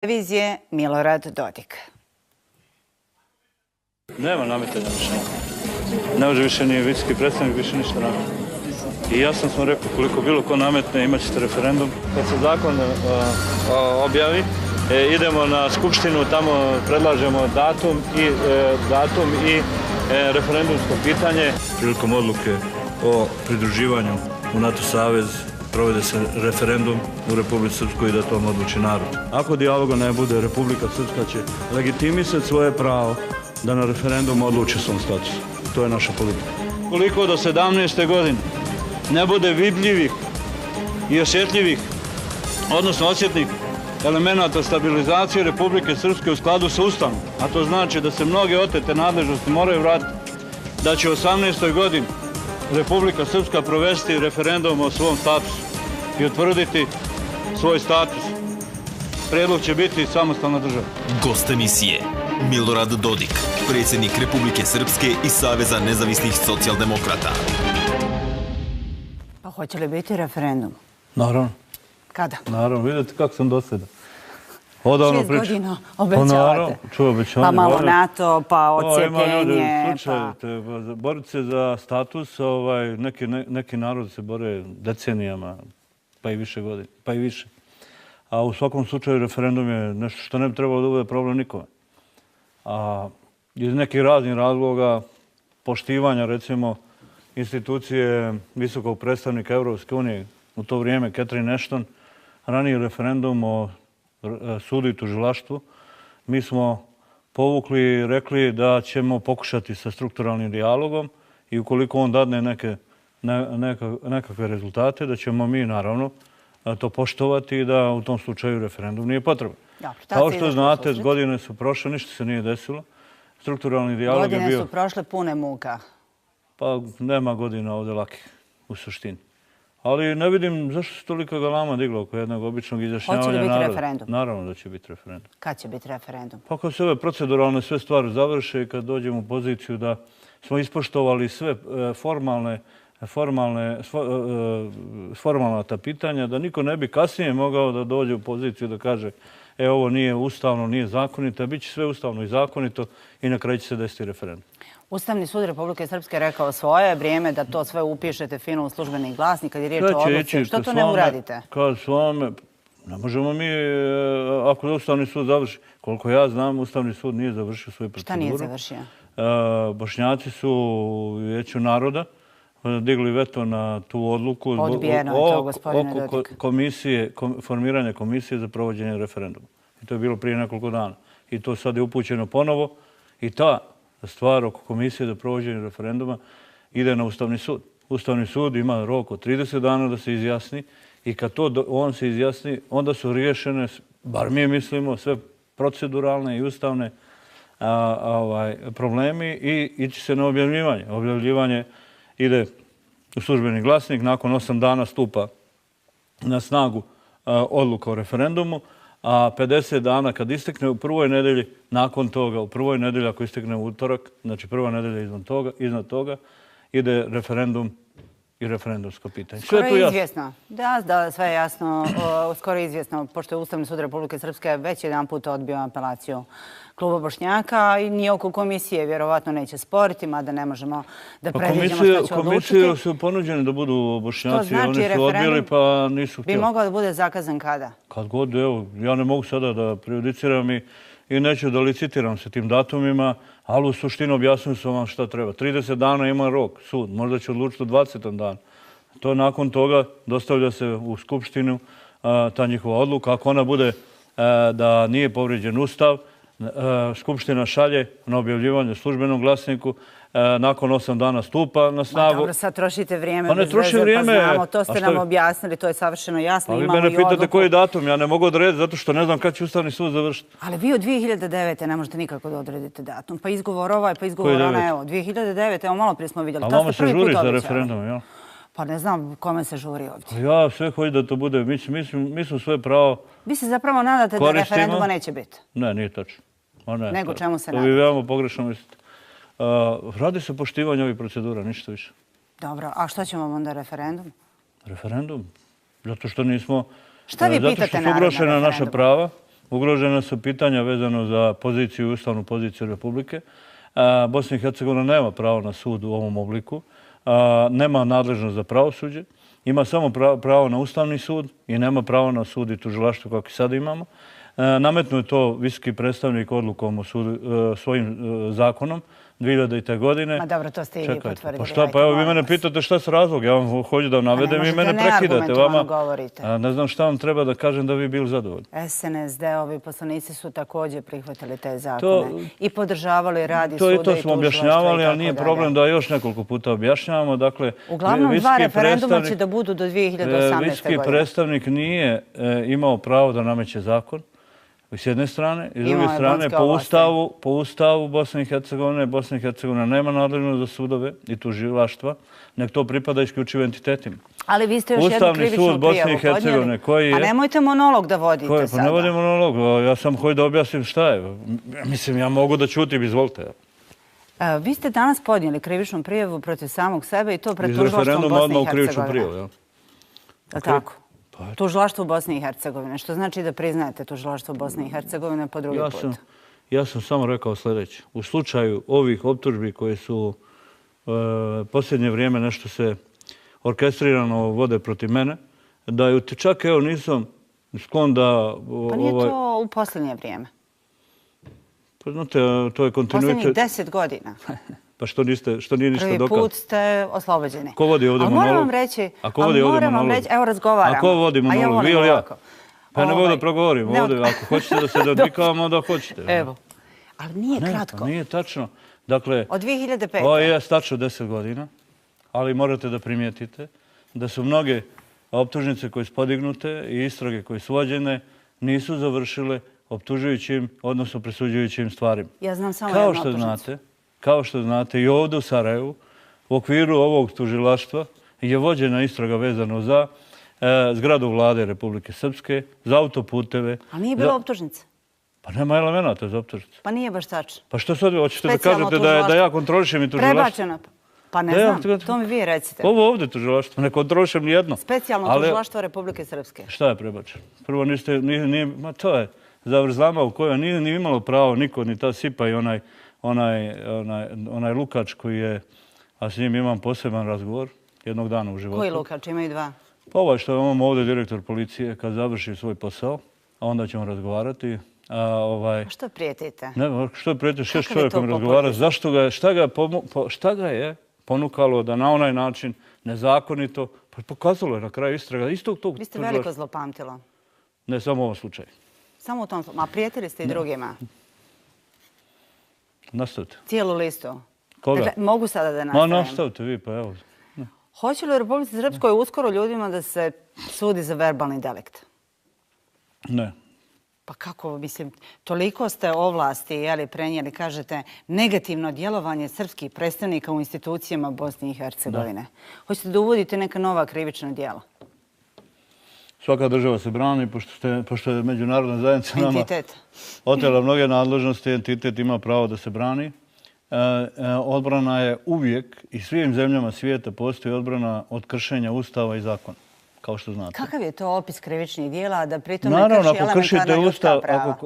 Televizije Milorad Dodik. Nema nametanja više. Ne može više ni visoki predstavnik, više ništa nametati. I jasno smo rekli, koliko bilo ko nametne, imat ćete referendum. Kad se zakon objavi, idemo na skupštinu, tamo predlažemo datum i referendumsko pitanje. Prilikom odluke o pridruživanju u NATO savez provede se referendum u Republici Srpskoj i da to odluči narod. Ako dijaloga ne bude, Republika Srpska će legitimisati svoje pravo da na referendumu odluči svom statusu. To je naša politika. Koliko do 17. godine ne bude vidljivih i osjetljivih, odnosno osjetnih elemenata stabilizacije Republike Srpske u skladu sa Ustavom, a to znači da se mnoge otete nadležnosti moraju vratiti, da će u 18. godini Republika Srpska provesti referendum o svom statusu i utvrditi svoj status. Prijedlog će biti samostalna država. Gost emisije Milorad Dodik, predsjednik Republike Srpske i Saveza nezavisnih socijaldemokrata. Pa hoće li biti referendum? Naravno. Kada? Naravno, vidite kako sam dosljedan. 6 godina obećavate. Pa malo NATO, pa odcijepljenje. Boriti se za status, neki narod se bore decenijama, pa i više godina, pa i više. A u svakom slučaju referendum je nešto što ne bi trebalo da bude problem nikome. A iz nekih raznih razloga, poštivanja, recimo, institucije visokog predstavnika Evropske unije, u to vrijeme Catherine Ashton, raniji referendum o sudu i tužilaštvu, mi smo povukli i rekli da ćemo pokušati sa strukturalnim dijalogom i ukoliko on dadne nekakve rezultate, da ćemo mi, naravno, to poštovati i da u tom slučaju referendum nije potreban. Kao što znate, godine su prošle, ništa se nije desilo. Strukturalni dijalog je bio... Godine su prošle pune muka. Pa nema godina ovdje lakih, u suštini. Ali ne vidim zašto se tolika galama digla oko jednog običnog izjašnjavanja naroda. Hoće li biti referendum? Naravno da će biti referendum. Kad će biti referendum? Pa kad se ove proceduralne sve stvari završe i kad dođemo u poziciju da smo ispoštovali sve formalna ta pitanja, da niko ne bi kasnije mogao da dođe u poziciju da kaže ovo nije ustavno, nije zakonito, a bit će sve ustavno i zakonito i na kraju će se desiti referendum. Ustavni sud Republike Srpske rekao svoje, vrijeme da to sve upišete fino u službeni glasnik kad je riječ o odluci. Što to ne uradite? Kad s vame, ne možemo mi, ako da Ustavni sud završi, koliko ja znam, Ustavni sud nije završio svoju proceduru. Šta nije završio? Bošnjaci su u Vijeću naroda digli veto na tu odluku Odbijeno je to, gospodine Dodik. Formiranja komisije za provođenje referenduma. I to je bilo prije nekoliko dana. I to sad je upućeno ponovo. I ta stvar oko komisije za provođenje referenduma ide na Ustavni sud. Ustavni sud ima rok od 30 dana da se izjasni i kad on se izjasni, onda su riješene, bar mi mislimo, sve proceduralne i ustavne problemi i ići se na objavljivanje. Objavljivanje ide u službeni glasnik, nakon 8 dana stupa na snagu odluka o referendumu, a 50 dana kad istekne u prvoj nedelji, nakon toga, u prvoj nedelji ako istekne u utorak, znači prva nedelja iznad toga, ide referendum i referendumsko pitanje. Skoro je izvjesno. Da, sve je jasno. Skoro je izvjesno, pošto je Ustavni sud Republike Srpske već jedan put odbio apelaciju Kluba Bošnjaka i ni oko komisije vjerovatno neće sporiti, mada ne možemo da predviđamo šta će odlučiti. Komisije su ponuđene da budu Bošnjaci, oni su odbili pa nisu htjeli. Bi mogao da bude zakazan kada? Kad god, evo, ja ne mogu sada da prejudiciram i neću da licitiram se tim datumima, ali u suštini objasnio sam vam šta treba. 30 dana ima rok, sud, možda će odlučiti u 20. danu. To nakon toga dostavlja se u Skupštinu ta njihova odluka. Ako ona bude da nije povrijeđen Ustav, Skupština šalje na objavljivanje u službenom glasniku, nakon 8 dana stupa na snagu. Dobro, sad trošite vrijeme. Pa ne trošim vrijeme. Pa znamo, to ste nam objasnili, to je savršeno jasno. Ali mene pitate koji datum, ja ne mogu odrediti zato što ne znam kad će Ustavni sud završiti. Ali vi od 2009. ne možete nikako da odredite datum. Pa izgovor ovaj, pa izgovor ona, evo. 2009. evo malo prije smo vidjeli. A vama se žuri za referendum, jel? Pa ne znam kome se žuri ovdje. Ja sve hoću da to bude, mi smo sve pravo koristimo. Vi se zapravo nadate da referenduma neće biti? Ne, nije tačno. Nego čemu se nadate? To vi veoma pogrešno mislite. Radi se poštivanje ovih procedura, ništa više. Dobro, a što ćemo onda referendum? Referendum? Zato što nismo... Šta vi pitate narod na referendumu? Zato što su ugrošena naša prava, Ugrožena su pitanja vezano za poziciju, ustavnu poziciju Republike. Bosna i Hercegovina nema pravo na sud u ovom obliku, nema nadležnost za pravosuđe, ima samo pravo na Ustavni sud i nema pravo na sud i tužilaštvo kako i sad imamo. Nametnuo je to visoki predstavnik odlukom o svojim zakonom 2000. godine. Ma dobro, to ste i vi potvrdili. Pa šta, pa evo vi mene pitate šta su razloge, ja vam hoću da vam navedem i mene prekidate. Ne znam šta vam treba da kažem da vi bili zadovoljni. SNSD-ovi poslanici su također prihvatili te zakone i podržavali rad i suda i tužilaštva. To smo objašnjavali, ali nije problem da još nekoliko puta objašnjavamo. Uglavnom, 2 referenduma će da budu do 2018. godine. Visoki predstavnik nije imao pravo da nameće zakon. S jedne strane i s druge strane, po ustavu Bosne i Hercegovine nema nadležnost za sudove i tužilaštva, nek to pripada isključivo entitetima. Ali vi ste još jednu krivičnu prijavu podnijeli. Pa nemojte monolog da vodite sada. Pa ne vodim monolog, ja sam hoću da objasnim šta je. Mislim, ja mogu da ćutim, izvolite. Vi ste danas podnijeli krivičnu prijavu protiv samog sebe i to pred tužilaštvom Bosne i Hercegovine. Tako? Tužilaštvo Bosne i Hercegovine, što znači da priznajete tužilaštvo Bosne i Hercegovine po drugi put. Ja sam samo rekao sljedeće. U slučaju ovih optužbi koje su posljednje vrijeme nešto se orkestrirano vode protiv mene, da ju čak evo nisam sklon da... Pa nije to u posljednje vrijeme. Pa znate, to je kontinuitet... Posljednjih 10 godina. Pa što nije ništa dokaz? Prvi put ste oslobođeni. Ko vodi ovdje monolog? Moram vam reći, evo razgovaramo. A ko vodi monolog? Vi ili ja? Pa ne mogu da progovorim ovdje. Ako hoćete da se dodvikavamo, da hoćete. Evo. Ali nije kratko. Nije tačno. Dakle, od 2005. Ovo je tačno 10 godina, ali morate da primijetite da su mnoge optužnice koje su podignute i istrage koje su vođene nisu završile optužujućim, odnosno presuđujućim stvarima. Ja znam samo jednu optužnicu. Kao što znate, i ovdje u Sarajevu, u okviru ovog tužilaštva, je vođena istraga vezano za zgradu vlade Republike Srpske, za autoputeve. Ali nije bilo optužnice? Pa nema elemenata za optužnicu. Pa nije baš tačno. Pa što sad hoćete da kažete da ja kontrolišem i tužilaštvo? Prebačeno. Pa ne znam, to mi vi recite. Ovo ovdje tužilaštvo, ne kontrolišem nijedno. Specijalno tužilaštvo Republike Srpske. Šta je prebačeno? Prvo niste, to je zavrzlama u kojoj nije imalo pravo niko, ni ta Sipa i onaj Lukač koji je, a s njim imam poseban razgovor jednog dana u životu. Koji Lukač? Imaju dva. Pa ovaj što imamo ovdje direktor policije, kad završi svoj posao, a onda ćemo razgovarati. A što prijetite? Ne, što prijetite, 6 čovjekom razgovara, zašto ga je, šta ga je ponukalo da na onaj način nezakonito, pa pokazalo je na kraju istraga istog tog... Vi ste veliko zlopamtilo. Ne, samo u ovom slučaju. Samo u tom slučaju. Ma prijetili ste i drugima. Nastavite. Cijelu listu. Koga? Dakle, mogu sada da nastavim. Ma nastavite vi, pa evo. Hoće li u Republici Srpskoj uskoro ljudima da se sudi za verbalni delikt? Ne. Pa kako, mislim, toliko ste ovlasti prenijeli, kažete, negativno djelovanje srpskih predstavnika u institucijama Bosne i Hercegovine. Hoćete da uvodite neka nova krivična djela? Svaka država se brani, pošto je međunarodna zajednica nama otela mnoge nadležnosti, entitet ima pravo da se brani. Odbrana je uvijek i svim zemljama svijeta postoji odbrana od kršenja ustava i zakona, kao što znate. Kakav je to opis krivičnih dijela da pritom ne krši elementarna ljudska prava?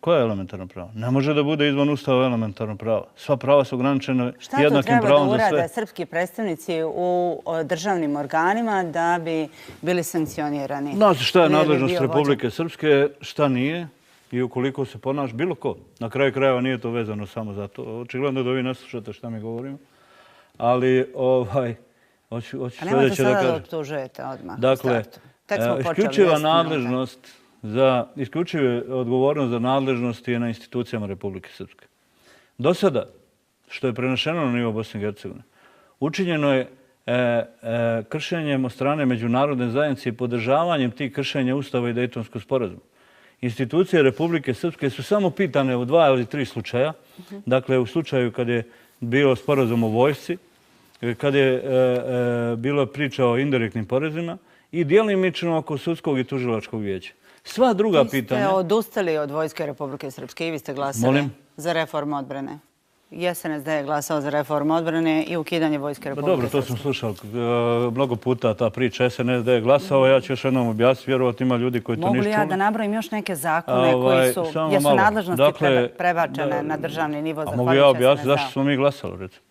Koja je elementarna prava? Ne može da bude izvan ustava elementarna prava. Sva prava su ograničene jednakim pravom za sve. Šta to treba da urade srpski predstavnici u državnim organima da bi bili sankcionirani? Znate šta je nadležnost Republike Srpske, šta nije i ukoliko se ponaša bilo ko. Na kraju krajeva nije to vezano samo za to. Očigledno da vi ne slušate šta mi govorimo. Ali, a nemojte sada da optužujete odmah. Dakle, isključiva nadležnost isključiva odgovornost za nadležnost je na institucijama Republike Srpske. Do sada, što je prenešeno na nivo Bosne i Hercegovine, učinjeno je kršenjem od strane međunarodne zajednice i podržavanjem tih kršenja Ustava i Dejtonskog sporazuma. Institucije Republike Srpske su samo pitane u 2 ili 3 slučaja. Dakle, u slučaju kad je bilo sporazum o vojsci, kad je bilo priča o indirektnim porezima i djelimično oko sudskog i tužilačkog vijeća. Sva druga pitanja... Vi ste odustali od Vojske Republike Srpske i vi ste glasali za reformu odbrane. SNSD je glasao za reformu odbrane i ukidanje Vojske Republike Dobro, to sam slušao mnogo puta, ta priča. SNSD je glasao, ja ću još jednom objasniti, vjerovatno ima ljudi koji to nisu čuli. Mogu li ja da nabrojim još neke zakone koji su, gdje su nadležnosti prebačene na državni nivo? A mogu ja objasniti zašto smo mi glasali, recimo?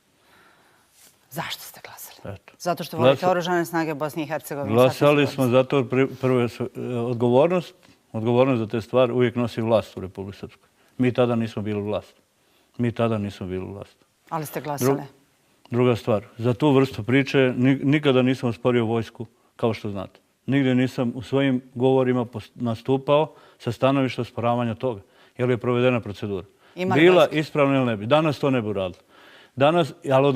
Zašto ste glasali? Zato što volite oružane snage Bosne i Hercegovine. Glasali smo zato prvo odgovornost za te stvari uvijek nosi vlast u Republike Srpskoj. Mi tada nismo bili vlast. Ali ste glasali? Druga stvar, za tu vrstu priče nikada nisam osporio vojsku, kao što znate. Nigdje nisam u svojim govorima nastupao sa stanovišta osporavanja toga, jer je provedena procedura. Bila ispravna ili ne bi. Danas to ne bi uradili. Ali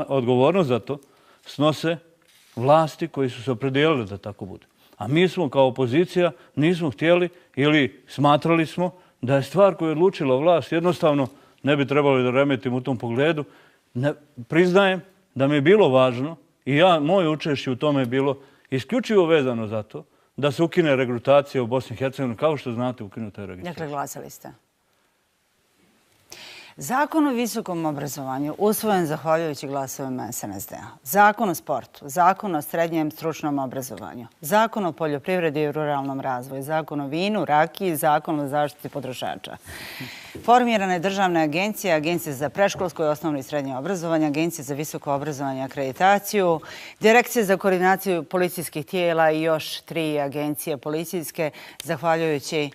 odgovornost za to snose vlasti koji su se opredijelili da tako bude. A mi smo kao opozicija nismo htjeli ili smatrali smo da je stvar koju je odlučila vlast jednostavno ne bi trebali da remetim u tom pogledu. Priznajem da mi je bilo važno i moje učešće u tome je bilo isključivo vezano za to da se ukine regrutacija u Bosni i Hercegovini. Kao što znate, ukinuta je regrutacija. Dakle, glasali ste. Zakon o visokom obrazovanju usvojen zahvaljujući glasovima SNSD-a. Zakon o sportu, zakon o srednjem stručnom obrazovanju, zakon o poljoprivredi i ruralnom razvoju, zakon o vinu, rakiji, zakon o zaštiti potrošača. Formirana je državna agencija, agencija za preškolsko i osnovno i srednje obrazovanje, agencija za visoko obrazovanje i akreditaciju, direkcija za koordinaciju policijskih tijela i još 3 agencije policijske, zahvaljujući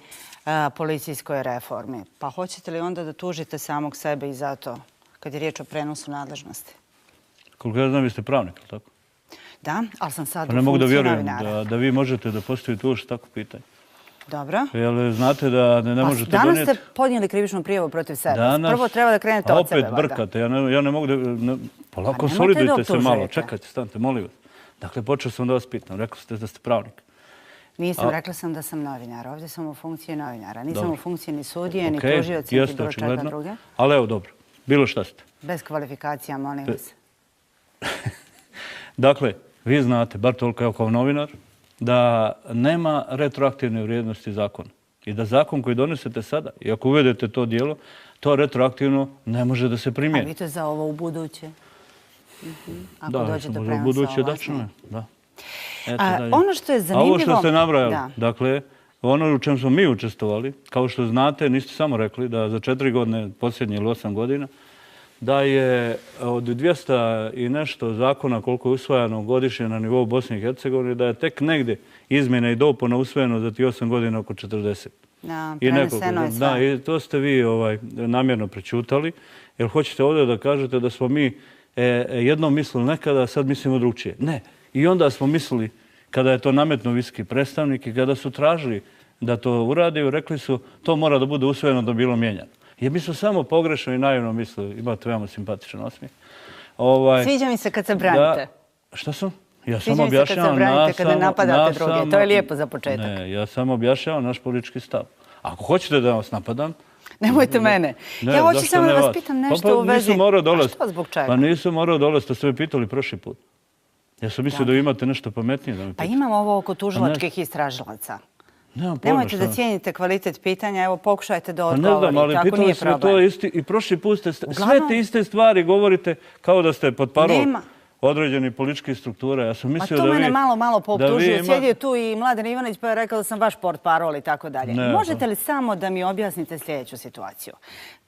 policijskoj reformi. Pa hoćete li onda da tužite samog sebe i zato kad je riječ o prenosu nadležnosti? Koliko ja znam, vi ste pravnik, ili tako? Da, ali sam sad u funkciji novinara. Ne mogu da vjerujem da vi možete da postavite uopšte tako pitanje. Dobro. Jer znate da ne možete donijeti... Danas ste podnijeli krivičnu prijavu protiv sebe. Prvo treba da krenete od sebe. Opet brkate. Ja ne mogu da... Pa konsolidujte se malo. Čekajte, stanite, molim vas. Dakle, počeo sam da vas pitam. Rekli ste da ste pravnik. Nisam, rekla sam da sam novinar. Ovdje sam u funkciji novinara. Nisam u funkciji ni sudije, ni tužioca, ni bilo čega druge. Ali evo, dobro. Bilo šta ste. Bez kvalifikacija, molim vas. Dakle, vi znate, bar toliko kao novinar, da nema retroaktivne vrijednosti zakona. I da zakon koji donesete sada, i ako uvedete to dijelo, to retroaktivno ne može da se primijeni. A vi to za ovo u buduće? Ako dođe do prenosa buduće, da. Ono što je zanimljivo... A ovo što ste nabrajali, dakle, ono u čem smo mi učestvovali, kao što znate, niste samo rekli da za 4 godine, posljednje ili 8 godina, da je od 200 i nešto zakona koliko je usvajano godišnje na nivou Bosne i Hercegovine, da je tek negdje izmjena i dopuna usvojeno za ti 8 godina oko 40. Preneseno je sve. Da, i to ste vi namjerno prečutali, jer hoćete ovdje da kažete da smo mi jednom mislili nekada, a sad mislimo drugčije. Ne. I onda smo mislili, kada je to nametno visoki predstavnik i kada su tražili da to urade, rekli su to mora da bude usvojeno da bi bilo mijenjano. Jer mi smo samo pogrešno i naivno mislili, imate veoma simpatičan osmijeh. Sviđa mi se kad se branite. Šta sam? Ja samo objašnjavam kada napadate druge. To je lijepo za početak. Ne, ja samo objašnjavam naš politički stav. Ako hoćete da vas napadam... Nemojte mene. Ja hoću samo da vas pitam nešto u vezi... A što zbog čega? Pa nisam morao dolaziti, to ste me pitali prošli put. Ja sam mislio da imate nešto pametnije da mi pitate. Pa imam ovo oko tužilačkih istražilaca. Nemojte da cijenite kvalitet pitanja, evo pokušajte da odgovorite, ako nije problem. I prošli put ste sve te iste stvari govorite kao da ste pod parol određenih političkih struktura. Ja sam mislio da vi... A to mene malo pooptužuju. Sjedio tu i Mladen Ivanić pa je rekao da sam vaš port parol i tako dalje. Možete li samo da mi objasnite sljedeću situaciju?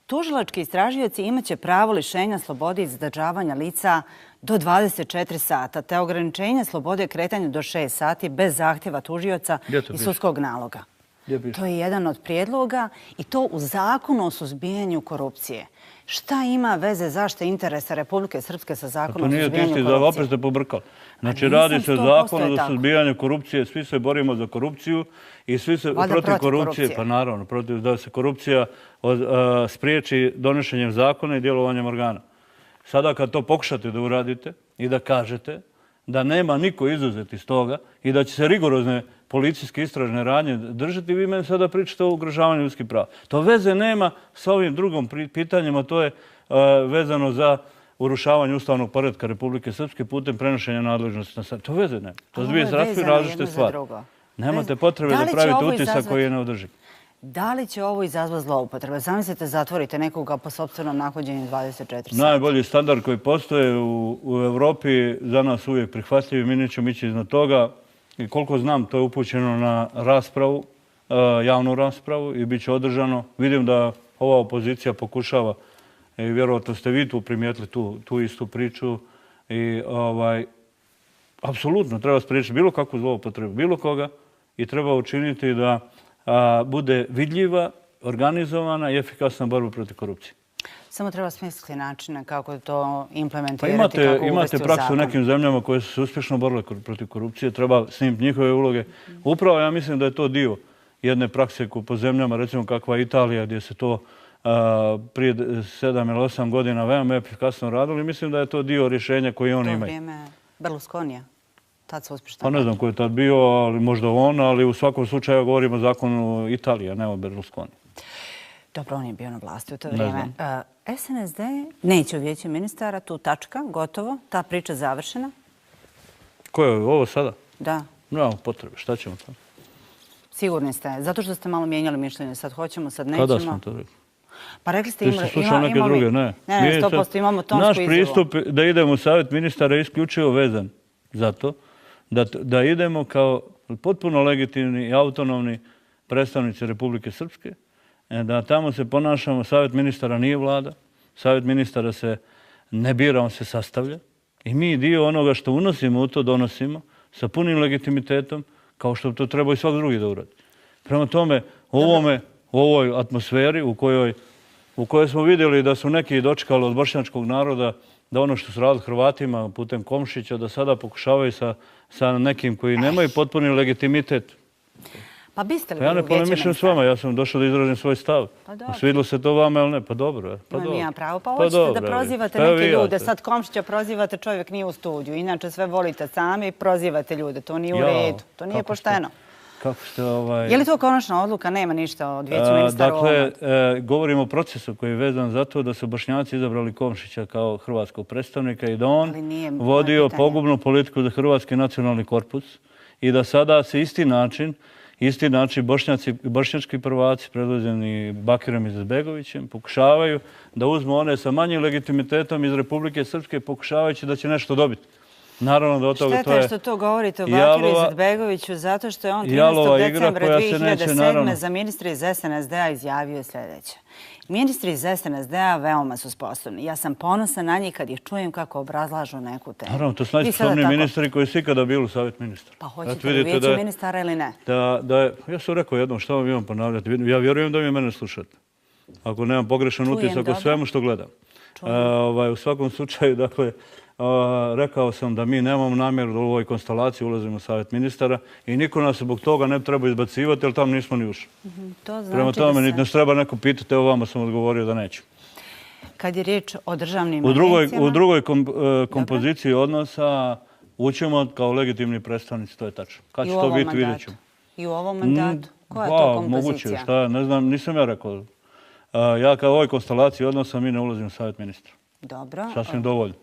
Tužilački istražioci imaće pravo lišenja slobode i zadržavanja lica do 24 sata, te ograničenje slobode kretanja do 6 sati bez zahtjeva tužioca i sudskog naloga. To je jedan od prijedloga i to u zakonu o suzbijanju korupcije. Šta ima veze zaštite interesa Republike Srpske sa zakonom o suzbijanju korupcije? Opet ste pobrkali. Znači, radi se o zakonu o suzbijanju korupcije, svi se borimo za korupciju i svi se protiv korupcije. Pa naravno, protiv da se korupcija spriječi donošenjem zakona i djelovanjem organa. Sada kad to pokušate da uradite i da kažete da nema niko izuzet iz toga i da će se rigorozne policijske istražne radnje držati, vi meni sada pričate o ugrožavanju ljudskih prava. To veze nema sa ovim drugom pitanjima, to je vezano za urušavanje ustavnog poretka Republike Srpske putem prenošenja nadležnosti na sad. To veze nema. To je dvije različite stvari. Nemate potrebe da pravite utisak koji je neodrživ. Da li će ovo izazvati zloupotrebe? Zamislite, zatvorite nekoga po sopstvenom nahođenju 24 sata. Najbolji standard koji postoje u Evropi za nas uvijek prihvatljivi, mi nećemo ići iznad toga. I koliko znam, to je upućeno na raspravu, javnu raspravu i bit će održano. Vidim da ova opozicija pokušava, i vjerovatno ste vi tu primijetili tu istu priču, i apsolutno treba spriječiti bilo kakvu zloupotrebu bilo koga i treba učiniti da bude vidljiva, organizovana i efikasna borba protiv korupcije. Samo treba smisliti načine kako to implementirati, kako uvesti u imate praksu zakon. u nekim zemljama koje su se uspješno borile protiv korupcije. Treba snimiti njihove uloge. Upravo ja mislim da je to dio jedne prakse po zemljama, recimo kakva je Italija, gdje se to prije 7 ili 8 godina veoma efikasno radilo i mislim da je to dio rješenja koje oni imaju. To vrijeme Berlusconija. Tad se uspješno. Pa ne znam ko je tad bio, ali možda on, ali u svakom slučaju govorimo o zakonu Italije, a ne o Berlusconi. Dobro, on je bio na vlasti u to vrijeme. SNSD neće u vijeću ministara, tu tačka, gotovo, ta priča završena. Ko je ovo sada? Da. Nemamo potrebe, šta ćemo tamo? Sigurni ste, zato što ste malo mijenjali mišljenje, sad hoćemo, sad nećemo. Kada smo to rekli? Pa rekli ste Ti ste slušali neke druge, ne. Ne, 100% imamo tonsku izjavu. Naš pristup da idemo u savjet ministara je isključivo vezan za to da idemo kao potpuno legitimni i autonomni predstavnici Republike Srpske, da tamo se ponašamo, savjet ministara nije vlada, savjet ministara se ne bira, on se sastavlja i mi dio onoga što unosimo u to donosimo sa punim legitimitetom, kao što to treba i svak drugi da uradi. Prema tome, u ovoj atmosferi u kojoj smo vidjeli da su neki dočekali od bošnjačkog naroda da ono što su radili Hrvatima putem Komšića, da sada pokušavaju sa nekim koji nemaju potpuni legitimitet. Pa biste li Ja ne polemišem s vama, ja sam došao da izrazim svoj stav. Pa dobro. Svidilo se to vama ili ne? Pa dobro. Imam ja pravo. Pa hoćete da prozivate neke ljude. Sad Komšića prozivate, čovjek nije u studiju. Inače sve volite sami i prozivate ljude. To nije u redu. To nije pošteno. Kako ste Je li to konačna odluka? Nema ništa od vijeća ministara u ovom? Dakle, govorimo o procesu koji je vezan za to da su Bošnjaci izabrali Komšića kao hrvatskog predstavnika i da on vodio pogubnu politiku za hrvatski nacionalni korpus i da sada se isti način bošnjački prvaci predvođeni Bakirom Izetbegovićem pokušavaju da uzmu one sa manjim legitimitetom iz Republike Srpske pokušavajući da će nešto dobiti. Naravno da od toga to je... Šteta je što to govorite o Bakiru Izetbegoviću zato što je on 13. decembra 2007. za ministra iz SNSD-a izjavio sljedeće. Ministri iz SNSD-a veoma su sposobni. Ja sam ponosan na njih kad ih čujem kako obrazlažu neku temu. Naravno, to su najsposobniji ministri koji su ikada bili u savjet ministra. Pa hoćete li vijeće ministara ili ne? Ja sam rekao jednom, šta vam imam ponavljati. Ja vjerujem da mi mene slušate. Ako nemam pogrešan utisak o svemu što gledam. U svakom slučaju, dakle, rekao sam da mi nemamo namjeru da u ovoj konstelaciji ulazimo u savjet ministara i niko nas zbog toga ne treba izbacivati, jer tamo nismo ni ušli. Prema tome, niti nas treba neko pitati, evo vama sam odgovorio da neću. Kad je riječ o državnim agencijama... U drugoj kompoziciji odnosa učimo kao legitimni predstavnici, to je tačno. Kad će to biti, vidjet ćemo. I u ovom mandatu? Koja je to kompozicija? Moguće, šta, ne znam, nisam ja rekao. Ja kao u ovoj konstelaciji odnosa mi ne ulazim u savjet ministra. Dobro. Sasvim dovoljno.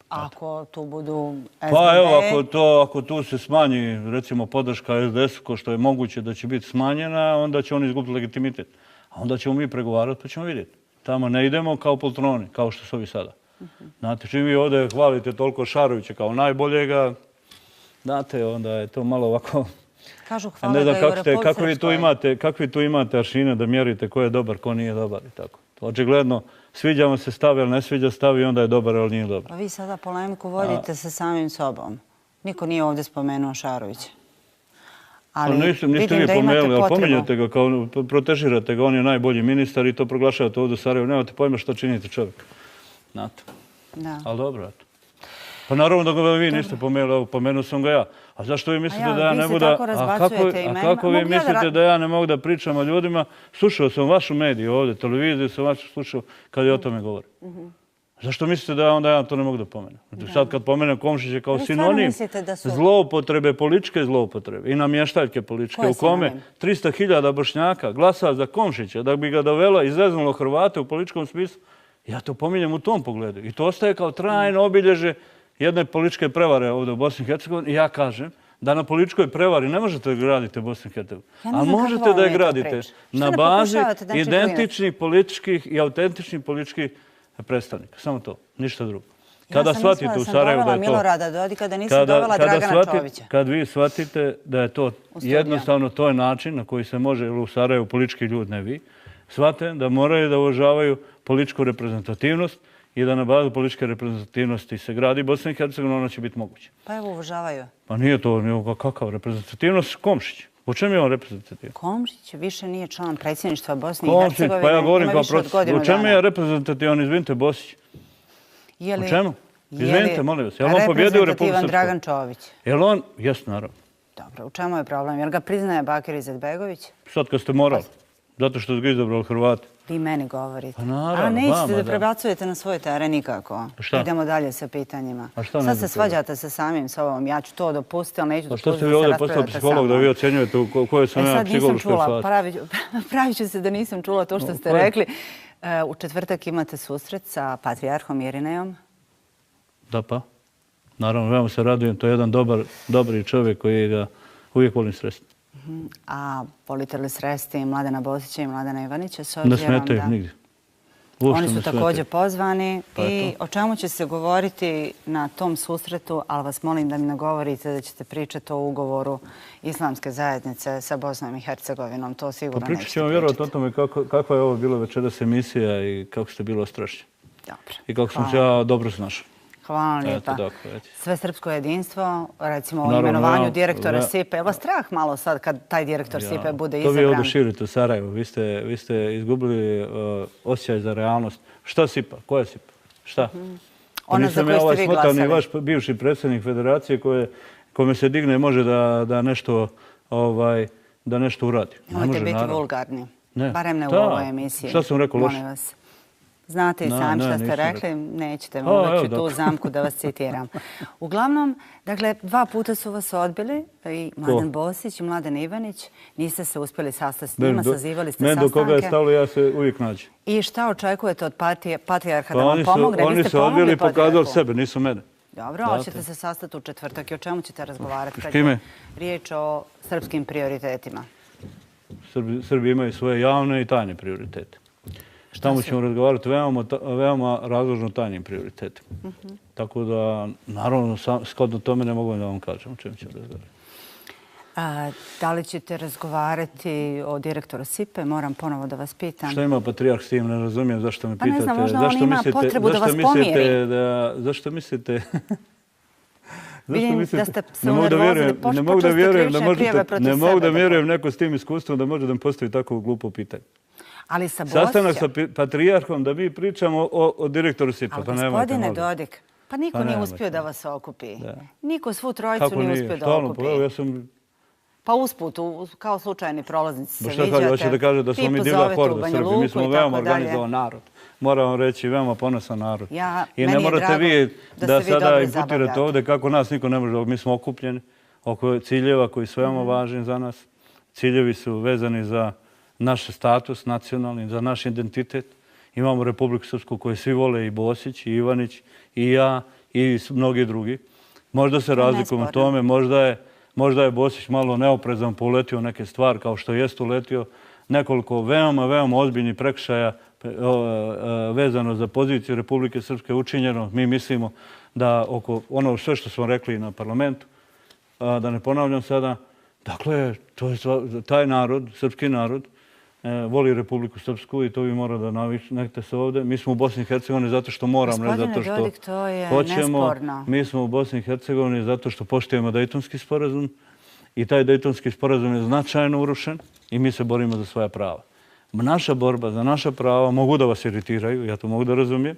Ako tu budu SBB... Pa evo, ako tu se smanji, recimo, podrška SDS-u, ko što je moguće da će biti smanjena, onda će oni izgubiti legitimitet. A onda ćemo mi pregovarati, pa ćemo vidjeti. Tamo ne idemo kao poltroni, kao što su ovi sada. Znate, čim vi ovdje hvalite toliko Šarovića kao najboljega, znate, onda je to malo ovako... Kažu hvala da je u Republike Srpskoj. Kakvi tu imate aršine da mjerite ko je dobar, ko nije dobar i tako. Očigledno, sviđa vam se stav, ali ne sviđa stav i onda je dobar, ali nije dobar. Pa vi sada polemiku vodite sa samim sobom. Niko nije ovdje spomenuo Šarovića. Niste vi pomenuli, ali pominjate ga, protežirate ga, on je najbolji ministar i to proglašavate ovdje u Sarajevu. Nemate pojma što činite čovjek. Znate. Ali dobro, eto. Pa naravno da ga vi niste pomenuli, pomenuo sam ga ja. A zašto vi mislite da ja ne mogu da... A kako vi mislite da ja ne mogu da pričam o ljudima? Slušao sam vašu mediju ovdje, televiziju sam vašu slušao kad je o tome govori. Zašto mislite da onda ja to ne mogu da pomenem? Sad kad pomenem Komšića kao sinonim zloupotrebe, političke zloupotrebe i namještaljke političke u kome 300.000 Bošnjaka glasa za Komšića da bi ga dovelo i izveznulo Hrvate u političkom smislu, ja to pominjem u tom pogledu. I to ostaje kao trajno obilježje jedne političke prevare ovdje u Bosni i Hercegovini. I ja kažem da na političkoj prevari ne možete da gradite Bosnu i Hercegovinu. Ja ne Ali znam možete kakva da je vam je to gradite priča. na Šta da bazi pokušavate da identičnih političkih i autentičnih političkih predstavnika. Samo to, ništa drugo. Kada shvatite u Sarajevu da je to... Milorada Dodika, da nisam dovela Dragana Čovića. Kad vi shvatite da je to jednostavno to je način na koji se može u Sarajevu politički ljudi, ne vi, shvate da moraju da uvažavaju političku reprezentativnost i da na bazu političke reprezentativnosti se gradi Bosna i Hercegovina, ona će biti moguća. Pa evo, uvažavaju. Pa nije to kakav reprezentativnost, Komšić. Po čemu je on reprezentativan? Komšić više nije član predsjedništva Bosne i Komšić, Hercegovine. pa ja govorim ima kao više od proces. godinu U čemu dana. je reprezentativan, izvinite, Bosić? U čemu? Izvinite, molim vas. Je li on pobjedio u Republiku Srpskoj? Dragan Čović? Je li on? Jes, naravno. Dobro, u čemu je problem? Jel ga priznaje Bakir Izetbegović? Sad kad ste morali. Zato što su ga izabrali Hrvati. Vi meni govorite. Pa naravno, A nećete vama, da prebacujete na svoj teren nikako. Šta? Idemo dalje sa pitanjima. A šta ne Sad bi se svađate sa samim sobom. Ja ću to dopustiti, ali neću Pa što dopustiti ste da vi se ovdje postali raspravljate sa psiholog da mnom. vi ocjenjujete u kojoj sam ja Sad nisam psihološkoj čula, fazi? pravit ću se da nisam čula to što ste rekli. U četvrtak imate susret sa patrijarhom Irinejom. Da pa. Naravno, veoma se radujem. To je jedan dobri čovjek koji ga uvijek volim sresti. A volite li sresti i Mladena Bosića i Mladena Ivanića s Ne obzirom smetaju da... nigdje. Oni su također pozvani Pa je i o čemu će se govoriti na tom susretu, ali vas molim da mi ne govorite da ćete pričati o ugovoru Islamske zajednice sa Bosnom i Hercegovinom. To sigurno Pa nećete pričat ćemo pričati. vjerovati o tome kakva je ovo bila večeras emisija i kako ste bilo ostrašćeni. Dobro. I kako sam se ja dobro snašao. Hvala lijepa. Eto, dakle, eto. Sve srpsko jedinstvo, recimo o Naravno, imenovanju ja- direktora ja- SIPA. Je vas strah malo sad kad taj direktor SIPA bude To vi izabran? ovdje širite u Sarajevu. Vi ste izgubili osjećaj za realnost. Šta SIPA? Koja je SIPA? Šta? Pa Ona za nisam koju ja ste ovaj vi smotani glasali. vaš bivši predsjednik federacije kome se digne može da nešto uradi. Ne Nemojte može, biti naravno. vulgarni. Ne. Barem ne u Da. ovoj emisiji. Šta sam rekao loše? Molim vas. Znate i Ne, sami ne, šta ste nisam rekli, nećete, evo, uvek ću tu dobro. zamku da vas citiram. Uglavnom, dakle, 2 puta su vas odbili, i Mladen Bosić i Mladen Ivanić. Niste se uspjeli sastati s njima, sazivali ste Meni do koga je sastanke. stalo, ja se uvijek nađem. I šta očekujete od patrijarha Pa da vam pomogne? Vi oni ste su odbili pomogli i pokazali patrijarhu. sebe, nisu mene. Dobro, ali ćete se sastati u četvrtak i o čemu ćete razgovarati? S kime? Riječ o srpskim prioritetima. Srbi imaju svoje javne i tajne prioritete. Tamo ćemo razgovarati veoma razložno tajnim prioritetima. Tako da, naravno, shodno tome ne mogu da vam kažem o čemu ćemo razgovarati. Da li ćete razgovarati o direktoru SIPA? Moram ponovo da vas pitam. Šta ima patrijarh s tim? Ne razumijem zašto me Pa pitate. ne znam, možda on ima potrebu da vas pomiri. Zašto mislite... Vidim da ste se Ne mogu da unervozili, vjerujem, ne mogu da počeli ste vjerujem krivične da možete, prijave protiv ne mogu da sebe vjerujem neko s tim iskustvom da može da mi postavi tako glupo pitanje. Ali sa Bosićem... Sastanak sa patrijarhom da mi pričamo o direktoru SIPA. Ali Pa nemojte, gospodine molim. Dodik, pa niko Pa nije nemojte. uspio da vas okupi. Da. Niko svu trojicu Kako nije nije? uspio da Stalno, okupi. pa evo, ja sam... Pa usput, kao slučajni prolaznici se Ba šta viđate. kaže, hoće da kaže da smo mi divlja horda Srbi. Mi smo veoma organizovan narod. Moram vam reći, veoma ponosan narod. I meni ne je morate drago vi da da se vi sada dobro imputirate zabavljate. ovdje kako nas niko ne može. Mi smo okupljeni oko ciljeva koji su veoma važni za nas. Ciljevi su vezani za naš status nacionalni, za naš identitet. Imamo Republiku Srpsku koju svi vole, i Bosić, i Ivanić, i ja, i mnogi drugi. Možda se razlikujemo u tome, možda je Bosić malo neoprezan pa uletio neke stvari kao što jest uletio. Nekoliko veoma ozbiljnih prekršaja vezano za poziciju Republike Srpske učinjeno. Mi mislimo da oko ono sve što smo rekli na parlamentu, da ne ponavljam sada, dakle, to je taj narod, srpski narod, voli Republiku Srpsku i to vi mora da naviknete se ovdje. Mi smo u Bosni i Hercegovini zato što moramo, ne zato što Dodik, to je hoćemo. nesporno. Mi smo u Bosni i Hercegovini zato što poštujemo Dejtonski sporazum i taj Dejtonski sporazum je značajno urušen i mi se borimo za svoja prava. Naša borba za naša prava, mogu da vas iritiraju, ja to mogu da razumijem,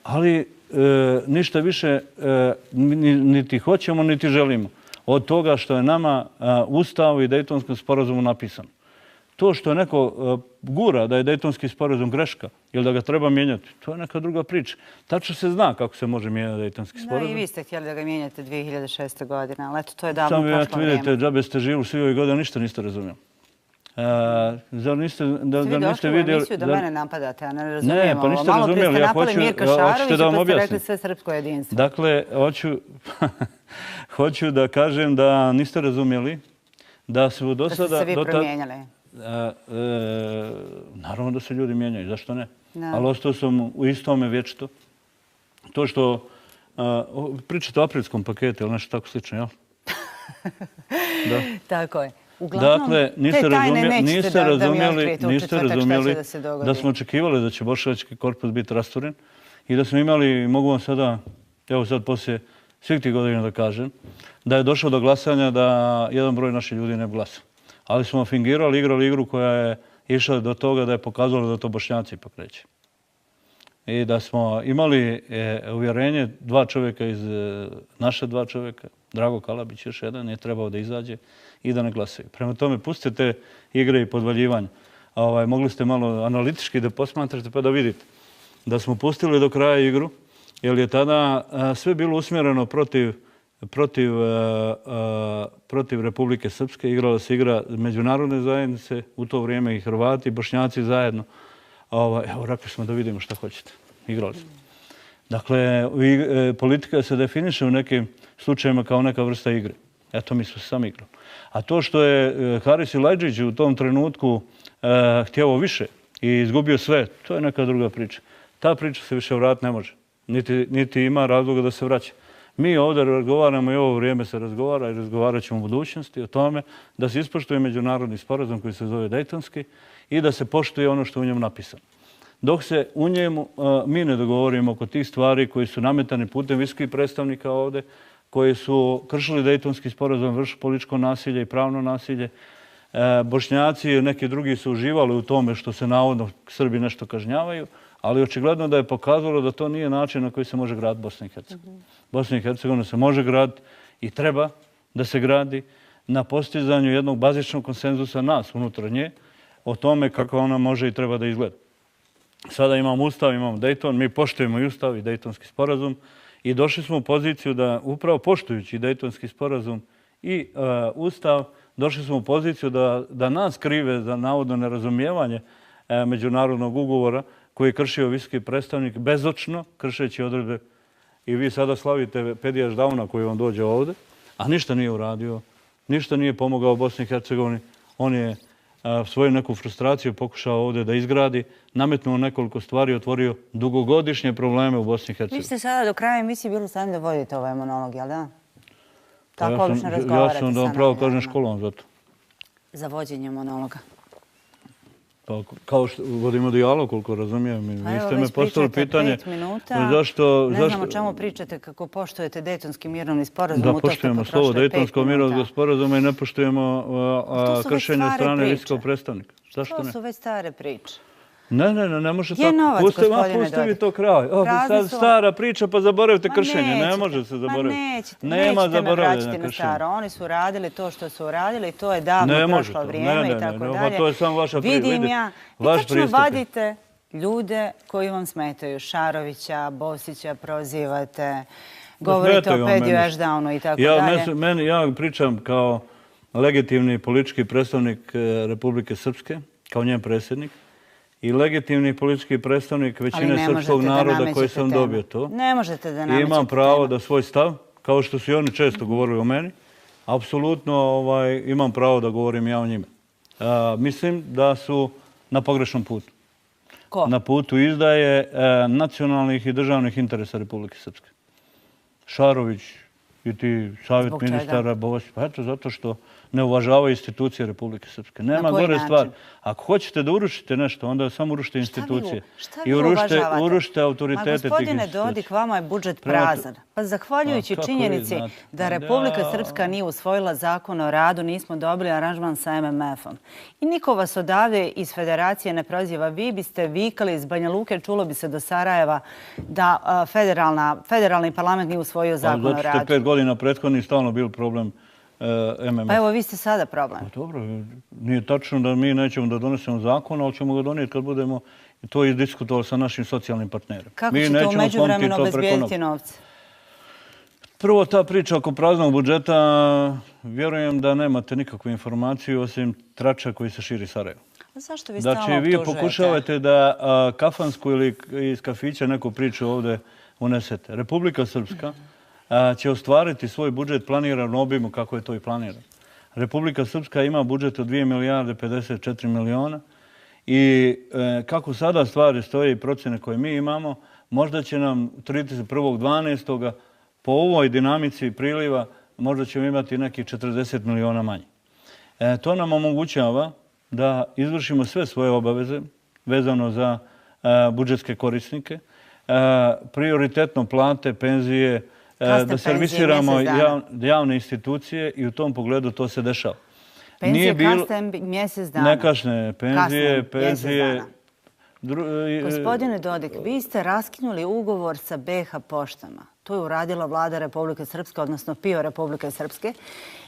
ali ništa više niti hoćemo, niti želimo od toga što je nama Ustavu i Dejtonskom sporazumu napisano. To što je neko gura da je Dejtonski sporazum greška ili da ga treba mijenjati, to je neka druga priča. Tačno se zna kako se može mijenjati Dejtonski Da, sporazum. i vi ste htjeli da ga mijenjate 2006. godine, ali eto, to je davno prošlo Vidite, vrijeme. džabe ste živjeli svi ovih godina, ništa niste razumjeli. Zar niste Svi došli u vidjeli... emisiju da mene napadate, a ne razumijemo. Ne, pa niste Malo prije razumijeli, ste ja napali hoću... Mirka hoćete Šarovića da vam pa ste objasnim. rekli sve srpsko jedinstvo. Dakle, hoću da kažem da niste razumjeli da su do sada... Da ste se vi promijenjali. Naravno da se ljudi mijenjaju, zašto ne? Da. Ali ostao sam u istome vječito. To što pričate o aprilskom paketu ili nešto tako slično, jel? Da. Tako je. Uglavnom, Dakle, te tajne nećete da mi otkrijete u četvrtak šta će da se dogodi. Da smo očekivali da će bošnjački korpus biti rasturen i da smo imali, mogu vam sada, evo sad poslije svih tih godina da kažem, da je došlo do glasanja da jedan broj naših ljudi ne glasa. Ali smo fingirali, igrali igru koja je išla do toga da je pokazalo da to Bošnjaci ipak neće. I da smo imali uvjerenje naše dva čovjeka, Drago Kalabić još jedan, je trebao da izađe i da ne glasaju. Prema tome, pustite te igre i podvaljivanja. Mogli ste malo analitički da posmatrate pa da vidite da smo pustili do kraja igru, jer je tada sve bilo usmjereno protiv Republike Srpske. Igrala se igra međunarodne zajednice, u to vrijeme i Hrvati i Bošnjaci zajedno. Evo, rekli smo da vidimo šta hoćete. Igrali smo. Dakle, politika se definiše u nekim slučajima kao neka vrsta igre. Eto, mi smo se sami igrali. A to što je Haris Silajdžić u tom trenutku htjeo više i izgubio sve, to je neka druga priča. Ta priča se više vratiti ne može. Niti ima razloga da se vraća. Mi ovdje razgovaramo i ovo vrijeme se razgovara i razgovarat ćemo u budućnosti o tome da se ispoštuje međunarodni sporazum koji se zove Dejtonski i da se poštuje ono što je u njemu napisano. Dok se u njemu mi ne dogovorimo oko tih stvari koji su nametani putem visokih predstavnika ovdje, koji su kršili Dejtonski sporazum, vršili političko nasilje i pravno nasilje. Bošnjaci i neki drugi su uživali u tome što se navodno Srbi nešto kažnjavaju, ali očigledno da je pokazalo da to nije način na koji se može graditi Bosna i Hercegovina. Bosna i Hercegovina se može graditi i treba da se gradi na postizanju jednog bazičnog konsenzusa nas unutar nje o tome kako ona može i treba da izgleda. Sada imamo Ustav, imamo Dejton, mi poštujemo i Ustav i Dejtonski sporazum i došli smo u poziciju da upravo poštujući Dejtonski sporazum i Ustav, došli smo u poziciju da nas krive za navodno nerazumijevanje međunarodnog ugovora koji je kršio visoki predstavnik bezočno, kršeći odredbe. I vi sada slavite Pedijaš Davna koji vam dođe ovdje, a ništa nije uradio, ništa nije pomogao Bosni i Hercegovini. On je svoju neku frustraciju pokušao ovdje da izgradi, nametnuo nekoliko stvari, otvorio dugogodišnje probleme u Bosni i Hercegovini. Vi ste sada do kraja emisije bili u stanju da vodite ovaj monolog, jel da? Tako obično razgovarate sa nama. Ja sam da vam pravo kažem školom za to. Za vođenje monologa. Pa kao što vodimo dijalog, koliko razumijem. Vi ste me postavili pitanje zašto... Ne znam o čemu pričate kako poštujete Dejtonski mirovni sporazum. Da poštujemo slovo Dejtonskog mirovnog sporazuma i ne poštujemo kršenje strane visokog predstavnika. To su već stare priče. Ne može tako. Gdje je novac, gospodine Dodik? Pusti vi to kraj. Sad stara priča pa zaboravite kršenje. Ne može se zaboraviti. Nećete me vraćati na staro. Oni su radili to što su radili i to je davno prošlo vrijeme i tako dalje. To je samo vaša pristup. Vidim ja. I tačno vadite ljude koji vam smetaju. Šarovića, Bosića prozivate, govorite o Pediju Ashdownu i tako dalje. Ja pričam kao legitimni politički predstavnik Republike Srpske, kao njen predsjednik. I legitimni politički predstavnik većine srpskog naroda koji sam dobio to. Ne možete da namećete temu. I imam pravo da svoj stav, kao što su i oni često govorili o meni, apsolutno imam pravo da govorim ja o njima. Mislim da su na pogrešnom putu. Ko? Na putu izdaje nacionalnih i državnih interesa Republike Srpske. Šarović i ti savjet ministara Bosić. Pa eto, zato što ne uvažavaju institucije Republike Srpske. Nema gore stvari. Ako hoćete da urušite nešto, onda samo urušite institucije. I urušite autoritete tih institucija. Gospodine Dodik, vama je budžet prazan. Pa zahvaljujući činjenici da Republika Srpska nije usvojila zakon o radu, nismo dobili aranžman sa MMF-om. I niko vas odavde iz federacije ne proziva. Vi biste vikali iz Banja Luke, čulo bi se do Sarajeva da federalni parlament nije usvojio zakon o radu. Zato što 5 godina prethodni stalno bil problem MMF. Pa evo, vi ste sada problem. Dobro, nije tačno da mi nećemo da donesemo zakon, ali ćemo ga donijeti kad budemo to izdiskutovali sa našim socijalnim partnerima. Kako ćete u međuvremenu obezbijediti novce? Prvo, ta priča oko praznog budžeta, vjerujem da nemate nikakvu informaciju osim trača koji se širi Sarajevo. A zašto vi stalno Znači, vi optužujete? pokušavate da kafansku ili iz kafića neku priču ovdje unesete. Republika Srpska će ostvariti svoj budžet planiran u obimu kako je to i planirano. Republika Srpska ima budžet od 2 milijarde 54 miliona i kako sada stvari stoje i procjene koje mi imamo, možda će nam 31.12. po ovoj dinamici priliva možda ćemo imati nekih 40 miliona manje. To nam omogućava da izvršimo sve svoje obaveze vezano za budžetske korisnike, prioritetno plate, penzije, da servisiramo javne institucije i u tom pogledu to se dešava. Penzije kasne mjesec dana. Nekašne penzije. Gospodine Dodik, vi ste raskinuli ugovor sa BiH poštama. To je uradila vlada Republike Srpske, odnosno PIO Republike Srpske.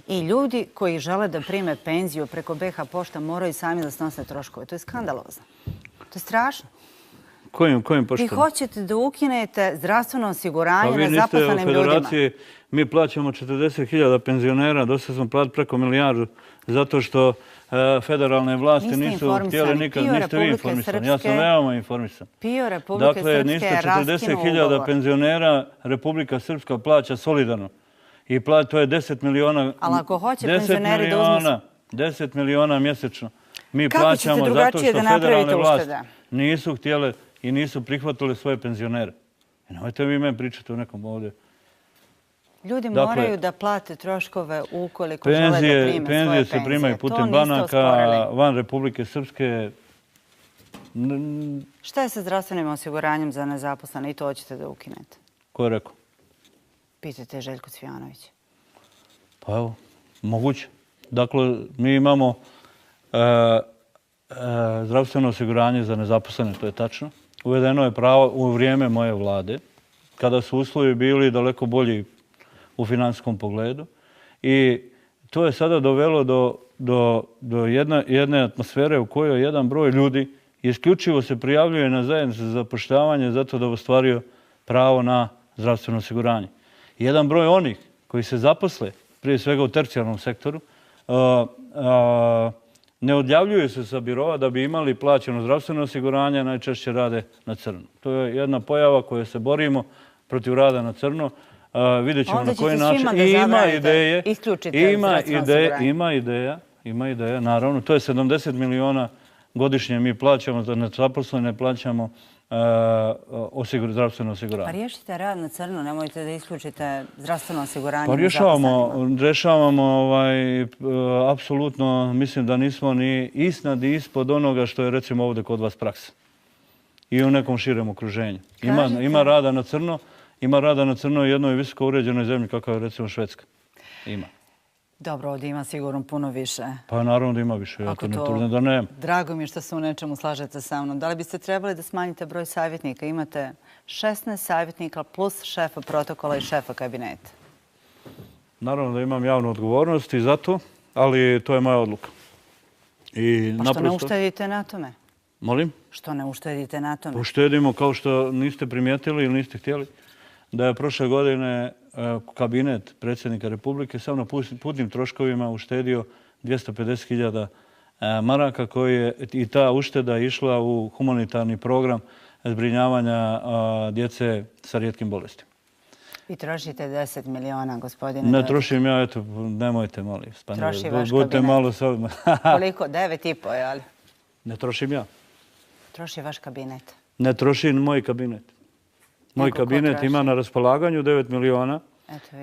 I ljudi koji žele da prime penziju preko BiH pošta moraju sami da snose troškove. To je skandalozno. To je strašno. Kojim poštama? Vi hoćete da ukinete zdravstveno osiguranje nezaposlenim ljudima. Federaciji mi plaćamo 40.000 penzionera, dosta smo platili preko milijardu, zato što federalne vlasti nisu htjeli nikad, niste vi informisani. Ja sam veoma informisan. PIO Republike Srpske je raskinuo ugovor. 40.000 penzionera Republika Srpska plaća solidarno. I to je 10 miliona. Ali ako hoće penzioneri da uzmu... 10 miliona mjesečno. Mi kako ćete plaćamo zato drugačije što da napravite federalne vlasti uštede? nisu htjele i nisu prihvatili svoje penzionere. I nemojte vi meni pričati o nekom ovdje. Ljudi moraju da plate troškove ukoliko žele da prime svoje penzije. Penzije se primaju putem banaka van Republike Srpske. Šta je sa zdravstvenim osiguranjem za nezaposlene i to hoćete da ukinete? Ko je rekao? Pitajte Željko Cvijanović. Pa evo, moguće. Dakle, mi imamo zdravstveno osiguranje za nezaposlene, to je tačno. Uvedeno je pravo u vrijeme moje vlade, kada su uslovi bili daleko bolji u finansijskom pogledu. I to je sada dovelo do jedne atmosfere u kojoj jedan broj ljudi isključivo se prijavljuje na zajednicu za zapošljavanje zato da ostvario pravo na zdravstveno osiguranje. Jedan broj onih koji se zaposle, prije svega u tercijarnom sektoru, ne odjavljuju se sa birova da bi imali plaćeno zdravstveno osiguranje, najčešće rade na crno. To je jedna pojava koju se borimo protiv rada na crno. Vidjet ćemo na koji način. Ima ideja, naravno. To je 70 miliona godišnje mi plaćamo, za nezaposlene plaćamo zdravstveno osiguranje. Pa riješite rad na crno, nemojte da isključite zdravstveno osiguranje. Pa rješavamo, apsolutno, mislim da nismo ni iznad i ispod onoga što je recimo ovdje kod vas praksa. I u nekom širem okruženju. Ima rada na crno. Ima rada na crno u jednoj visoko uređenoj zemlji kakva je recimo Švedska. Ima. Dobro, ovdje ima sigurno puno više. Pa naravno da ima više. Ja to ne tvrdim da nema. Drago mi je što se u nečemu slažete sa mnom. Da li biste trebali da smanjite broj savjetnika? Imate 16 savjetnika plus šefa protokola i šefa kabineta. Naravno da imam javnu odgovornost i za to, ali to je moja odluka. Pa što ne uštedite na tome? Molim? Što ne uštedite na tome? Uštedimo kao što niste primijetili ili niste htjeli da je prošle godine kabinet predsjednika Republike samo na putnim troškovima uštedio 250.000 maraka koji je i ta ušteda išla u humanitarni program zbrinjavanja djece sa rijetkim bolestima. Vi trošite 10 miliona, gospodine. Ne trošim ja, eto, nemojte molim. Troši vaš kabinet. Koliko? 9,5, jel? Ne trošim ja. Troši vaš kabinet. Ne troši moj kabinet. Moj kabinet ima na raspolaganju 9 miliona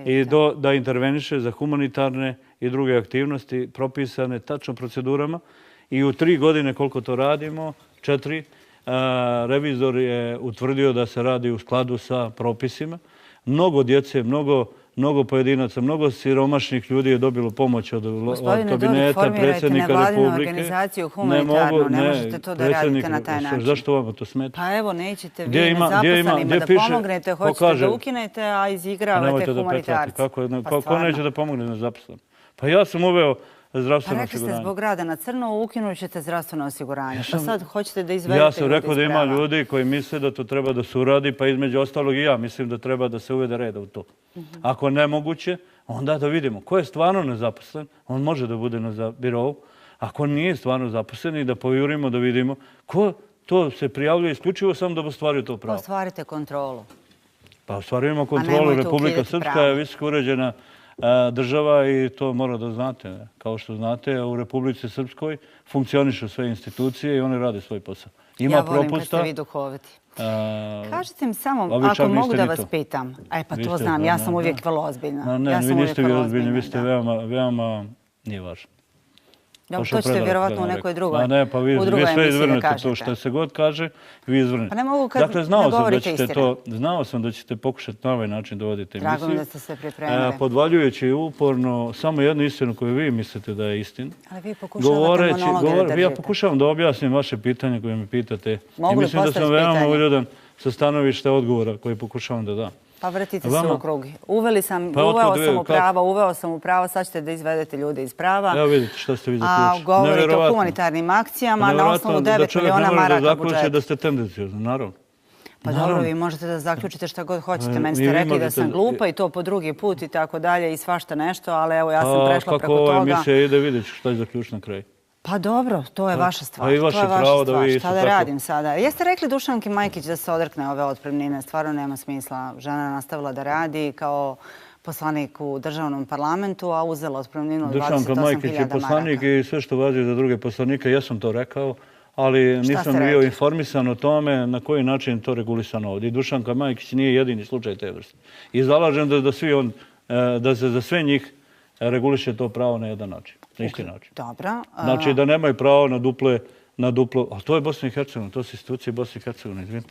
i da interveniše za humanitarne i druge aktivnosti propisane tačno procedurama. I u 3 godine koliko to radimo, 4, revizor je utvrdio da se radi u skladu sa propisima. Mnogo djece, mnogo pojedinaca, mnogo siromašnih ljudi je dobilo pomoć od kabineta predsjednika Republike. Nevladinu organizaciju humanitarnu, ne možete to da radite na taj način. Zašto vam to smeta? Pa evo, nećete vi nezaposlenima da pomognete, hoćete da ukinete, a izigravate humanitarce. Ko neće da pomogne nezaposlenima? Pa ja sam uveo zdravstveno Rekli ste osiguranje. zbog rada na crno ukinut ćete zdravstveno osiguranje. Pa sam- sad hoćete da izvedete Ja sam ljude rekao iz da ima prava. ljudi koji misle da to treba da se uradi, pa između ostalog i ja mislim da treba da se uvede reda u to. Ako je nemoguće, onda da vidimo ko je stvarno nezaposlen, on može da bude na birovu. Ako nije stvarno zaposlen i da povjurimo da vidimo ko to se prijavljuje isključivo samo da bi ostvario to pravo. Ostvarite kontrolu. Pa ostvarujemo kontrolu. nemojte Republika ukidati Srpska pravo. je visoko uređena država i to mora da znate. Kao što znate, u Republici Srpskoj funkcionišu sve institucije i one rade svoj posao. Ima Ja volim kad propusta. ste vi duhoviti. Kažite mi samo, ovi čak ako mogu niste da ni vas to. pitam. Pa Vi to ste, znam, da, ja da, sam da. uvijek vrlo ozbiljna. Ne, Ja vi sam uvijek niste vi vrlo ozbiljni, vi ste da. veoma, nije važno. Dobro, što to ćete Predrag vjerovatno u Predrag nekoj rekao. drugoj. A ne, pa vi u drugoj sve emisiji da izvrnete to kažete. što se god kaže, vi izvrnete. Pa ne mogu kad Dakle, ne znao sam da govorite ćete istinu. znao sam da ćete pokušati na ovaj način da vodite emisiju. Drago mi da ste se pripremili. Podvaljujući uporno samo jednu istinu koju vi mislite da je istina. Ali vi pokušavate monologe da Ja držite. pokušavam da objasnim vaše pitanje koje me pitate. Mogu I li mislim da sam postaviti veoma pitanje? uljudan sa stanovišta odgovora koje pokušavam da dam. Pa vrtite se Vama- u krug. Uveo sam u pravo, sad ćete da izvedete ljude iz prava. Evo vidite što ste vi A zaključili. govorite o Nevjerovatno. humanitarnim akcijama na Nevjerovatno osnovu 9 da čovjek miliona ne može da maraka zaključi budžeta. da ste tendenciozni, naravno. Pa dobro, vi možete da zaključite šta god hoćete. Meni I ste vi rekli da možete sam da- glupa i to po drugi put i tako dalje i svašta nešto, ali evo ja sam prešla Kako preko ova toga. emisija ide, vidjet ću što je zaključ na kraju. Pa dobro, to je vaša stvar. a i vaše to je vaša pravo da stvar. vi Šta isto da tako- radim sada? Jeste rekli Dušanki Majkić da se odrekne ove otpremnine? Stvarno nema smisla. Žena je nastavila da radi kao poslanik u državnom parlamentu, a uzela otpremninu od Dušanka 28.000 Majkić je poslanik maraka. i sve što važi za druge poslanike, ja sam to rekao, ali nisam ste bio rekli? informisan o tome na koji način je to regulisano ovdje. I Dušanka Majkić nije jedini slučaj te vrste. I zalažem da se za sve njih reguliše to pravo na jedan način, na isti način. Dobro. Znači da nemaju pravo na duplo, a to je Bosna i Hercegovina, to su institucije Bosne i Hercegovine, izvinite.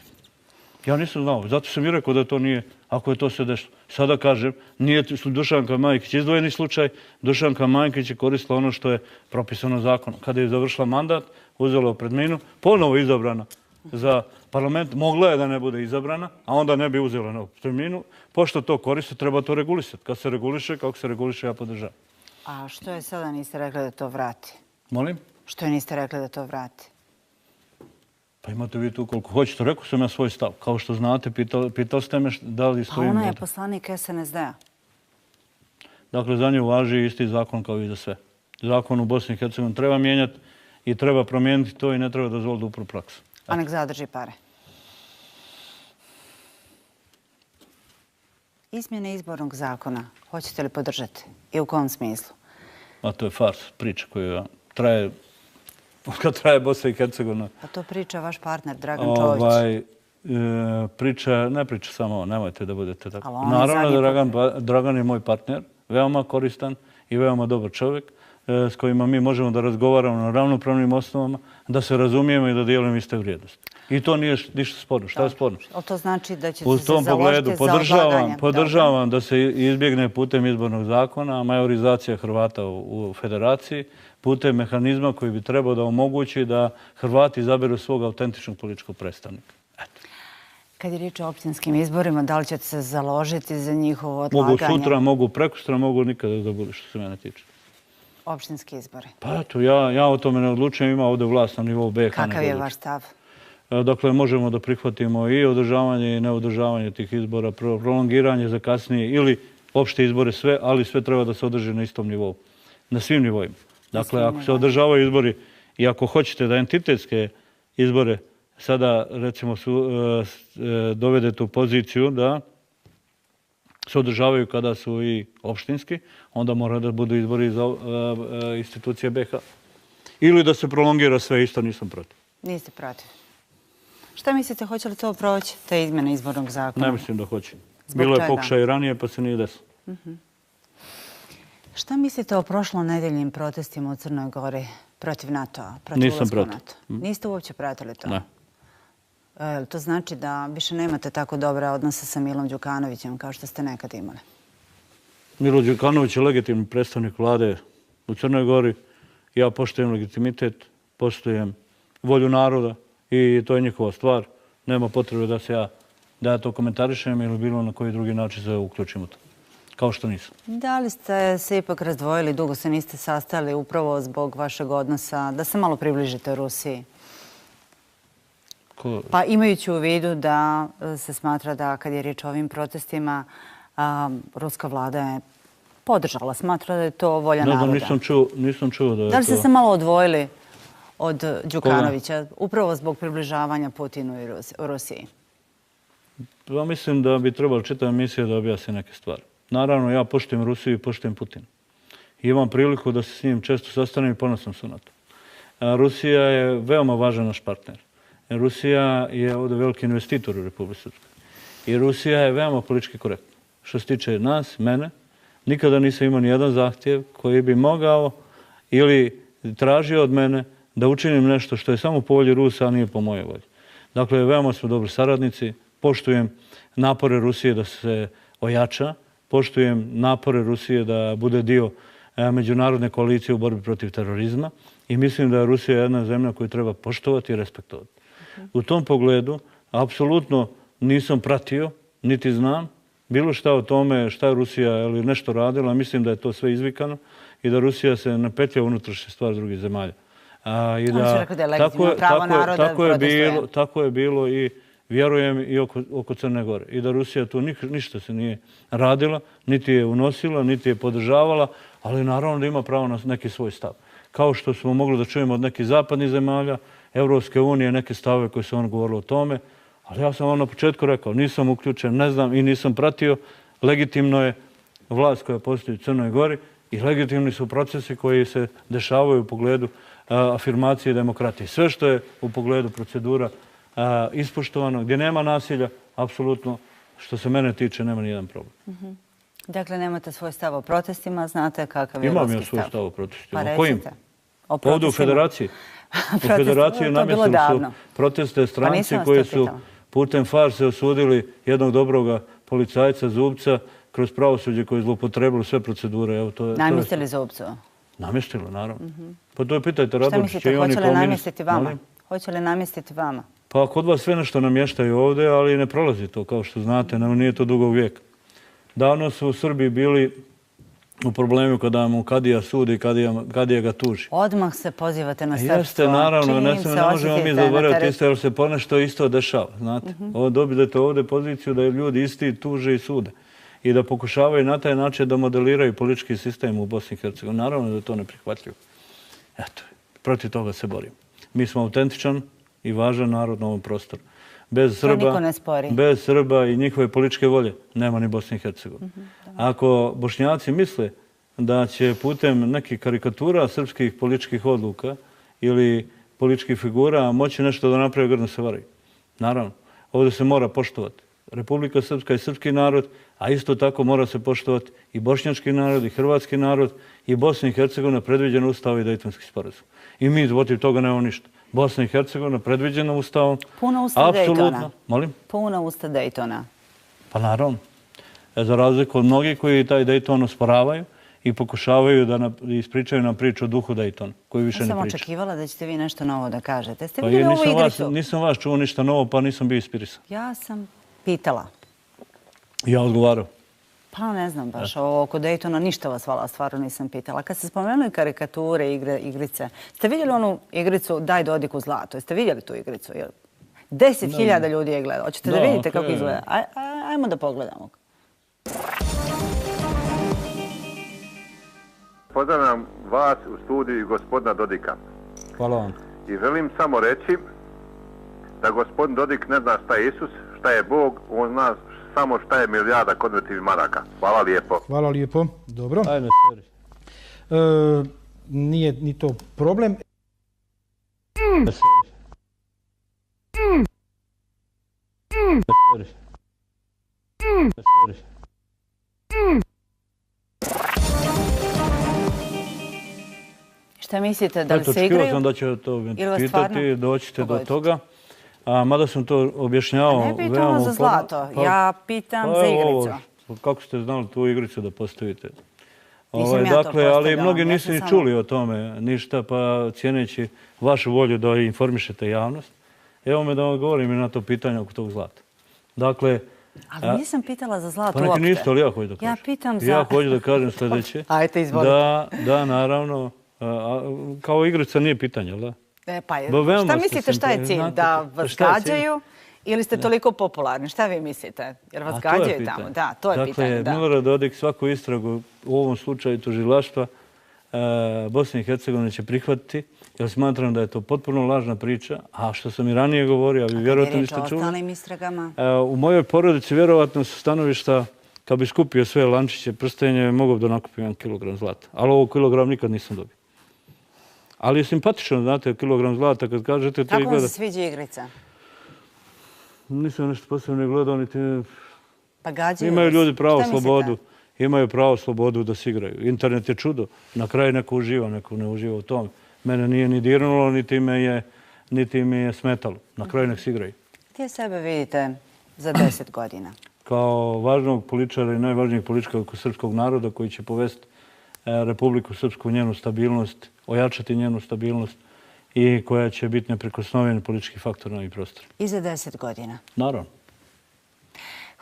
Ja nisam znao, zato sam i rekao da to nije, ako je to se desilo. Sada kažem, nije Dušanka Majkić izdvojeni slučaj, Dušanka Majkić je koristila ono što je propisano zakonom. Kada je završila mandat, uzela otpremninu, ponovo izabrana za parlament, mogla je da ne bude izabrana, a onda ne bi uzela na otpremninu. Pošto to koriste, treba to regulisati. Kad se reguliše, kako se reguliše, ja podržavam. A što je sada niste rekli da to vrati? Molim? Što je niste rekli da to vrati? Pa imate vi tu koliko hoćete. Rekao sam ja svoj stav. Kao što znate, pitali ste me da li Pa stojim... ona je poslanik SNSD-a. Dakle, za nju važi isti zakon kao i za sve. Zakon u Bosni i Hercegovini treba mijenjati i treba promijeniti to i ne treba dozvoliti upru praksu. A nek zadrži pare. Izmjene izbornog zakona, hoćete li podržati? I u kom smislu? A to je fars, priča koja traje, kad traje Bosna i Hercegovina. Pa to priča vaš partner Dragan Čović. Ne priča samo, nemojte da budete tako. Ali on je Naravno zadnji da Dragan je moj partner, veoma koristan i veoma dobar čovjek s kojima mi možemo da razgovaramo na ravnopravnim osnovama, da se razumijemo i da dijelimo iste vrijednosti. I to nije ništa sporno. Šta je sporno? Ali to znači da ćete U se tom pogledu založiti za odlaganje. podržavam da se izbjegne putem izbornog zakona majorizacija Hrvata u federaciji, putem mehanizma koji bi trebao da omogući da Hrvati izaberu svog autentičnog političkog predstavnika. Kad je riječ o općinskim izborima, da li ćete se založiti za njihovo odlaganje? Mogu sutra, mogu prekosutra, mogu nikada da bude što se mene tiče. Općinski izbori. Pa eto, ja o tome ne odlučujem, ima ovdje vlast na nivou BiH. Kakav je vaš stav? Dakle, možemo da prihvatimo i održavanje i neodržavanje tih izbora, prolongiranje za kasnije ili opšte izbore sve, ali sve treba da se održi na istom nivou. Na svim nivoima. Dakle, ako se održavaju izbori i ako hoćete da entitetske izbore sada, recimo, dovedete u poziciju da se održavaju kada su i opštinski, onda mora da budu izbori za institucije BiH. Ili da se prolongira sve, isto nisam protiv. Niste protiv. Šta mislite, hoće li to proći, te izmjene izbornog zakona? Ne mislim da hoće. Zbog Bilo je čega? pokušaj ranije, pa se nije desilo. Šta mislite o prošlonedeljnim protestima u Crnoj Gori protiv NATO-a? Protiv Nisam ulaska u protiv. NATO? Niste uopće pratili to? Ne. To znači da više nemate tako dobre odnose sa Milom Đukanovićem kao što ste nekad imali? Milo Đukanović je legitimni predstavnik vlade u Crnoj Gori. Ja poštujem legitimitet, poštujem volju naroda i to je njihova stvar. Nema potrebe da ja to komentarišem ili bilo na koji drugi način se uključim u to. kao što nisam. Da li ste se ipak razdvojili, dugo se niste sastali upravo zbog vašeg odnosa, da se malo približite Rusiji? Pa imajući u vidu da se smatra da kad je riječ o ovim protestima, ruska vlada je podržala, smatra da je to volja naroda. Nisam čuo da je to... Da li ste se malo odvojili od Đukanovića, upravo zbog približavanja Putinu i Rusiji? Ja mislim da bi trebalo čitava misija da objasni neke stvari. Naravno, ja poštujem Rusiju i poštujem Putina. I imam priliku da se s njim često sastanem i ponosan sam na to. Rusija je veoma važan naš partner. Rusija je ovdje veliki investitor u Republici Srpskoj. I Rusija je veoma politički korektna. Što se tiče nas, mene, nikada nisam imao ni jedan zahtjev koji bi mogao ili tražio od mene da učinim nešto što je samo po volji Rusa, a nije po mojoj volji. Dakle, veoma smo dobri saradnici. Poštujem napore Rusije da se ojača. Poštujem napore Rusije da bude dio međunarodne koalicije u borbi protiv terorizma. I mislim da je Rusija jedna zemlja koju treba poštovati i respektovati. U tom pogledu, apsolutno nisam pratio, niti znam bilo šta o tome šta je Rusija ili nešto radila. Mislim da je to sve izvikano i da Rusija se ne petlja unutrašnje stvari drugih zemalja. Tako je bilo i vjerujem i oko Crne Gore. I da Rusija tu ništa se nije radila, niti je unosila, niti je podržavala, ali naravno da ima pravo na neki svoj stav. Kao što smo mogli da čujemo od nekih zapadnih zemalja, Evropske unije, neke stave koje su on govorili o tome, ali ja sam vam na početku rekao, nisam uključen, ne znam i nisam pratio. Legitimno je vlast koja postoji u Crnoj Gori i legitimni su procesi koji se dešavaju u pogledu afirmacije demokratije. Sve što je u pogledu procedura ispoštovano, gdje nema nasilja, apsolutno, što se mene tiče, nema nijedan problem. Dakle, nemate svoj stav o protestima, znate kakav je ruski stav? Imam ja svoj stav o protestima. Pa kojim? recite. Ovdje u Federaciji. U Federaciji namjestili su proteste stranci koji su putem farse osudili jednog dobroga policajca Zubca kroz pravosuđe koji je zloupotrebilo sve procedure. Namjestili Zubcu? Namjestili, naravno. Pa to je pitajte Radončića. Šta mislite, hoće li namjestiti vama? Hoće li namjestiti vama? Pa kod vas sve nešto namještaju ovdje, ali ne prolazi to, kao što znate, nije to dugog vijeka. Davno su u Srbiji bili u problemu kada mu kadija sudi i kadija ga tuži. Odmah se pozivate na srpstvo. Jeste, naravno, ne možemo mi zaboraviti isto, jer se ponešto isto dešava, znate. Dobijete ovdje poziciju da ljudi isti tuže i sude i da pokušavaju na taj način da modeliraju politički sistem u Bosni i Hercegovini. Naravno da je to neprihvatljivo. Eto, protiv toga se borimo. Mi smo autentičan i važan narod na ovom prostoru. Bez Srba i njihove političke volje nema ni Bosne i Hercegovine. Ako Bošnjaci misle da će putem nekih karikatura srpskih političkih odluka ili političkih figura moći nešto da napravi, grdno se varaju. Naravno, ovdje se mora poštovati Republika Srpska i srpski narod, a isto tako mora se poštovati i bošnjački narod, i hrvatski narod, i Bosna i Hercegovina predviđena Ustavom i Dejtonski sporazum. I mi protiv toga nemamo ništa. Bosna i Hercegovina predviđena Ustavom. Puna usta Dejtona. Molim? Puna usta Dejtona. Pa naravno. Za razliku od mnogih koji taj Dejton osporavaju i pokušavaju da ispričaju nam priču o duhu Dejtona, koji više ne priča. Ja sam očekivala da ćete vi nešto novo da kažete. Ste Pa vidjeli ovu igricu? Nisam vas čuo ništa novo, pa nisam bio ispirisan. Ja sam pitala. Ja odgovarao. Pa ne znam baš, oko Dejtona ništa vas hvala, stvarno nisam pitala. Kad ste spomenuli karikature, igrice, ste vidjeli onu igricu Daj Dodiku zlato? Jeste vidjeli tu igricu? 10.000 ljudi je gledalo. Hoćete da vidite kako izgleda? Ajmo da pogledamo. Pozdravljam vas u studiju i gospodina Dodika. Hvala vam. I želim samo reći da gospodin Dodik ne zna šta je Isus, šta je Bog, on zna samo šta je milijarda konvertivnih maraka. Hvala lijepo. Hvala lijepo. Dobro. Ajde, seri. Nije ni to problem. Šta mislite, da li se igraju? Očekivao sam da će to pitati, doćete do toga. Mada sam to objašnjavao. Ne pitam vas za zlato, ja pitam za igricu. Kako ste znali tu igricu da postavite? Nisam ja to postavljala. Ali mnogi nisu ni čuli o tome ništa, pa cijeneći vašu volju da informišete javnost, evo me da vam odgovorim i na to pitanje oko tog zlata. Dakle, Ali nisam pitala za zlato Pa neki uopšte. niste, ali ja hoću da kažem. Ja pitam za... Ja hoću da kažem sljedeće. Ajde, izvolite. Da, naravno, kao igrica nije pitanje, ali da? Šta mislite šta je cilj? Da vas gađaju ili ste toliko popularni? Šta vi mislite? Jer vas gađaju tamo? Da, to je pitanje. Dakle, Milorad Dodik svaku istragu, u ovom slučaju tužilaštva, Bosne i Hercegovine će prihvatiti, jer smatram da je to potpuno lažna priča. A što sam i ranije govorio, a vi vjerojatno niste čuli. O ostalim istragama? U mojoj porodici vjerojatno su stanovišta, kad bi skupio sve lančiće, prstenje, mogu da nakupim 1 kilogram zlata. Ali ovo kilogram nikad nisam dobio. Ali je simpatično, znate, kilogram zlata kad kažete... Kako vam se sviđa igrica? Nisam nešto posebno gledao, niti... Pa gađaju vas. Imaju ljudi pravo slobodu. Imaju pravo slobodu da se igraju. Internet je čudo. Na kraju neko uživa, neko ne uživa u tome. Mene nije ni dirnulo, niti mi je smetalo. Na kraju nek se igraju. Gdje sebe vidite za 10 godina? Kao važnog političara i najvažnijeg političara srpskog naroda koji će povesti Republiku Srpsku, njenu stabilnost, ojačati njenu stabilnost i koja će biti neprikosnoven politički faktor na ovih prostor. I za 10 godina? Naravno.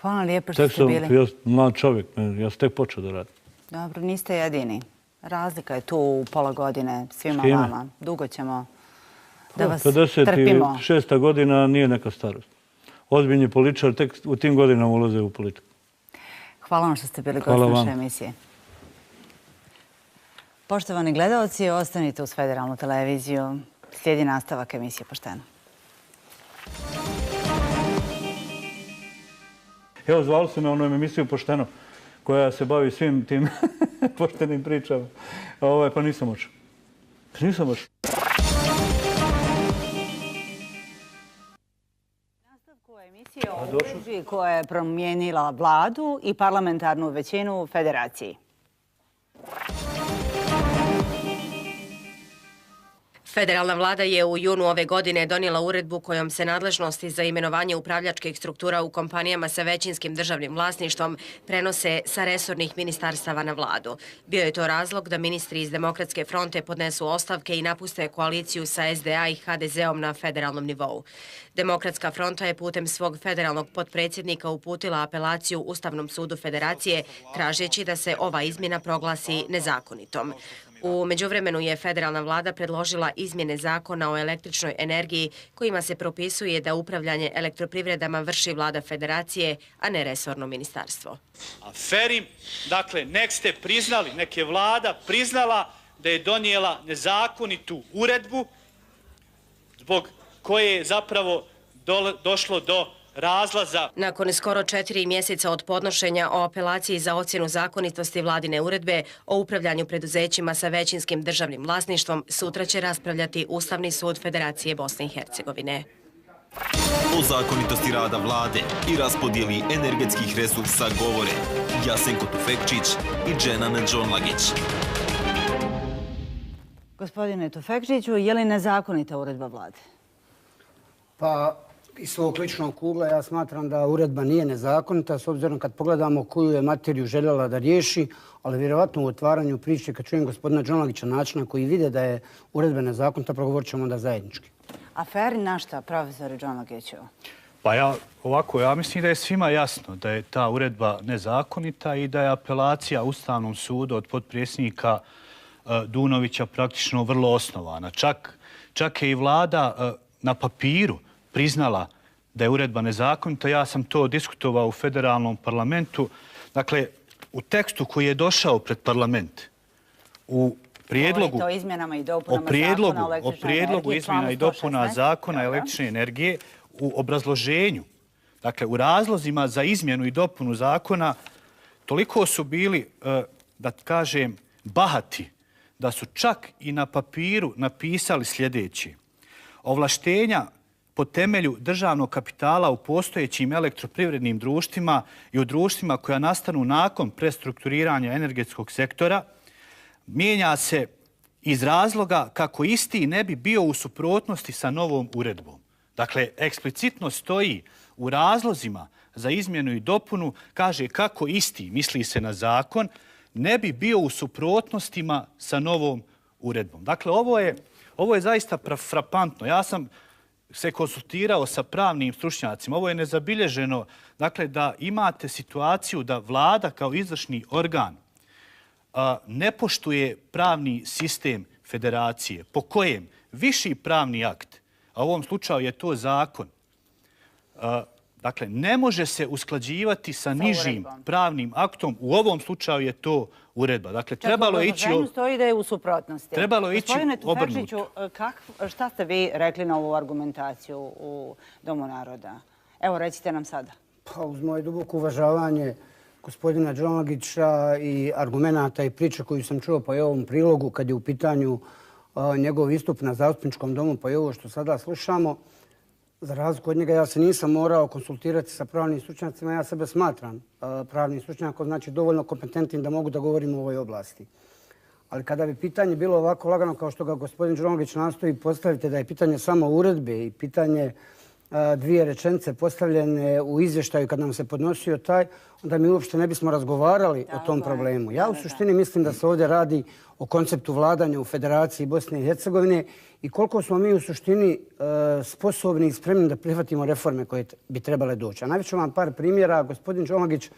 Hvala lijepo što ste bili. Ja sam mlad čovjek, ja sam tek počeo da radim. Dobro, niste jedini. Razlika je tu u pola godine svima vama. Dugo ćemo da vas trpimo. 56. godina nije neka starost. Ozbiljni političar tek u tim godinama ulaze u politiku. Hvala vam što ste bili gost naše emisije. Poštovani gledalci, ostanite uz Federalnu televiziju. Slijedi nastavak emisije Pošteno. Evo, zvali su me onom emisiju Pošteno, koja se bavi svim tim poštenim pričama. Pa nisam očeo. Nisam očeo. Nastavku emisije o uredbi koja je promijenila vladu i parlamentarnu većinu u Federaciji. Federalna vlada je u junu ove godine donijela uredbu kojom se nadležnosti za imenovanje upravljačkih struktura u kompanijama sa većinskim državnim vlasništvom prenose sa resornih ministarstava na vladu. Bio je to razlog da ministri iz Demokratske fronte podnesu ostavke i napuste koaliciju sa SDA i HDZ-om na federalnom nivou. Demokratska fronta je putem svog federalnog potpredsjednika uputila apelaciju Ustavnom sudu Federacije tražeći da se ova izmjena proglasi nezakonitom. U međuvremenu je federalna vlada predložila izmjene zakona o električnoj energiji kojima se propisuje da upravljanje elektroprivredama vrši vlada federacije, a ne resorno ministarstvo. Aferim, dakle, nek ste priznali, nek je vlada priznala da je donijela nezakonitu uredbu zbog koje je zapravo došlo do razlaza. Nakon skoro 4 mjeseca od podnošenja o apelaciji za ocjenu zakonitosti vladine uredbe o upravljanju preduzećima sa većinskim državnim vlasništvom, sutra će raspravljati Ustavni sud Federacije Bosne i Hercegovine. O zakonitosti rada vlade i raspodijeli energetskih resursa govore Jasenko Tufekčić i Dženan Džonlagić. Gospodine Tufekčiću, je li nezakonita uredba vlade? Pa, iz svog ličnog ugla ja smatram da uredba nije nezakonita, s obzirom kad pogledamo koju je materiju željela da riješi, ali vjerovatno u otvaranju priče, kad čujem gospodina Džonlagića načina koji vide da je uredba nezakonita, progovorit ćemo onda zajednički. Aferi na šta, profesore Džonlagiću? Pa ja mislim da je svima jasno da je ta uredba nezakonita i da je apelacija Ustavnom sudu od potpredsjednika Dunovića praktično vrlo osnovana. Čak je i vlada na papiru priznala da je uredba nezakonita. Ja sam to diskutovao u federalnom parlamentu. Dakle, u tekstu koji je došao pred parlament, u prijedlogu izmjena i dopuna zakona električne energije, u obrazloženju, dakle, u razlozima za izmjenu i dopunu zakona, toliko su bili, da kažem, bahati, da su čak i na papiru napisali sljedeći. Ovlaštenja po temelju državnog kapitala u postojećim elektroprivrednim društvima i u društvima koja nastanu nakon prestrukturiranja energetskog sektora mijenja se iz razloga kako isti ne bi bio u suprotnosti sa novom uredbom. Dakle, eksplicitno stoji u razlozima za izmjenu i dopunu, kaže kako isti, misli se na zakon, ne bi bio u suprotnostima sa novom uredbom. Dakle, ovo je zaista frapantno. Ja sam se konsultirao sa pravnim stručnjacima. Ovo je nezabilježeno. Dakle, da imate situaciju da vlada kao izvršni organ ne poštuje pravni sistem federacije po kojem viši pravni akt, a u ovom slučaju je to zakon, dakle, ne može se usklađivati sa nižim pravnim aktom. U ovom slučaju je to uredba. Dakle, trebalo je ići... stoji da je u suprotnosti. Trebalo je ići obrnuto. Šta ste vi rekli na ovu argumentaciju u Domu naroda? Evo, recite nam sada. Pa uz moje duboko uvažavanje gospodina Đolagića i argumenata i priče koju sam čuo pa i ovom prilogu kad je u pitanju njegov istup na zastupničkom domu pa i ovo što sada slušamo, za razliku od njega ja se nisam morao konsultirati sa pravnim stručnjacima. Ja sebe smatram pravnim stručnjakom, znači dovoljno kompetentnim da mogu da govorim u ovoj oblasti. Ali kada bi pitanje bilo ovako lagano kao što ga gospodin Đolagić nastoji postaviti, da je pitanje samo uredbe i pitanje dvije rečenice postavljene u izvještaju kad nam se podnosio taj, onda mi uopšte ne bismo razgovarali o tom problemu. Ja u suštini mislim da se ovdje radi o konceptu vladanja u Federaciji Bosne i Hercegovine i koliko smo mi u suštini sposobni i spremni da prihvatimo reforme koje bi trebale doći. A najviše vam par primjera. Gospodin Đolagić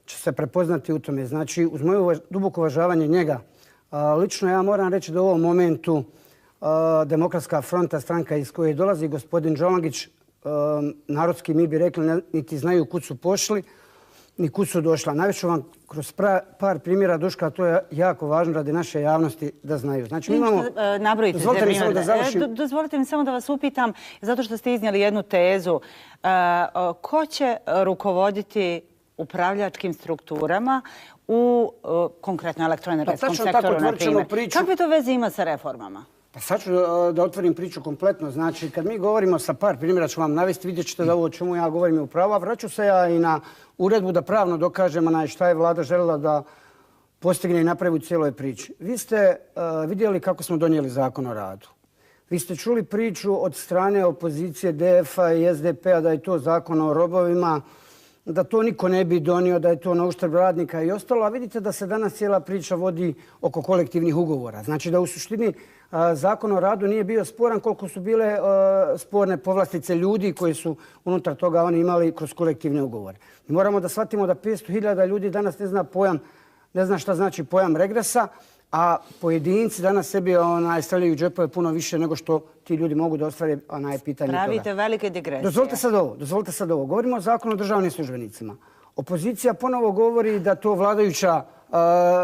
će se prepoznati u tome. Znači, uz moje duboko uvažavanje njega, lično ja moram reći da u ovom momentu Demokratska fronta, stranka iz koje dolazi gospodin Đolagić, narodski mi bi rekli niti znaju kud su pošli, ni kud su došla. Najviše vam kroz par primjera, Duška, to je jako važno radi naše javnosti da znaju. Znači, mi imamo... Dozvolite mi samo da vas upitam, zato što ste iznijeli jednu tezu. Ko će rukovoditi upravljačkim strukturama u konkretno elektroenergetskom sektoru, na primjer? Kakve to veze ima sa reformama? Pa sad ću da otvorim priču kompletno. Znači, kad mi govorimo sa par primjera, ću vam navesti, vidjet ćete da ovo o čemu ja govorim je upravo, a vraću se ja i na uredbu da pravno dokažem šta je vlada željela da postigne i napravi u cijeloj priči. Vi ste vidjeli kako smo donijeli zakon o radu. Vi ste čuli priču od strane opozicije DF-a i SDP-a da je to zakon o robovima, da to niko ne bi donio, da je to na uštrb radnika i ostalo. A vidite da se danas cijela priča vodi oko kolektivnih ugovora. Znači da u suštini zakon o radu nije bio sporan koliko su bile sporne povlastice ljudi koji su unutar toga oni imali kroz kolektivne ugovore. Mi moramo da shvatimo da 500.000 ljudi danas ne zna šta znači pojam regresa, a pojedinci danas sebi stavljaju džepove puno više nego što ti ljudi mogu da ostvare pitanje toga. Pravite velike digresije. Dozvolite sad ovo. Govorimo o zakonu o državnim službenicima. Opozicija ponovo govori da to vladajuća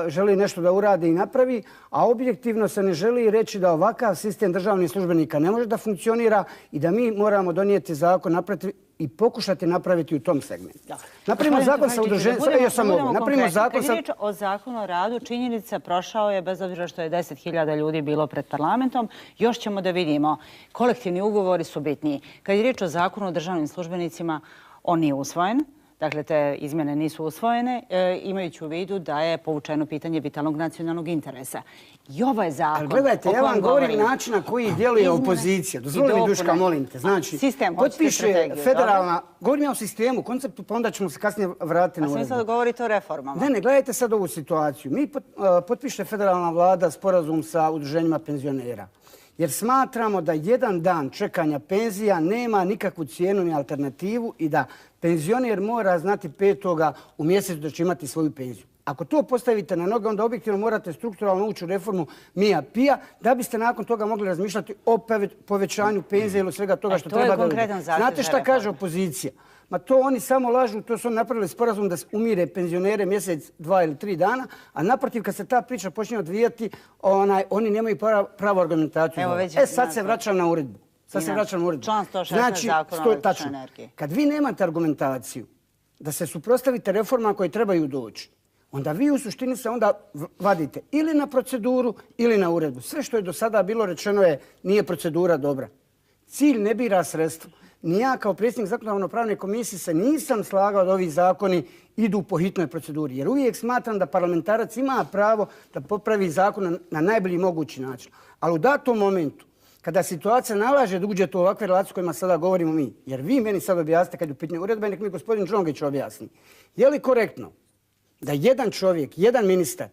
želi nešto da uradi i napravi, a objektivno se ne želi reći da ovakav sistem državnih službenika ne može da funkcionira i da mi moramo donijeti zakon i pokušati napraviti u tom segmentu. Napravimo zakon sa udruženjem. Kad je riječ o zakonu o radu, činjenica prošao je, bez obzira što je 10.000 ljudi bilo pred parlamentom, još ćemo da vidimo. Kolektivni ugovori su bitniji. Kad je riječ o zakonu o državnim službenicima, on nije usvojen. Dakle, te izmjene nisu usvojene, imajući u vidu da je povučeno pitanje vitalnog nacionalnog interesa. I ovo je zakon. Gledajte, ja vam govorim način na koji djeluje opozicija. Dozvoli mi, Duška, molim te. Znači, potpiše federalna... Govorim ja o sistemu, konceptu, pa onda ćemo se kasnije vratiti na uredbu. A sad govorite o reformama. Ne, gledajte sad ovu situaciju. Mi potpiše federalna vlada sporazum sa udruženjima penzionera. Jer smatramo da jedan dan čekanja penzija nema nikakvu cijenu ni alternativu i da penzioner mora znati 5. u mjesecu da će imati svoju penziju. Ako to postavite na noge, onda objektivno morate strukturalno ući u reformu MIA-PIA da biste nakon toga mogli razmišljati o povećanju penzije ili svega toga što treba da bude. Znate šta kaže opozicija? Ma to oni samo lažu, to su oni napravili sporazum da umire penzionere mjesec, 2 ili 3 dana, a naprotiv kad se ta priča počne odvijati, oni nemaju pravu argumentaciju. Sad se vraćam na uredbu. Član 116 zakona o električnoj energiji. Kad vi nemate argumentaciju da se suprotstavite reformama koje trebaju doći, onda vi u suštini se onda vadite ili na proceduru ili na uredbu. Sve što je do sada bilo rečeno nije procedura dobra. Cilj ne bira sredstvo. Ni ja kao predsjednik zakonodavno-pravne komisije se nisam slagao da ovi zakoni idu po hitnoj proceduri. Jer uvijek smatram da parlamentarac ima pravo da popravi zakon na najbolji mogući način. Ali u datom momentu, kada situacija nalaže da uđete u ovakve relacije o kojima sada govorimo mi, jer vi meni sad objasnite kad je u pitanju uredba i nek mi gospodin Đolagić objasni, je li korektno da jedan čovjek, jedan ministar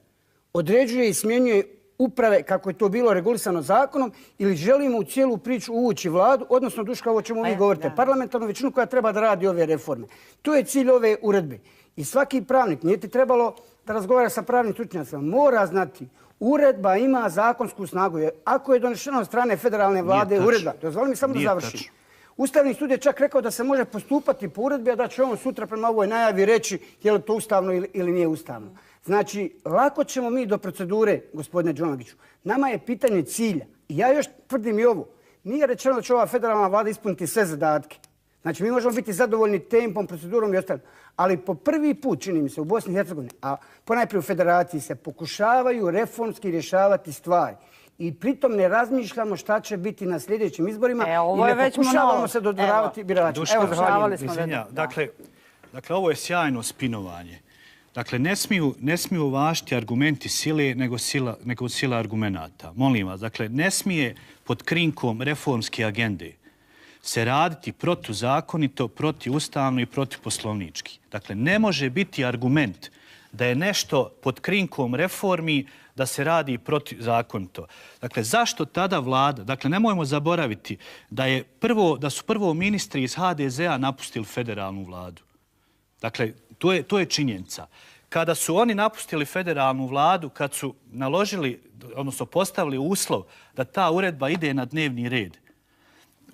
određuje i smjenjuje uprave kako je to bilo regulisano zakonom ili želimo u cijelu priču uvući vladu, odnosno Duška, ovo čemu vi govorite, parlamentarnu većinu koja treba da radi ove reforme. To je cilj ove uredbe. I svaki pravnik, nije ti trebalo da razgovara sa pravnim stručnjacima, mora znati uredba ima zakonsku snagu. Ako je donešena od strane federalne vlade uredba, dozvoli mi samo da završim. Ustavni sud je čak rekao da se može postupati po uredbi, a da će on sutra prema ovoj najavi reći je li to ustavno ili nije ustavno. Znači, lako ćemo mi do procedure, gospodine Đolagiću. Nama je pitanje cilja. I ja još tvrdim i ovo. Nije rečeno da će ova federalna vlada ispuniti sve zadatke. Znači, mi možemo biti zadovoljni tempom, procedurom i ostalim. Ali po prvi put, čini mi se, u Bosni i Hercegovini, a ponajprije u federaciji se pokušavaju reformski rješavati stvari. I pritom ne razmišljamo šta će biti na sljedećim izborima i ne pokušavamo se dodvoravati biračima. Evo, zahvaljali smo. Dakle, ovo je sjajno spinovanje. Dakle, ne smiju važiti argumenti sile, nego sila argumenata. Molim vas, dakle, ne smije pod krinkom reformske agende se raditi protuzakonito, protiustavno i protiposlovnički. Dakle, ne može biti argument da je nešto pod krinkom reformi da se radi protizakonito. Dakle, zašto tada vlada? Dakle, nemojmo zaboraviti da su prvo ministri iz HDZ-a napustili federalnu vladu. Dakle, to je činjenica. Kada su oni napustili federalnu vladu, kad su naložili, odnosno postavili uslov da ta uredba ide na dnevni red,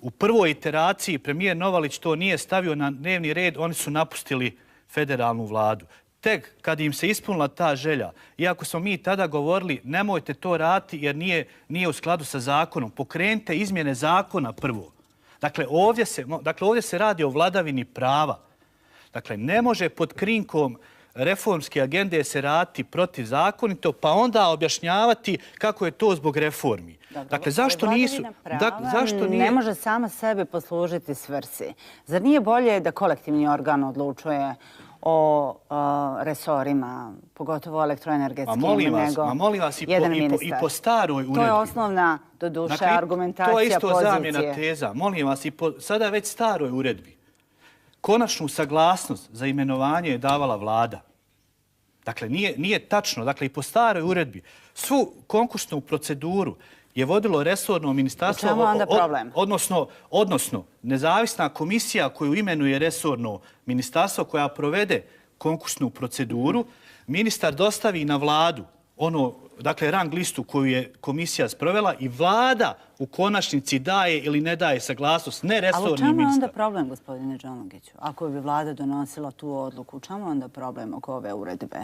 u prvoj iteraciji premijer Novalić to nije stavio na dnevni red, oni su napustili federalnu vladu. Tek kad im se ispunila ta želja, iako smo mi tada govorili nemojte to raditi jer nije u skladu sa zakonom, pokrenite izmjene zakona prvo. Dakle, ovdje se radi o vladavini prava. Dakle, ne može pod krinkom reformske agende se raditi protivzakonito, pa onda objašnjavati kako je to zbog reformi. Dakle, zašto nisu... Ne može sama sebe poslužiti svrsi. Zar nije bolje da kolektivni organ odlučuje o resorima, pogotovo elektroenergetskim, molim vas, i po staroj uredbi. To je osnovna, doduše, argumentacija pozicije. To je isto zamjena teza. Molim vas, i po sada već staroj uredbi konačnu saglasnost za imenovanje je davala vlada. Dakle, nije tačno. Dakle, i po staroj uredbi svu konkursnu proceduru je vodilo resorno ministarstvo. U čemu onda problem? Odnosno, nezavisna komisija koju imenuje resorno ministarstvo koja provede konkursnu proceduru, ministar dostavi na vladu rang listu koju je komisija sprovela i vlada u konačnici daje ili ne daje saglasnost, ne resorni ministar. Ali u čemu je onda problem, gospodine Đolagiću? Ako bi vlada donosila tu odluku, u čemu je onda problem oko ove uredbe?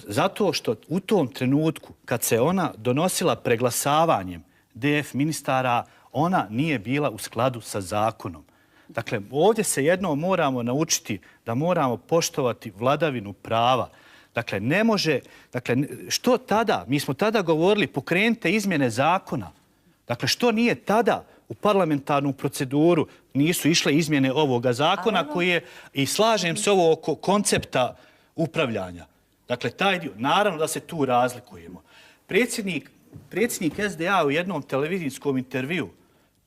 Zato što u tom trenutku, kad se ona donosila preglasavanjem DF ministara, ona nije bila u skladu sa zakonom. Dakle, ovdje se jednom moramo naučiti da moramo poštovati vladavinu prava. Dakle, ne može... Dakle, što tada? Mi smo tada govorili pokrenite izmjene zakona. Dakle, što nije tada u parlamentarnu proceduru nisu išle izmjene ovoga zakona koji je, i slažem se ovo oko koncepta upravljanja. Dakle, taj dio, naravno da se tu razlikujemo. Predsjednik SDA u jednom televizijskom intervju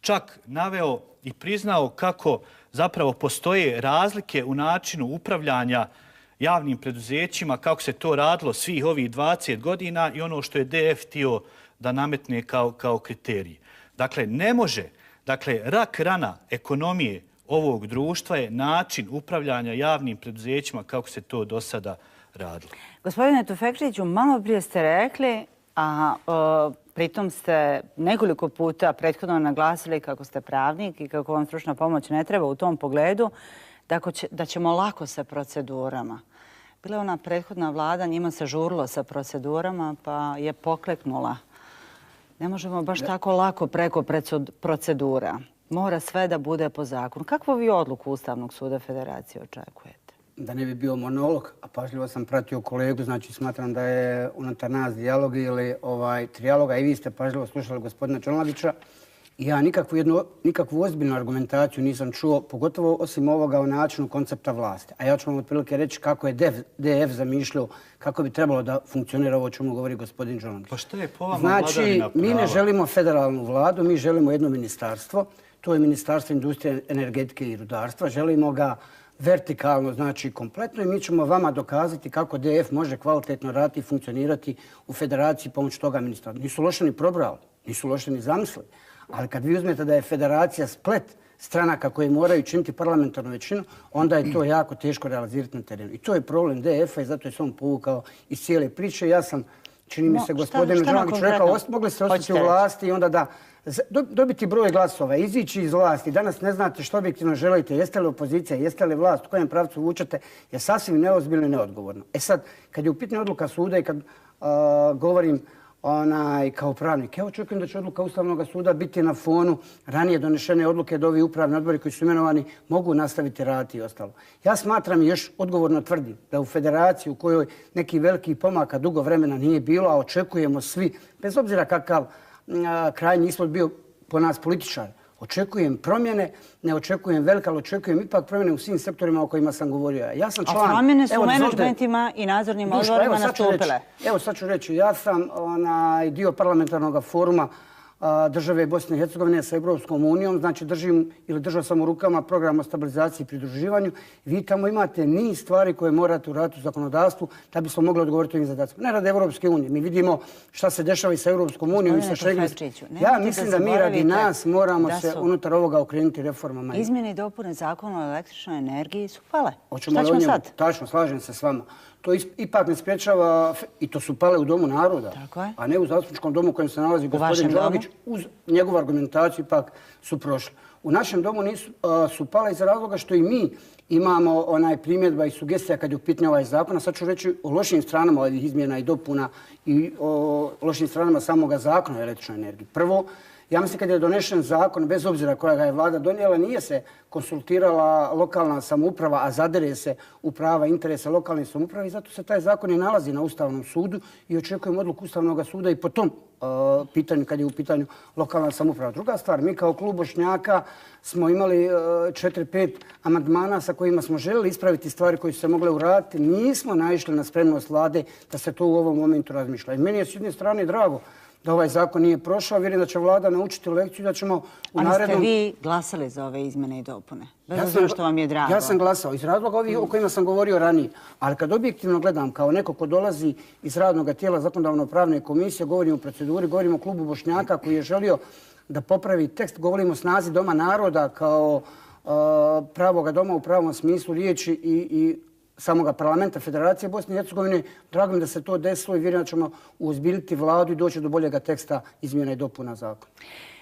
čak naveo i priznao kako zapravo postoje razlike u načinu upravljanja javnim preduzećima, kako se to radilo svih ovih 20 godina i ono što je DF htio da nametne kao kriterij. Dakle, ne može, rak rana ekonomije ovog društva je način upravljanja javnim preduzećima kako se to do sada radilo. Gospodine Tufekčiću, malo prije ste rekli, a pritom ste nekoliko puta prethodno naglasili kako ste pravnik i kako vam stručna pomoć ne treba u tom pogledu, da ćemo lako sa procedurama. Bila je ona prethodna vlada, njima se žurilo sa procedurama pa je pokleknula. Ne možemo baš tako lako preko procedura. Mora sve da bude po zakonu. Kakvu vi odluku Ustavnog suda Federacije očekujete? Da ne bi bio monolog, a pažljivo sam pratio kolegu, znači smatram da je unutar nas dijalog ili trijaloga i vi ste pažljivo slušali gospodina Đolagića. Ja nikakvu ozbiljnu argumentaciju nisam čuo, pogotovo osim ovoga o načinu koncepta vlasti. A ja ću vam otprilike reći kako je DF zamišljao, kako bi trebalo da funkcionira ovo o čemu govori gospodin Đolagić. Pa što je po vama vladavina prava? Znači, mi ne želimo federalnu vladu, mi želimo jedno ministarstvo. To je Ministarstvo industrije, energetike i rudarstva. Želimo ga vertikalno, znači kompletno i mi ćemo vama dokazati kako DF može kvalitetno raditi i funkcionirati u federaciji pomoću toga ministra. Nisu loše ni probrali, nisu loše ni zamislili, ali kad vi uzmete da je federacija splet stranaka koje moraju činiti parlamentarnu većinu, onda je to jako teško realizirati na terenu. I to je problem DF-a i zato je se on povukao iz cijele priče. Ja sam, čini mi se, gospodinu Đanoviću rekao, mogli ste ostati u vlasti i onda da dobiti broj glasova, izići iz vlasti. Danas ne znate što objektivno želite, jeste li opozicija, jeste li vlast, u kojem pravcu vučete, je sasvim neozbiljno i neodgovorno. E sad, kad je u pitanju odluka suda i kad govorim kao pravnik, ja očekujem da će odluka Ustavnog suda biti na fonu ranije donešene odluke da ovi upravni odbori koji su imenovani mogu nastaviti raditi i ostalo. Ja smatram i još odgovorno tvrdim da u federaciji u kojoj neki veliki pomaka dugo vremena nije bilo, a očekujemo svi, bez obzira kakav krajnji ishod bio po nas političar, očekujem promjene, ne očekujem velike, ali očekujem ipak promjene u svim sektorima o kojima sam govorio. Ja sam član... A promjene su u menadžmentima i nadzornim odborima nastupile. Evo sad ću reći, ja sam dio parlamentarnog foruma države Bosne i Hercegovine sa Evropskom unijom, znači držao sam u rukama program o stabilizaciji i pridruživanju. Vi tamo imate niz stvari koje morate uraditi u zakonodavstvu da bismo mogli odgovoriti ovim zadacima. Ne radi Evropske unije. Mi vidimo šta se dešava i sa Evropskom unijom i sa Schengenskom. Ja mislim da mi radi nas moramo se unutar ovoga okrenuti reformama. Izmjene i dopune zakona o električnoj energiji su pale. Šta ćemo sad? Tačno, slažem se s vama. To ipak ne sprječava, i to su pale u Domu naroda, a ne u zastupničkom domu u kojem se nalazi gospodin Đagić. Uz njegovu argumentaciju ipak su prošli. U našem domu su pale iz razloga što i mi imamo primjedba i sugestija kad je u pitanju ovaj zakon. A sad ću reći o lošim stranama ovih izmjena i dopuna i o lošim stranama samoga zakona o električnoj energiji. Prvo, ja mislim kad je donešen zakon, bez obzira koja ga je vlada donijela, nije se konsultirala lokalna samouprava, a zadere se u prava interesa lokalne samouprave i zato se taj zakon i nalazi na Ustavnom sudu i očekujemo odluku Ustavnog suda i po tom pitanju kad je u pitanju lokalna samouprava. Druga stvar, mi kao klub Bošnjaka smo imali 4-5 amandmana sa kojima smo željeli ispraviti stvari koje su se mogle uraditi. Nismo naišli na spremnost vlade da se to u ovom momentu razmišlja. I meni je s jedne strane drago da ovaj zakon nije prošao. Vjerujem da će vlada naučiti lekciju da ćemo u narednom... Ali ste vi glasali za ove izmjene i dopune? Bez obzira što vam je drago. Ja sam glasao iz razloga ovih o kojima sam govorio ranije. Ali kad objektivno gledam kao neko ko dolazi iz radnog tijela zakonodavno-pravne komisije, govorim o proceduri, govorim o klubu Bošnjaka koji je želio da popravi tekst, govorim o snazi Doma naroda kao pravoga doma u pravom smislu riječi i samoga parlamenta Federacije Bosne i Hercegovine. Drago mi da se to desilo i vjerujem da ćemo uozbiljiti vladu i doći do boljega teksta izmjena i dopuna zakona.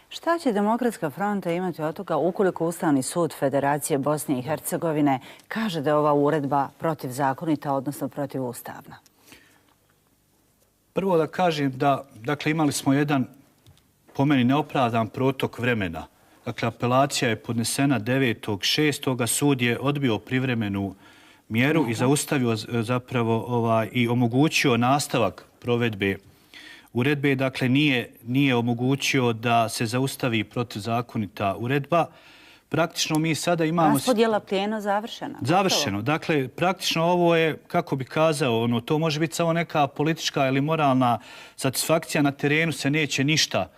Šta će Demokratska fronta imati od toga ukoliko Ustavni sud Federacije Bosne i Hercegovine kaže da je ova uredba protivzakonita, odnosno protivustavna? Prvo da kažem da imali smo jedan, po meni, neopravdan protok vremena. Dakle, apelacija je podnesena 9.6. Sud je odbio privremenu mjeru i zaustavio zapravo i omogućio nastavak provedbe uredbe. Dakle, nije omogućio da se zaustavi protivzakonita uredba. Praktično mi sada imamo... Raspodjela plijena završena. Završeno. Dakle, praktično ovo je, kako bi kazao, to može biti samo neka politička ili moralna satisfakcija. Na terenu se neće ništa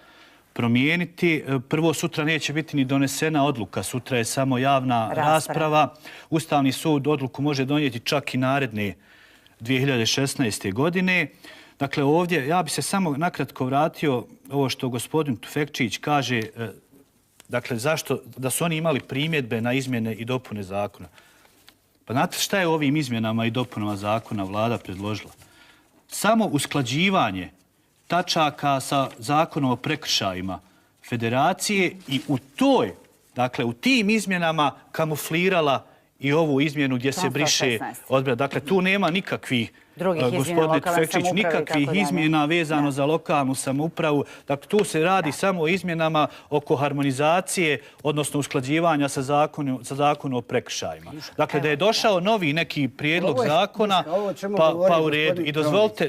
promijeniti. Prvo, sutra neće biti ni donesena odluka. Sutra je samo javna rasprava. Ustavni sud odluku može donijeti čak i naredne 2016. godine. Dakle, ovdje ja bi se samo nakratko vratio ovo što gospodin Tufekčić kaže, dakle, zašto da su oni imali primjedbe na izmjene i dopune zakona. Pa znate šta je ovim izmjenama i dopunama zakona vlada predložila? Samo usklađivanje tačaka sa zakonom o prekršajima Federacije i u tim izmjenama kamuflirala i ovu izmjenu gdje se briše odbrana. Dakle, tu nema nikakvih, gospodine Tufekčić, nikakvih izmjena vezano za lokalnu samoupravu. Dakle, tu se radi samo o izmjenama oko harmonizacije, odnosno usklađivanja sa zakonom o prekršajima. Dakle, da je došao novi neki prijedlog zakona, pa u redu. I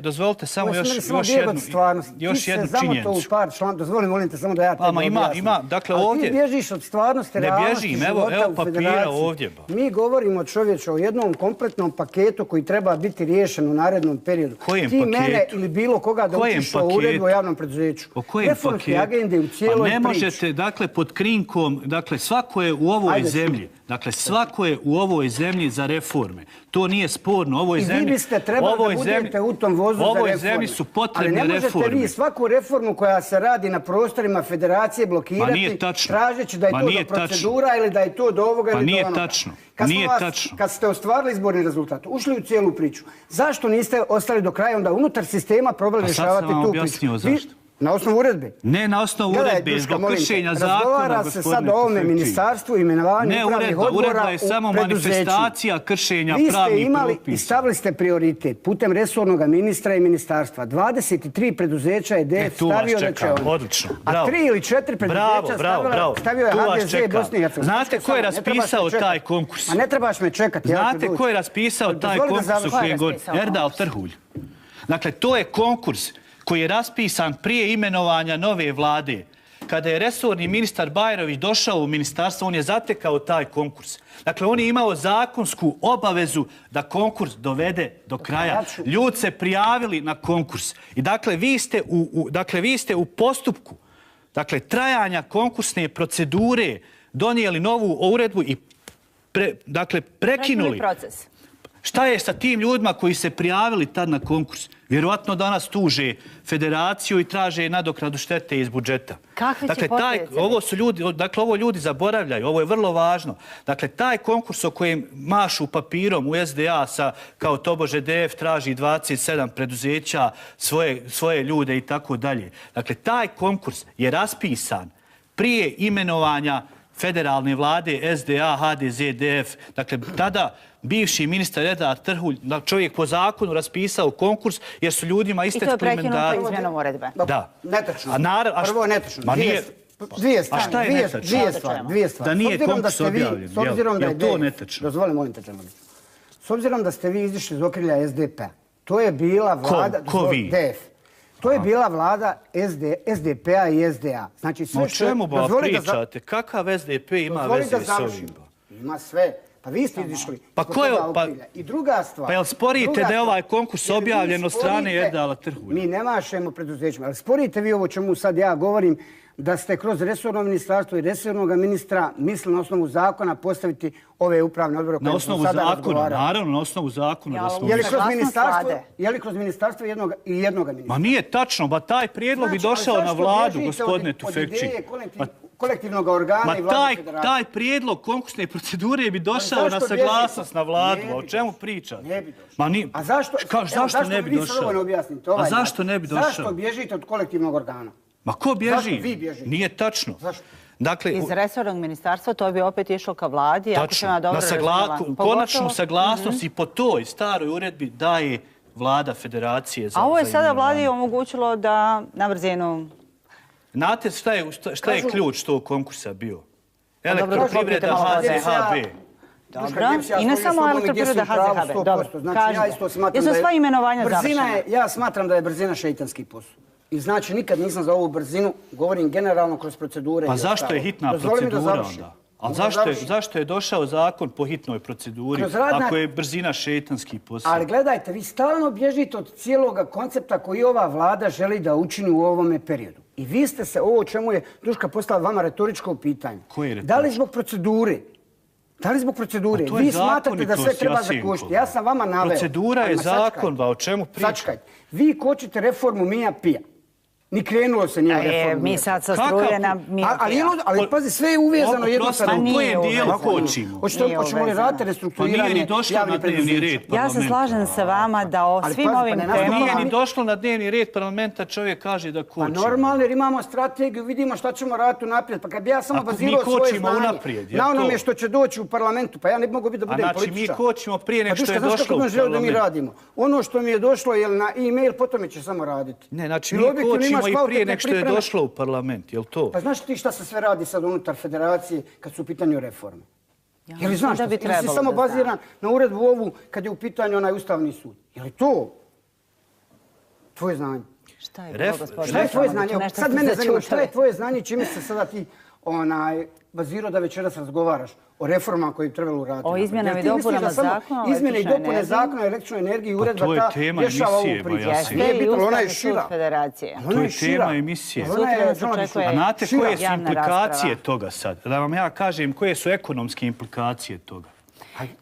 dozvolite samo još jednu činjenicu. Dozvoli, molim te, samo da ja tebi objasnim. Dakle, ovdje... Ti bježiš od stvarnosti, realnosti života u Federaciji. Mi govorimo, čovječe, o jednom kompletnom paketu koji treba biti riješen u narednom periodu. Kojem paketu? Ti mene ili bilo koga da učiš o uredbu o javnom preduzeću. O kojem paketu? Agende u cijeloj priči. Pa ne možete, dakle, pod krinkom, dakle, svako je u ovoj zemlji Dakle, svako je u ovoj zemlji za reforme. To nije sporno. Ovoj I zemlji, vi biste trebali da budete u tom vozu za reforme. ovoj zemlji su potrebne reforme. Ali ne možete vi svaku reformu koja se radi na prostorima federacije blokirati, tražeći da je to do procedura ili da je to do ovoga ili do onoga. Nije tačno. Kad ste ostvarili izborni rezultat, ušli u cijelu priču, zašto niste ostali do kraja onda unutar sistema probali rješavati tu priču? Pa sad sam vam objasnio zašto. Na osnovu uredbe? Ne na osnovu uredbe, zbog kršenja zakona, razgovara se sad o ovome ministarstvu, imenovanju upravnih odbora u preduzećima. Uredba je samo manifestacija kršenja pravnih propisa. Vi ste imali i stavili ste prioritet putem resornog ministra i ministarstva. 23 preduzeća je DF stavio da će on. Odlično, a 3 ili 4 preduzeća stavio je HDZ i Bosni i Hercegovine. Znate ko je raspisao taj konkurs? Ma ne trebaš me čekati. Znate ko je raspisao taj konkurs u kojem god? Erdal Trhulj. Dakle, to je konkurs koji je raspisan prije imenovanja nove vlade. Kada je resorni ministar Bajrović došao u ministarstvo, on je zatekao taj konkurs. Dakle, on je imao zakonsku obavezu da konkurs dovede do kraja. Ljudi se prijavili na konkurs. I dakle, vi ste u postupku trajanja konkursne procedure donijeli novu uredbu i prekinuli proces. Šta je sa tim ljudima koji se prijavili tad na konkurs? Vjerovatno danas tuže federaciju i traže nadoknadu štete iz budžeta. Kakve će posljedice? Ovo ljudi zaboravljaju, ovo je vrlo važno. Dakle, taj konkurs o kojem mašu papirom u SDA kao tobože DF traži 27 preduzeća, svoje ljude i tako dalje. Dakle, taj konkurs je raspisan prije imenovanja federalne vlade SDA, HDZ, DF. Dakle, tada bivši ministar Erdal Trhulj, čovjek po zakonu raspisao konkurs jer su ljudima istekli mandati. I to je prekinuto izmjenom uredbe. Da. Netačno. Prvo je netačno. Dvije stvari. A šta je netačno? Dvije stvari. Da nije konkurs objavljen. Je to netačno? Dozvoli, molim te, s obzirom da ste vi izišli iz okrilja SDP-a, to je bila vlada... Ko vi? DF. To je bila vlada SDP-a i SDA. Znači, sve o čemu ba pričate? Kakav SDP ima veze s ovim? Ima sve. Pa vi ste izišli. I druga stvar... Pa jel sporite da je ovaj konkurs objavljen od strane Erdala Trhulja? Mi ne mašemo preduzećima, ali sporite vi ovo čemu sad ja govorim, da ste kroz resorno ministarstvo i resornog ministra mislili na osnovu zakona postaviti ove upravne odbore koje smo sada razgovarali. Naravno, na osnovu zakona. Je li kroz ministarstvo i jednoga ministra? Ma nije tačno, ba taj prijedlog bi došao na vladu, gospodine Tufekči. Kolektivnog organa i vlade federacije. Taj prijedlog konkursne procedure bi došao na saglasnost na vladu. O čemu pričate? Ne bi došao. A zašto ne bi došao? A zašto ne bi došao? Zašto bježite od kolektivnog organa? Ma ko bježi? Zašto vi bježite? Nije tačno. Zašto? Iz resornog ministarstva to bi opet išlo ka vladi. Tačno. Konačnu saglasnost i po toj staroj uredbi daje vlada federacije. A ovo je sada vladi omogućilo da na brzinu... Znate šta je ključ tog konkursa bio? Elektroprivreda HZHB. Dobro. I ne samo elektroprivreda HZHB. Dobro. Jesu sva imenovanja završena? Ja smatram da je brzina šeitanski posao. I znači nikad nisam za ovu brzinu, govorim generalno kroz procedure. Pa zašto je hitna procedura onda? A zašto je došao zakon po hitnoj proceduri ako je brzina šeitanski posao? Ali gledajte, vi stalno bježite od cijeloga koncepta koji ova vlada želi da učini u ovome periodu. I vi ste se, ovo o čemu je Duška postavila vama retoričko pitanje. Da li zbog procedure? Da li zbog procedure? Vi smatrate da sve treba zakočiti. Ja sam vama naveo. Procedura je zakon, ba o čemu pričate? Sačekajte. Vi kočite reformu Mija Pija. Ni krenulo se nije reformu. Mi sad sa struje na Mija Pija. Ali pazi, sve je uvezano jedno sa drugim. U kojem dijelu kočimo? Hoćemo li raditi restrukturiranje javnih preduzeća? Ja se slažem sa vama da o svim ovim temama... Nije ni došlo na dnevni red parlamenta, čovjek kaže da kočimo. Pa normalno, jer imamo strategiju, vidimo šta ćemo raditi unaprijed. Pa kad bi ja samo bazirao svoje znanje na onome što će doći u parlamentu, pa ja ne mogu biti da budem političar. Znači mi kočimo prije nek što je došlo u parlament. Da mi radimo. Ono što mi je došlo je na e-mail, potom će samo raditi. Ne, znači mi kočimo i prije nek što je došlo u parlament, je li to? Pa znaš ti šta se sve radi sad unutar federacije kad su u pitanju reforme? Je li znaš ili si samo baziran na uredbu ovu kad je u pitanju onaj ustavni sud? Je li to tvoje znanje? Šta je to, gospodine? Šta je tvoje znanje? Sad mene zanima šta je tvoje znanje, čime se sada ti bazirao da večeras razgovaraš o reformama koje bi trebalo uraditi. O izmjenama i dopunama zakona o izmjene i dopune električnoj zakona o električnoj energiji i uredba to je ta tema rješava ovu emisije, priču. Jasin. Nije bitno, ona je Ustavni sud šira. Federacije. To je tema emisije. A znate koje su javna implikacije rasprava. toga sad? Da vam ja kažem koje su ekonomske implikacije toga.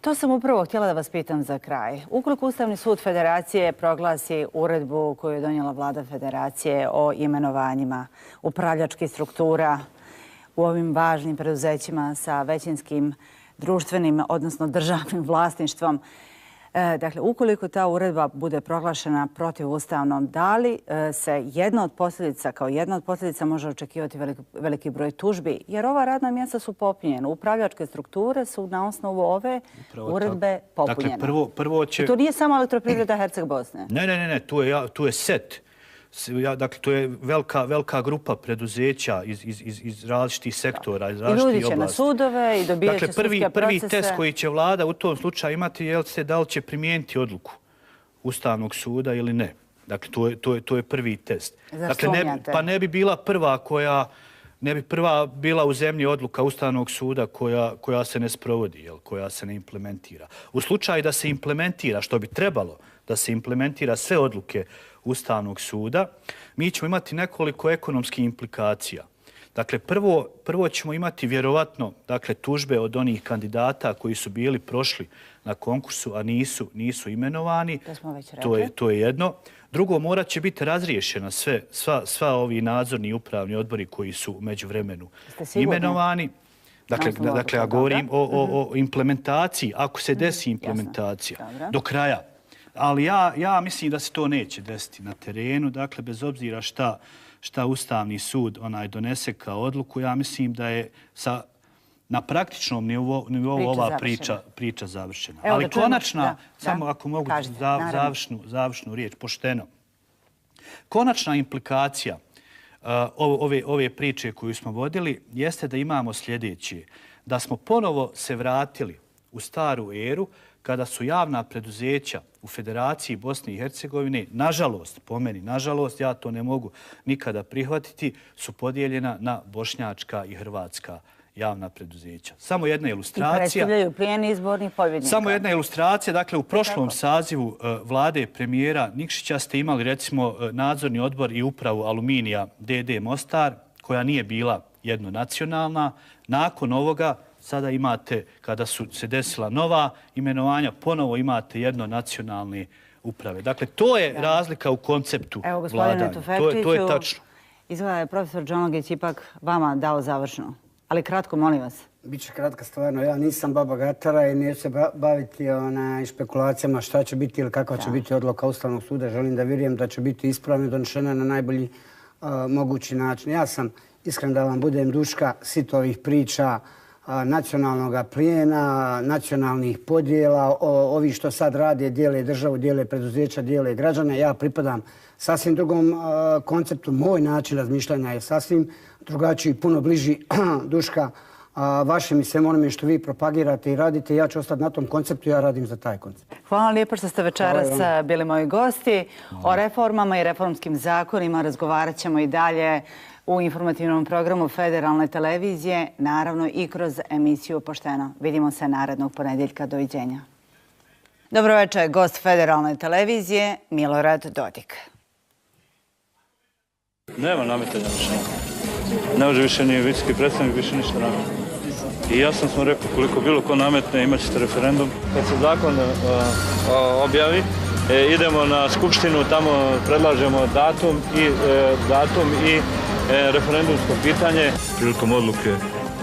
To sam upravo htjela da vas pitam za kraj. Ukoliko Ustavni sud Federacije proglasi uredbu koju je donijela vlada Federacije o imenovanjima upravljačkih struktura u ovim važnim preduzećima sa većinskim društvenim, odnosno državnim vlasništvom, dakle, ukoliko ta uredba bude proglašena protivustavnom, da li se kao jedna od posljedica može očekivati veliki broj tužbi? Jer ova radna mjesta su popunjena. Upravljačke strukture su na osnovu ove uredbe popunjene. Dakle, prvo će... I to nije samo Elektroprivreda Herceg Bosne. Ne, tu je set. Dakle, to je velika grupa preduzeća iz različitih sektora, iz različitih oblasti. I ljudi će na sudove i dobijat će sudske procese. Prvi test koji će vlada u tom slučaju imati je da li će primijeniti odluku Ustavnog suda ili ne. Dakle, to je prvi test. Dakle, pa ne bi bila prva ne bi prva bila u zemlji odluka Ustavnog suda koja se ne sprovodi, koja se ne implementira. U slučaju da se implementira, što bi trebalo da se implementira sve odluke Ustavnog suda, mi ćemo imati nekoliko ekonomskih implikacija. Dakle, prvo ćemo imati vjerovatno tužbe od onih kandidata koji su bili prošli na konkursu, a nisu imenovani. To je jedno. Drugo, morat će biti razriješena sva ovi nadzorni i upravni odbori koji su u međuvremenu imenovani. Dakle, ja govorim o implementaciji, ako se desi implementacija do kraja. Ali ja mislim da se to neće desiti na terenu. Dakle, bez obzira šta Ustavni sud donese kao odluku, ja mislim da je na praktičnom nivou ova priča završena. Ali konačna, samo ako mogu završnu riječ, pošteno. Konačna implikacija ove priče koju smo vodili jeste da imamo sljedeće. Da smo ponovo se vratili u staru eru kada su javna preduzeća u Federaciji Bosne i Hercegovine, nažalost, po meni, nažalost, ja to ne mogu nikada prihvatiti, su podijeljena na bošnjačka i hrvatska javna preduzeća. Samo jedna ilustracija. I predstavljaju plijen izbornih pobjednika. Samo jedna ilustracija. Dakle, u prošlom sazivu vlade premijera Nikšića ste imali, recimo, nadzorni odbor i upravu Aluminija DD Mostar, koja nije bila jednonacionalna. Nakon ovoga, sada imate, kada su se desila nova imenovanja, ponovo imate jednonacionalne uprave. Dakle, to je razlika u konceptu vladanja. To je tačno. Izgleda je profesor Džonlogić ipak vama dao završno. Ali kratko, molim vas. Biće kratka stvarno. Ja nisam baba Gatara i neću se baviti špekulacijama šta će biti ili kakva će biti odluka Ustavnog suda. Želim da vjerujem da će biti ispravno donešena na najbolji mogući način. Ja sam, iskren da vam budem duška, sit ovih priča nacionalnog plijena, nacionalnih podjela, ovi što sad rade, dijele državu, dijele preduzeća, dijele građane. Ja pripadam sasvim drugom konceptu. Moj način razmišljanja je sasvim drugačiji, puno bliži duška vašem i svem onome što vi propagirate i radite. Ja ću ostati na tom konceptu, ja radim za taj koncept. Hvala lijepo što ste večeras bili moji gosti. O reformama i reformskim zakonima razgovarat ćemo i dalje u informativnom programu Federalne televizije, naravno i kroz emisiju Pošteno. Vidimo se narednog ponedjeljka. Doviđenja. Dobro večer, gost Federalne televizije Milorad Dodik. Nema nametanja više. Ne može više ni visoki predstavnik, više ništa nametati. I jasno smo rekli, koliko bilo ko nametne, imat ćete referendum. Kad se zakon objavi, idemo na skupštinu, tamo predlažemo datum i referendumsko pitanje. Prilikom odluke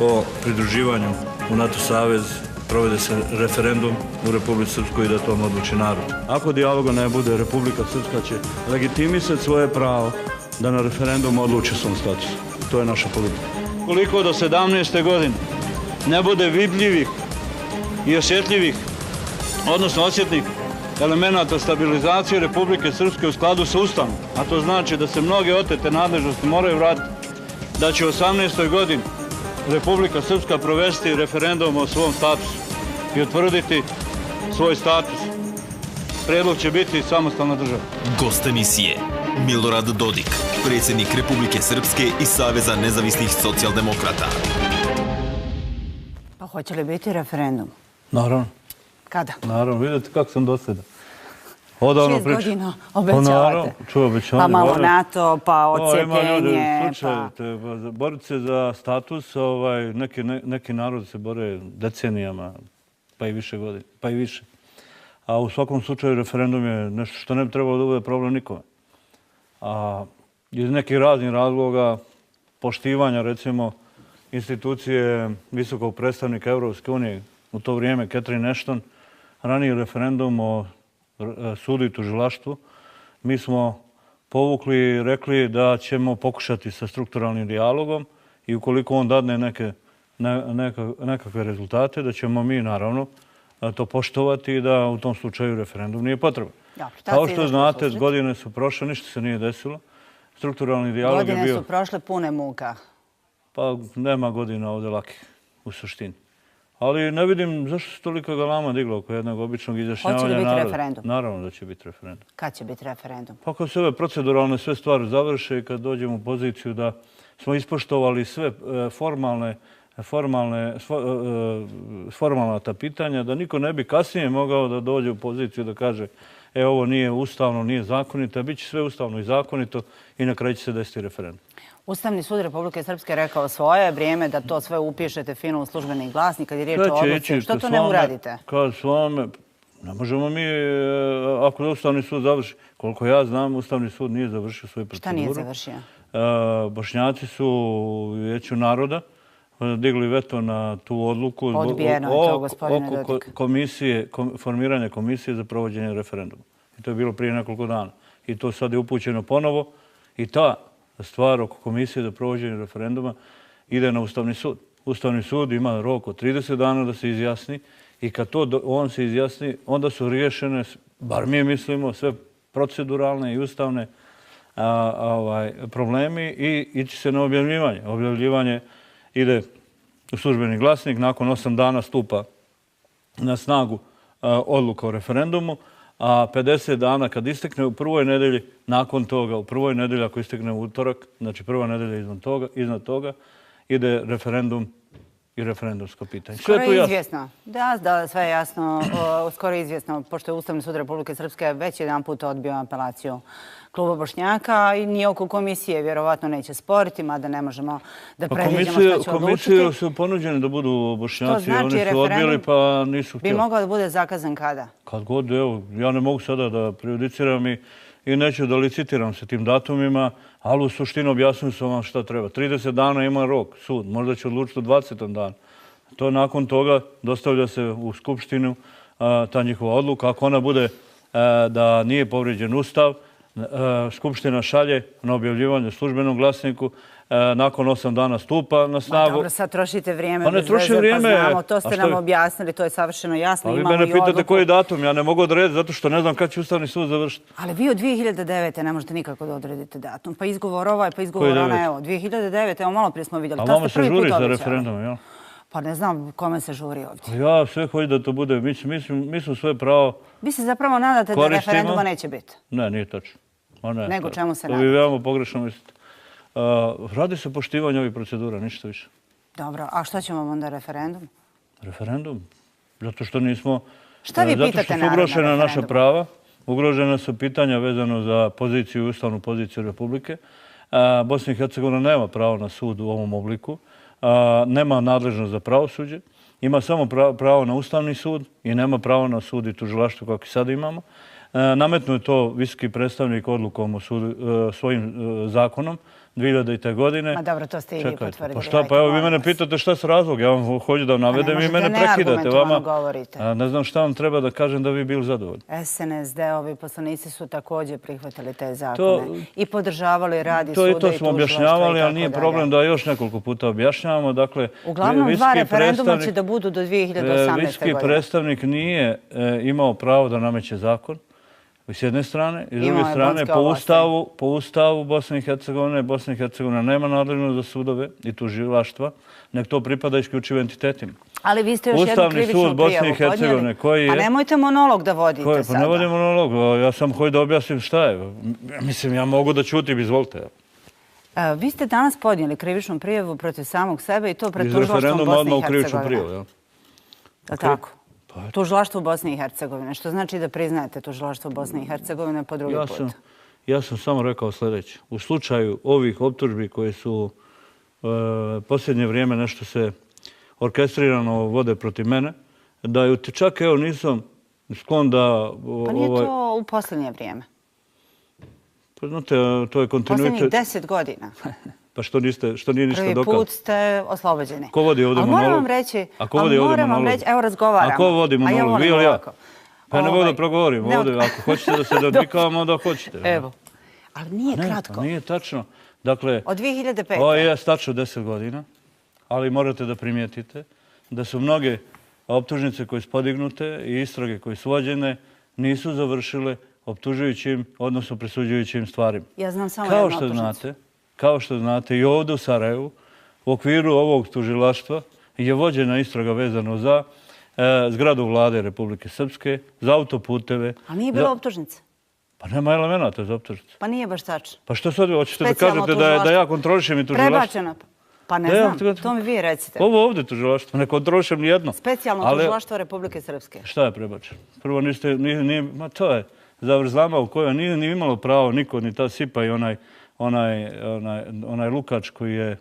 o pridruživanju u NATO savez provede se referendum u Republici Srpskoj i da to odluči narod. Ako dijaloga ne bude, Republika Srpska će legitimisati svoje pravo da na referendum odluči svom statusu. To je naša politika. Koliko do 17. godine ne bude vidljivih i osjetljivih, odnosno osjetnih elemenata stabilizacije Republike Srpske u skladu sa Ustavom, a to znači da se mnoge otete nadležnosti moraju vratiti, da će u 18. godini Republika Srpska provesti referendum o svom statusu i utvrditi svoj status. Prijedlog će biti samostalna država. Gost emisije Milorad Dodik, predsjednik Republike Srpske i Saveza nezavisnih socijaldemokrata. Pa hoće li biti referendum? Naravno. Kada? Naravno, vidite kako sam dosljedan. 6 godina obećavate. Pa malo NATO, pa odcepljenje. Boriti se za status, neki narod se bore decenijama, pa i više godina, pa i više. A u svakom slučaju referendum je nešto što ne bi trebalo da bude problem nikome. A iz nekih raznih razloga, poštivanja, recimo, institucije visokog predstavnika Evropske unije, u to vrijeme Catherine Ashton, raniji referendum o sudu i tužilaštvu, mi smo povukli i rekli da ćemo pokušati sa strukturalnim dijalogom i ukoliko on dadne nekakve rezultate, da ćemo mi, naravno, to poštovati i da u tom slučaju referendum nije potreban. Kao što znate, godine su prošle, ništa se nije desilo. Strukturalni dijalog je bio... Godine su prošle pune muka. Pa nema godina ovdje lakih, u suštini. Ali ne vidim zašto se tolika galama digla oko jednog običnog izjašnjavanja naroda. Hoće li biti referendum? Naravno da će biti referendum. Kad će biti referendum? Pa kad se ove proceduralne sve stvari završe i kad dođemo u poziciju da smo ispoštovali sve formalna ta pitanja, da niko ne bi kasnije mogao da dođe u poziciju da kaže ovo nije ustavno, nije zakonito, a bit će sve ustavno i zakonito i na kraju će se desiti referendum. Ustavni sud Republike Srpske rekao svoje vrijeme da to sve upišete fino u službeni glasnik kad je riječ o odluci. Što to ne uradite? Kad svome, ne možemo mi, ako da Ustavni sud završi, koliko ja znam, Ustavni sud nije završio svoju proceduru. Šta nije završio? Bošnjaci su u Vijeću naroda digli veto na tu odluku Odbijeno je to, gospodine Dodik. Formiranje komisije za provođenje referenduma. I to je bilo prije nekoliko dana. I to sad je upućeno ponovo. I ta stvar oko komisije za provođenje referenduma ide na Ustavni sud. Ustavni sud ima rok od 30 dana da se izjasni i kad on se izjasni, onda su riješene, bar mi mislimo, sve proceduralne i ustavne problemi i ići se na objavljivanje. Objavljivanje ide u službeni glasnik, nakon 8 dana stupa na snagu odluka o referendumu, a 50 dana kad istekne u prvoj nedelji, nakon toga, u prvoj nedelji ako istekne u utorak, znači prva nedelja iznad toga, ide referendum i referendumsko pitanje. Skoro je izvjesno. Da, sve je jasno. Skoro je izvjesno, pošto je Ustavni sud Republike Srpske već jedan put odbio apelaciju Kluba Bošnjaka i ni oko komisije vjerovatno neće sporiti, mada ne možemo da predviđamo šta će odlučiti. Komisije su ponuđene da budu Bošnjaci, oni su odbili pa nisu htjeli. Bi mogao da bude zakazan kada? Kad god, evo, ja ne mogu sada da prejudiciram i neću da licitiram se tim datumima, ali u suštini objasnili su vam šta treba. 30 dana ima rok, sud, možda će odlučiti u 20. danu. To nakon toga dostavlja se u Skupštinu ta njihova odluka. Ako ona bude da nije povrijeđen Ustav, Skupština šalje na objavljivanje u službenom glasniku, nakon 8 dana stupa na snagu. Dobro, sad trošite vrijeme. Pa ne troši vrijeme. Pa znamo, to ste nam objasnili, to je savršeno jasno. A vi mene pitate koji datum, ja ne mogu odrediti zato što ne znam kad će Ustavni sud završiti. Ali vi od 2009. ne možete nikako da odredite datum. Pa izgovor ovaj, pa izgovor ona, evo. 2009. evo malo prije smo vidjeli. A vama se žuri za referendum, jel? Pa ne znam kome se žuri ovdje. Ja sve hoću da to bude, mi smo sve pravo koristimo. Vi se zapravo nadate da referenduma neće biti? Ne, nije tačno. Nego čemu se nadate? To vi veoma pogrešno mislite. Radi se poštivanje ovih procedura, ništa više. Dobro, a što će vam onda referendum? Referendum? Zato što nismo... Šta vi pitate narod na referendumu? Zato što su ugrožena naša prava, ugrožena su pitanja vezano za poziciju, ustavnu poziciju Republike. Bosna i Hercegovina nema pravo na sud u ovom obliku, nema nadležnost za pravosuđe, ima samo pravo na Ustavni sud i nema pravo na sud i tužilaštvo kako i sad imamo. Nametnuo je to visoki predstavnik odlukom svojim zakonom 2000. godine. Ma dobro, to ste i vi potvrdili. Pa šta, pa evo vi mene pitate šta su razlog, ja vam hoću da navedem i mene prekidate. Ne znam šta vam treba da kažem da bi bili zadovoljni. SNSD-ovi poslanici su također prihvatili te zakone i podržavali rad i suda i tužilaštva. To smo objašnjavali, ali nije problem da još nekoliko puta objašnjavamo. Uglavnom 2 referenduma će da budu do 2018. godine. Visoki predstavnik nije imao pravo da nameće zakon. S jedne strane i s druge strane po ustavu Bosne i Hercegovine nema nadležnost za sudove i tužilaštva, nek to pripada isključivo entitetima. Ali vi ste još jednu krivičnu prijavu podnijeli. Pa nemojte monolog da vodite sada. Pa ne vodim monolog, ja sam koji da objasnim šta je. Mislim, ja mogu da ćutim, izvolite. Vi ste danas podnijeli krivičnu prijavu protiv samog sebe i to pred iz tužilaštvom referenduma Bosne odmah i u krivičnu Hercegovine. prijavu, Je li tako? Tužilaštvo Bosne i Hercegovine, što znači da priznajete tužilaštvo Bosne i Hercegovine po drugi put. Ja sam samo rekao sljedeće. U slučaju ovih optužbi koje su posljednje vrijeme nešto se orkestrirano vode protiv mene, da ju čak evo nisam sklon da... Pa nije to u posljednje vrijeme. Pa znate, to je kontinuitet... Posljednjih 10 godina. Pa što nije ništa dokaz? Prvi put ste oslobođeni. Ko vodi ovdje monolog? Moram vam reći, evo razgovaramo. A ko vodi monolog? Vi ili ja? Pa ne mogu da progovorim ovdje. Ako hoćete da se dodvikavamo, onda hoćete. Evo. Ali nije kratko. Nije tačno. Dakle, od 2005. Ovo je tačno 10 godina, ali morate da primijetite da su mnoge optužnice koje su podignute i istrage koje su vođene nisu završile optužujućim, odnosno presuđujućim stvarima. Ja znam samo jednu optužnicu. Kao što znate, i ovdje u Sarajevu, u okviru ovog tužilaštva, je vođena istraga vezano za zgradu vlade Republike Srpske, za autoputeve. A nije bilo optužnice? Pa nema elemenata za optužnice. Pa nije baš tačno. Pa što sad hoćete da kažete da ja kontrolišem i tužilaštvo? Prebačeno. Pa ne znam, to mi vi recite. Ovo ovdje tužilaštvo, ne kontrolišem nijedno. Specijalno tužilaštvo Republike Srpske. Šta je prebačeno? Prvo niste, ma to je zavrzlama u kojoj nije imalo pravo niko, ni ta Sipa i onaj Lukač koji je,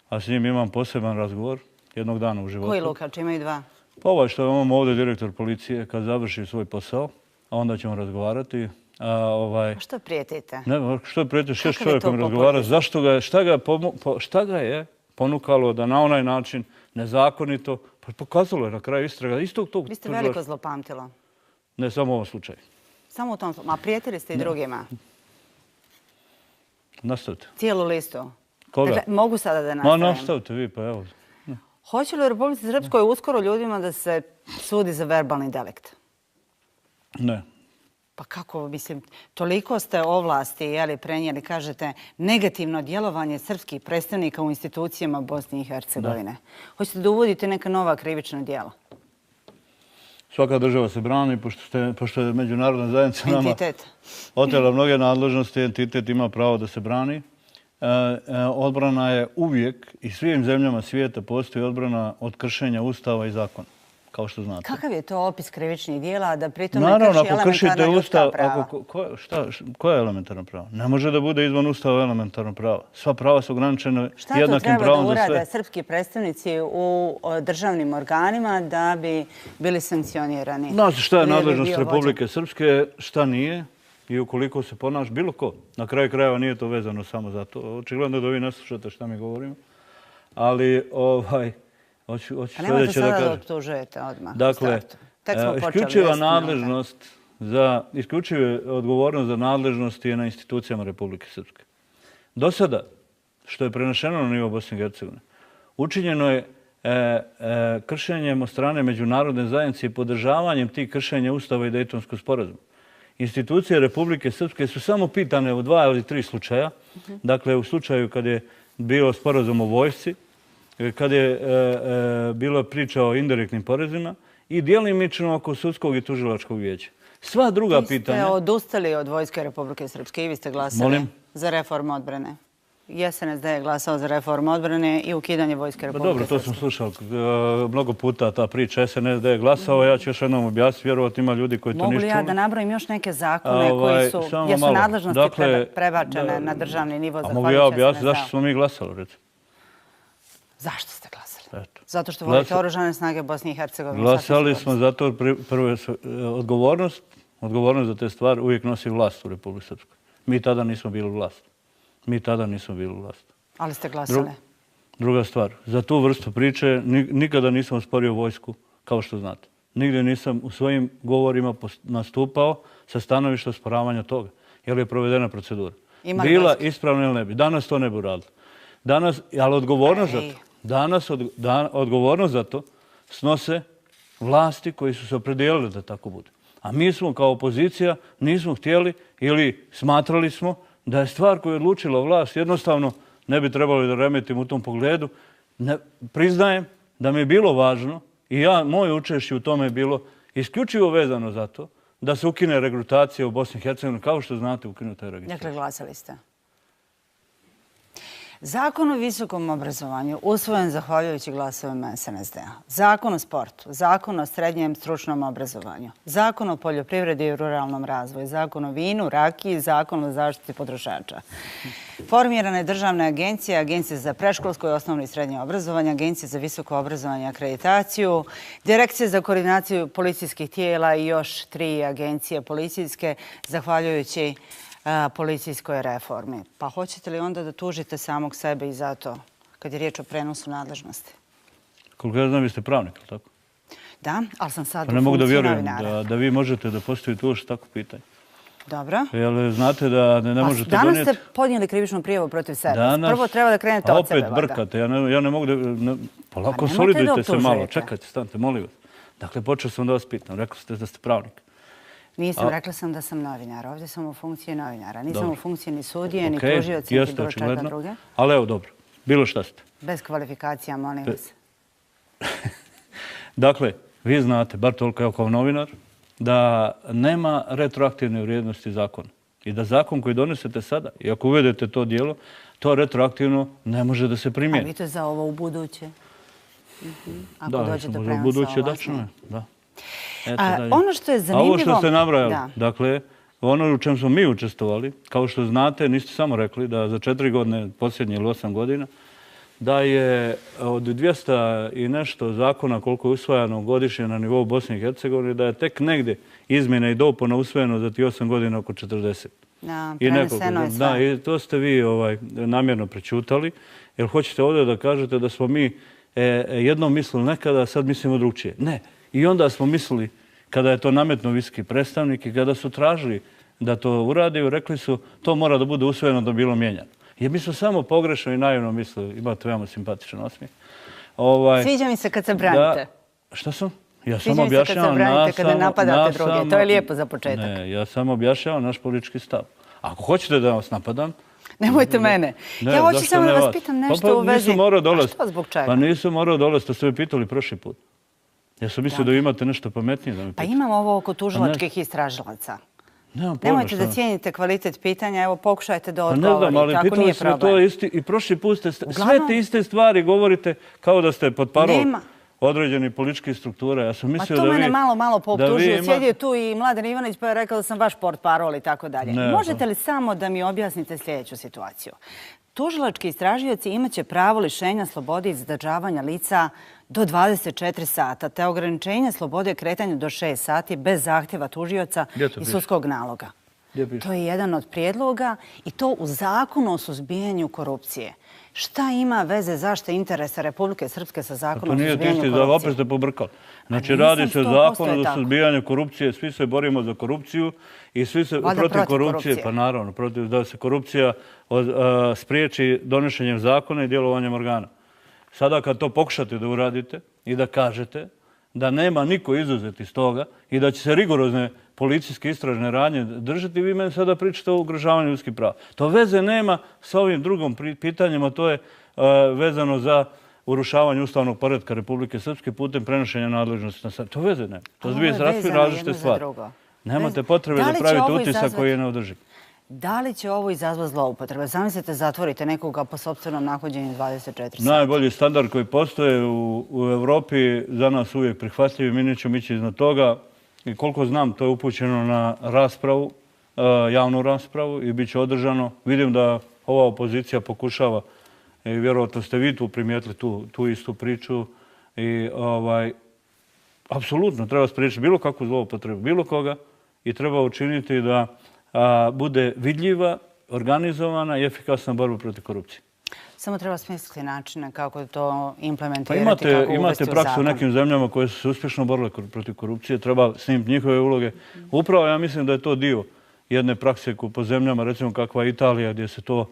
a s njim imam poseban razgovor jednog dana u životu. Koji Lukač? Imaju dva. Pa ovaj što imam ovdje direktor policije kad završi svoj posao, a onda ćemo razgovarati. A što prijetite? Ne, što prijetite? 6 čovjekom razgovara. Zašto ga je, šta ga je ponukalo da na onaj način nezakonito, pa pokazalo je na kraju istraga istog tog... Vi ste veliko zlopamtilo. Ne, samo u ovom slučaju. Samo u tom slučaju. A prijetili ste i drugima? Nastavite. Cijelu listu? Koga? Dakle, mogu sada da nastavim? Ma nastavite vi, pa evo. Hoće li u Republici Srpskoj uskoro ljudima da se sudi za verbalni delikt? Ne. Pa kako, mislim, toliko ste ovlasti prenijeli, kažete, negativno djelovanje srpskih predstavnika u institucijama Bosne i Hercegovine. Hoćete da uvodite neka nova krivična djela? Svaka država se brani, pošto je međunarodna zajednica nama otela mnoge nadležnosti, entitet ima pravo da se brani. Odbrana je uvijek i svim zemljama svijeta postoji odbrana od kršenja ustava i zakona, kao što znate. Kakav je to opis krivičnih dijela da pritom ne krši elementarna ljudska prava? Koje je elementarno pravo? Ne može da bude izvan ustava elementarno pravo. Sva prava su ograničena jednakim pravom za sve. Šta to treba da urade srpski predstavnici u državnim organima da bi bili sankcionirani? Znate šta je nadležnost Republike Srpske, šta nije? I ukoliko se ponaš bilo ko, na kraju krajeva nije to vezano samo za to. Očigledno da vi ne slušate šta mi govorimo. Ali, hoću sljedeće da kažem. Nemojte sada da optužujete odmah. Dakle, isključiva nadležnost isključiva odgovornost za nadležnost je na institucijama Republike Srpske. Do sada, što je prenešeno na nivo Bosne i Hercegovine, učinjeno je kršenjem od strane međunarodne zajednice i podržavanjem tih kršenja Ustava i Dejtonskog sporazuma. Institucije Republike Srpske su samo pitane u 2 ili 3 slučaja. Dakle, u slučaju kad je bilo sporazum o vojsci, kad je bilo priča o indirektnim porezima i djelimično oko sudskog i tužilačkog vijeća. Sva druga pitanja... Vi ste odustali od Vojske Republike Srpske i vi ste glasali za reformu odbrane. SNSD je glasao za reformu odbrane i ukidanje Vojske Republike Srpske. Dobro, to sam slušao mnogo puta, ta priča. SNSD je glasao, ja ću još jednom objasniti, vjerovati ima ljudi koji to ništa... Mogu li ja da nabrojim još neke zakone koji su, gdje su nadležnosti prebačene na državni nivo za mogu ja objasniti zašto smo mi glasali, recimo? Zašto ste glasali? Zato što volite oružane snage Bosne i Hercegovine. Glasali smo zato prvo odgovornost za te stvari uvijek nosi vlast u Republike Srpskoj. Mi tada nismo bili vlast. Ali ste glasali? Druga stvar, za tu vrstu priče nikada nisam osporio vojsku, kao što znate. Nigdje nisam u svojim govorima nastupao sa stanovišta osporavanja toga, jer je provedena procedura. Bila ispravna ili ne bi. Danas to ne bi uradili. Ali odgovornost za to snose vlasti koji su se opredijelili da tako bude. A mi smo kao opozicija nismo htjeli ili smatrali smo da je stvar koju je odlučila vlast jednostavno ne bi trebali da remetim u tom pogledu. Priznajem da mi je bilo važno i moje učešće u tome je bilo isključivo vezano za to da se ukine regrutacija u Bosni i Hercegovini. Kao što znate, ukinuta je registracija. Dakle, glasali ste. Zakon o visokom obrazovanju usvojen zahvaljujući glasovima SNSD-a. Zakon o sportu, zakon o srednjem stručnom obrazovanju, zakon o poljoprivredi i ruralnom razvoju, zakon o vinu, rakiji, zakon o zaštiti potrošača. Formirana je državna agencija, agencija za preškolsko i osnovno i srednje obrazovanje, agencija za visoko obrazovanje i akreditaciju, direkcija za koordinaciju policijskih tijela i još 3 agencije policijske, zahvaljujući policijskoj reformi. Pa hoćete li onda da tužite samog sebe i zato kad je riječ o prenosu nadležnosti? Koliko ja znam, vi ste pravnik, ili tako? Da, ali sam sad Pa ne u mogu da funkciji vjerujem novinara. da vi možete da postavite uopšte takvo pitanje. Dobro. Jel znate da ne možete Danas donijeti... ste podnijeli krivičnu prijavu protiv sebe. Danas... Prvo treba da krenete od sebe, opet brkate. Ja ne mogu da... Polako, nemojte solidujte da se malo. optužujete. Čekajte, stanite, molim vas. Dakle, počeo sam da vas pitam. Rekli ste da ste pravnik. Nisam, rekla sam da sam novinar. Ovdje sam u funkciji novinara. Nisam u funkciji ni sudije, ni tužioci, ni bilo čega druge. Ali evo, dobro. Bilo šta ste. Bez kvalifikacija, molim vas. Dakle, vi znate, bar toliko kao novinar, da nema retroaktivne vrijednosti zakona. I da zakon koji donesete sada, i ako uvedete to dijelo, to retroaktivno ne može da se primijeni. A vi to za ovo u buduće? Ako da, dođe do za prenosa buduće ovlasti. dačno je, da. Ono što je zanimljivo... A ovo što ste nabrajali, dakle, ono u čem smo mi učestvovali, kao što znate, niste samo rekli da za 4 godine, posljednje ili 8 godina, da je od 200 i nešto zakona koliko je usvajano godišnje na nivou Bosne i Hercegovine, da je tek negdje izmjena i dopuna usvojeno za ti 8 godina oko 40. Preneseno je sve. Da, i to ste vi namjerno prečutali, jer hoćete ovdje da kažete da smo mi jednom mislili nekada, a sad mislimo drugčije. Ne. I onda smo mislili, kada je to nametno visoki predstavnik i kada su tražili da to urade, rekli su to mora da bude usvojeno da bi bilo mijenjano. Jer mi smo samo pogrešno i naivno mislili, imate veoma simpatičan osmijeh. Sviđa mi se kad se branite. Šta sam? Ja Sviđa mi se kad se branite, kada napadate druge. To je lijepo za početak. Ne, ja samo objašnjavam naš politički stav. Ako hoćete da vas napadam... Nemojte mene. Ja hoću samo da vas pitam nešto u vezi... A što zbog čega? Pa nisam morao dolaziti, to ste me pitali prošli put. Ja sam mislio da vi imate nešto pametnije da me pitate. Pa imam ovo oko tužilačkih istražilaca. Nemojte da cijenite kvalitet pitanja, evo pokušajte da odgovorite, ako nije problem. To i prošli put ste sve te iste stvari govorite kao da ste pod parom određenih političkih struktura. Ja sam mislio da vi... Ma to mene malo pooptužio. Sjedio tu i Mladen Ivanić pa je rekao da sam vaš portparol i tako dalje. Možete li samo da mi objasnite sljedeću situaciju? Tužilački istražioci imaće pravo lišenja slobode i zadržavanja lica do 24 sata, te ograničenje slobode kretanja do 6 sati bez zahtjeva tužioca i sudskog naloga. To je jedan od prijedloga i to u zakonu o suzbijanju korupcije. Šta ima veze zaštita interesa Republike Srpske sa zakonom o suzbijanju korupcije? Opet ste pobrkali. Znači, radi se o zakonu o suzbijanju korupcije, svi se borimo za korupciju i svi se protiv korupcije. Pa naravno, protiv da se korupcija spriječi donošenjem zakona i djelovanjem organa. Sada kad to pokušate da uradite i da kažete da nema niko izuzet iz toga i da će se rigorozne policijske istražne radnje držati, vi meni sada pričate o ugrožavanju ljudskih prava. To veze nema s ovim drugom pitanjima, to je vezano za urušavanje ustavnog poretka Republike Srpske putem prenošenja nadležnosti na sad. To veze nema. To je dvije različite stvari. Nemate potrebe da pravite utisak koji je neodrživ. Da li će ovo izazvati zloupotrebe? Zamislite, zatvorite nekoga po sopstvenom nahođenju 24 sata. Najbolji standard koji postoje u Evropi za nas uvijek prihvatljivi. Mi nećemo ići iznad toga. I koliko znam, to je upućeno na raspravu, javnu raspravu i bit će održano. Vidim da ova opozicija pokušava, i vjerovatno ste vi tu primijetili tu istu priču, i apsolutno treba spriječiti bilo kakvu zloupotrebu, bilo koga, i treba učiniti da bude vidljiva, organizovana i efikasna borba protiv korupcije. Samo treba smisliti načine kako to implementirati, kako uvesti u zakon. Imate praksu u nekim zemljama koje su se uspješno borile protiv korupcije. Treba snimiti njihove uloge. Upravo ja mislim da je to dio jedne prakse po zemljama, recimo kakva je Italija, gdje se to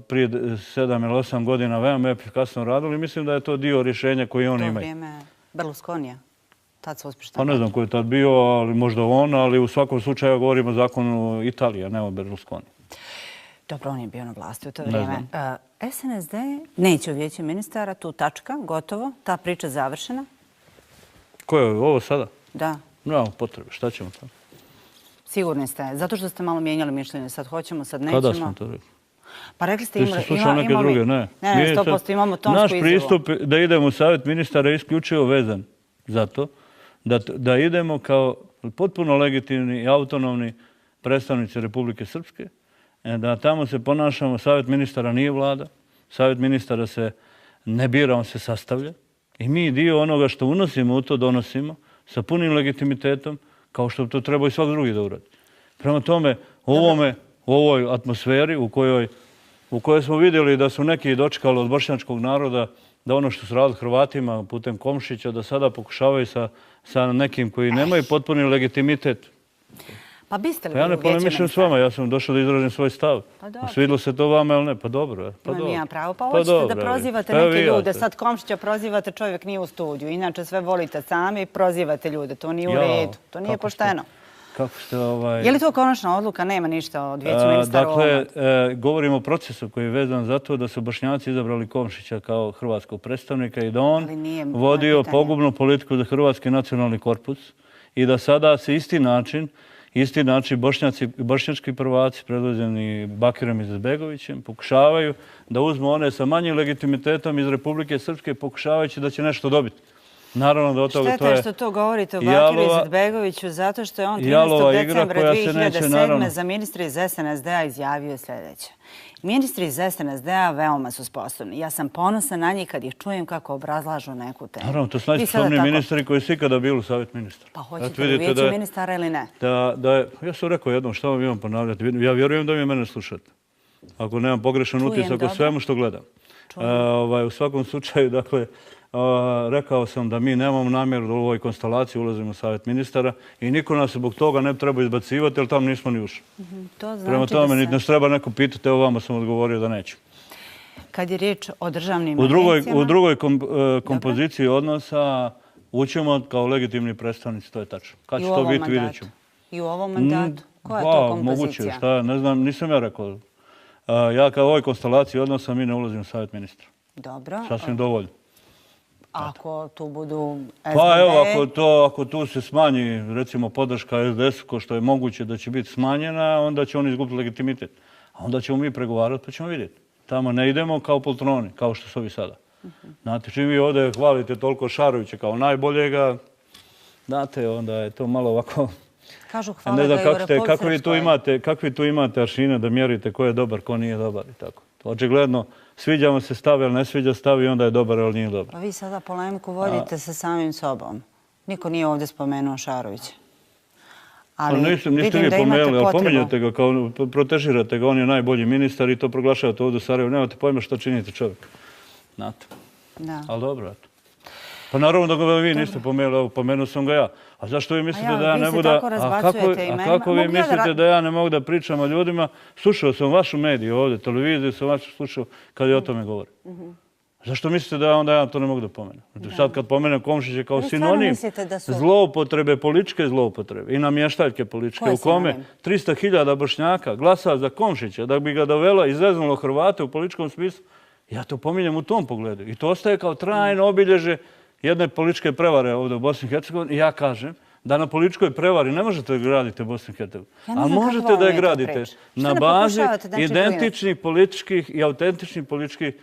prije 7 ili 8 godina veoma efikasno radilo. I mislim da je to dio rješenja koje oni imaju. To vrijeme Berlusconija. Tad su uspješno. Pa ne znam ko je tad bio, ali možda on, ali u svakom slučaju govorimo o zakonu Italije, ne o Berlusconi. Dobro, on je bio na vlasti u to vrijeme. SNSD neće u vijeću ministara, tu tačka, gotovo, ta priča završena. Ko je ovo sada? Da. Nemamo potrebe, šta ćemo tamo? Sigurni ste, zato što ste malo mijenjali mišljenje. Sad hoćemo, sad nećemo. Kada smo to rekli? Pa rekli ste Ti si slušao neke druge, ne. Ne, 100% imamo tonsku izjavu. Naš pristup da idemo u savjet ministara je isključivo vezan za to da idemo kao potpuno legitimni i autonomni predstavnici Republike Srpske, da tamo se ponašamo, savjet ministara nije vlada, savjet ministara se ne bira, on se sastavlja i mi dio onoga što unosimo u to donosimo sa punim legitimitetom, kao što to treba i svak drugi da uradi. Prema tome, u ovoj atmosferi u kojoj smo vidjeli da su neki dočekali od bošnjačkog naroda da ono što su radili Hrvatima putem Komšića, da sada pokušavaju sa nekim koji nemaju potpuni legitimitet. Pa biste li Ja ne polemišem s vama, ja sam došao da izražim svoj stav. Svidilo se to vama ili ne? Pa dobro. Imam ja pravo. Pa hoćete da prozivate neke ljude. Sad Komšića prozivate, čovjek nije u studiju. Inače sve volite sami i prozivate ljude. To nije u redu. To nije pošteno. Kako ste Je li to konačna odluka? Nema ništa od vijeća ministara u ovome. Dakle, govorimo o procesu koji je vezan za to da su Bošnjaci izabrali Komšića kao hrvatskog predstavnika i da on vodio pogubnu politiku za hrvatski nacionalni korpus i da sada se isti način bošnjački prvaci predvođeni Bakirom Izetbegovićem pokušavaju da uzmu one sa manjim legitimitetom iz Republike Srpske pokušavajući da će nešto dobiti. Naravno da od toga to je... Šteta je što to govorite o Bakiru Izetbegoviću zato što je on 13. decembra 2007. za ministra iz SNSD-a izjavio sljedeće. Ministri iz SNSD-a veoma su sposobni. Ja sam ponosna na njih kad ih čujem kako obrazlažu neku temu. Naravno, to su najsposobniji ministri koji su ikada bili u savjet ministra. Pa hoćete li vijeću ministara ili ne? Ja sam rekao jednom, šta vam imam ponavljati? Ja vjerujem da mi mene slušate. Ako nemam pogrešan utisak o svemu što gledam. U svakom slučaju, dakle, rekao sam da mi nemamo namjeru da u ovoj konstelaciji ulazimo u savjet ministara i niko nas zbog toga ne treba izbacivati, jer tamo nismo ni ušli. Prema tome, niti nas treba neko pitati, evo vama sam odgovorio da neću. Kad je riječ o državnim agencijama... U drugoj kompoziciji odnosa ućemo kao legitimni predstavnici, to je tačno. Kad će to biti, vidjet ćemo. I u ovom mandatu? Koja je to kompozicija? Moguće, šta, ne znam, nisam ja rekao. Ja kao u ovoj konstelaciji odnosa mi ne ulazim u savjet ministra. Dobro. Sasvim dovoljno. Ako tu budu SBB... Pa evo, ako tu se smanji, recimo, podrška SDS-u, ko što je moguće da će biti smanjena, onda će oni izgubiti legitimitet. A onda ćemo mi pregovarati, pa ćemo vidjeti. Tamo ne idemo kao poltroni, kao što su ovi sada. Znate, čim vi ovdje hvalite toliko Šarovića kao najboljega, znate, onda je to malo ovako... Kažu hvala ga i u Republike Kakvi tu imate aršine da mjerite ko je dobar, ko nije dobar i tako. Očigledno, sviđa vam se stav, ali ne sviđa stav i onda je dobar, ali nije dobar. Pa vi sada polemiku vodite sa samim sobom. Niko nije ovdje spomenuo Šarovića. Niste vi pomenuli, ali pominjate ga, protežirate ga, on je najbolji ministar i to proglašavate ovdje u Sarajevu. Nemate pojma što činite čovjek. Znate. Ali dobro, eto. Pa naravno da ga vi niste pomenuli, pomenuo sam ga ja. A zašto vi mislite da ja ne mogu da... A kako vi mislite da ja ne mogu da pričam o ljudima? Slušao sam vašu mediju ovdje, televiziju sam vašu slušao kad je o tome govori. Zašto mislite da onda ja to ne mogu da pomenem? Sad kad pomenem Komšića kao sinonim zloupotrebe, političke zloupotrebe i namještaljke političke u kome 300.000 Bošnjaka glasa za Komšića da bi ga dovelo i izveznulo Hrvate u političkom smislu, ja to pominjem u tom pogledu. I to ostaje kao trajno obilježe jedne političke prevare ovdje u Bosni i Hercegovini. I ja kažem da na političkoj prevari ne možete da gradite Bosnu i Hercegovinu. Ali možete da je gradite na bazi identičnih političkih i autentičnih političkih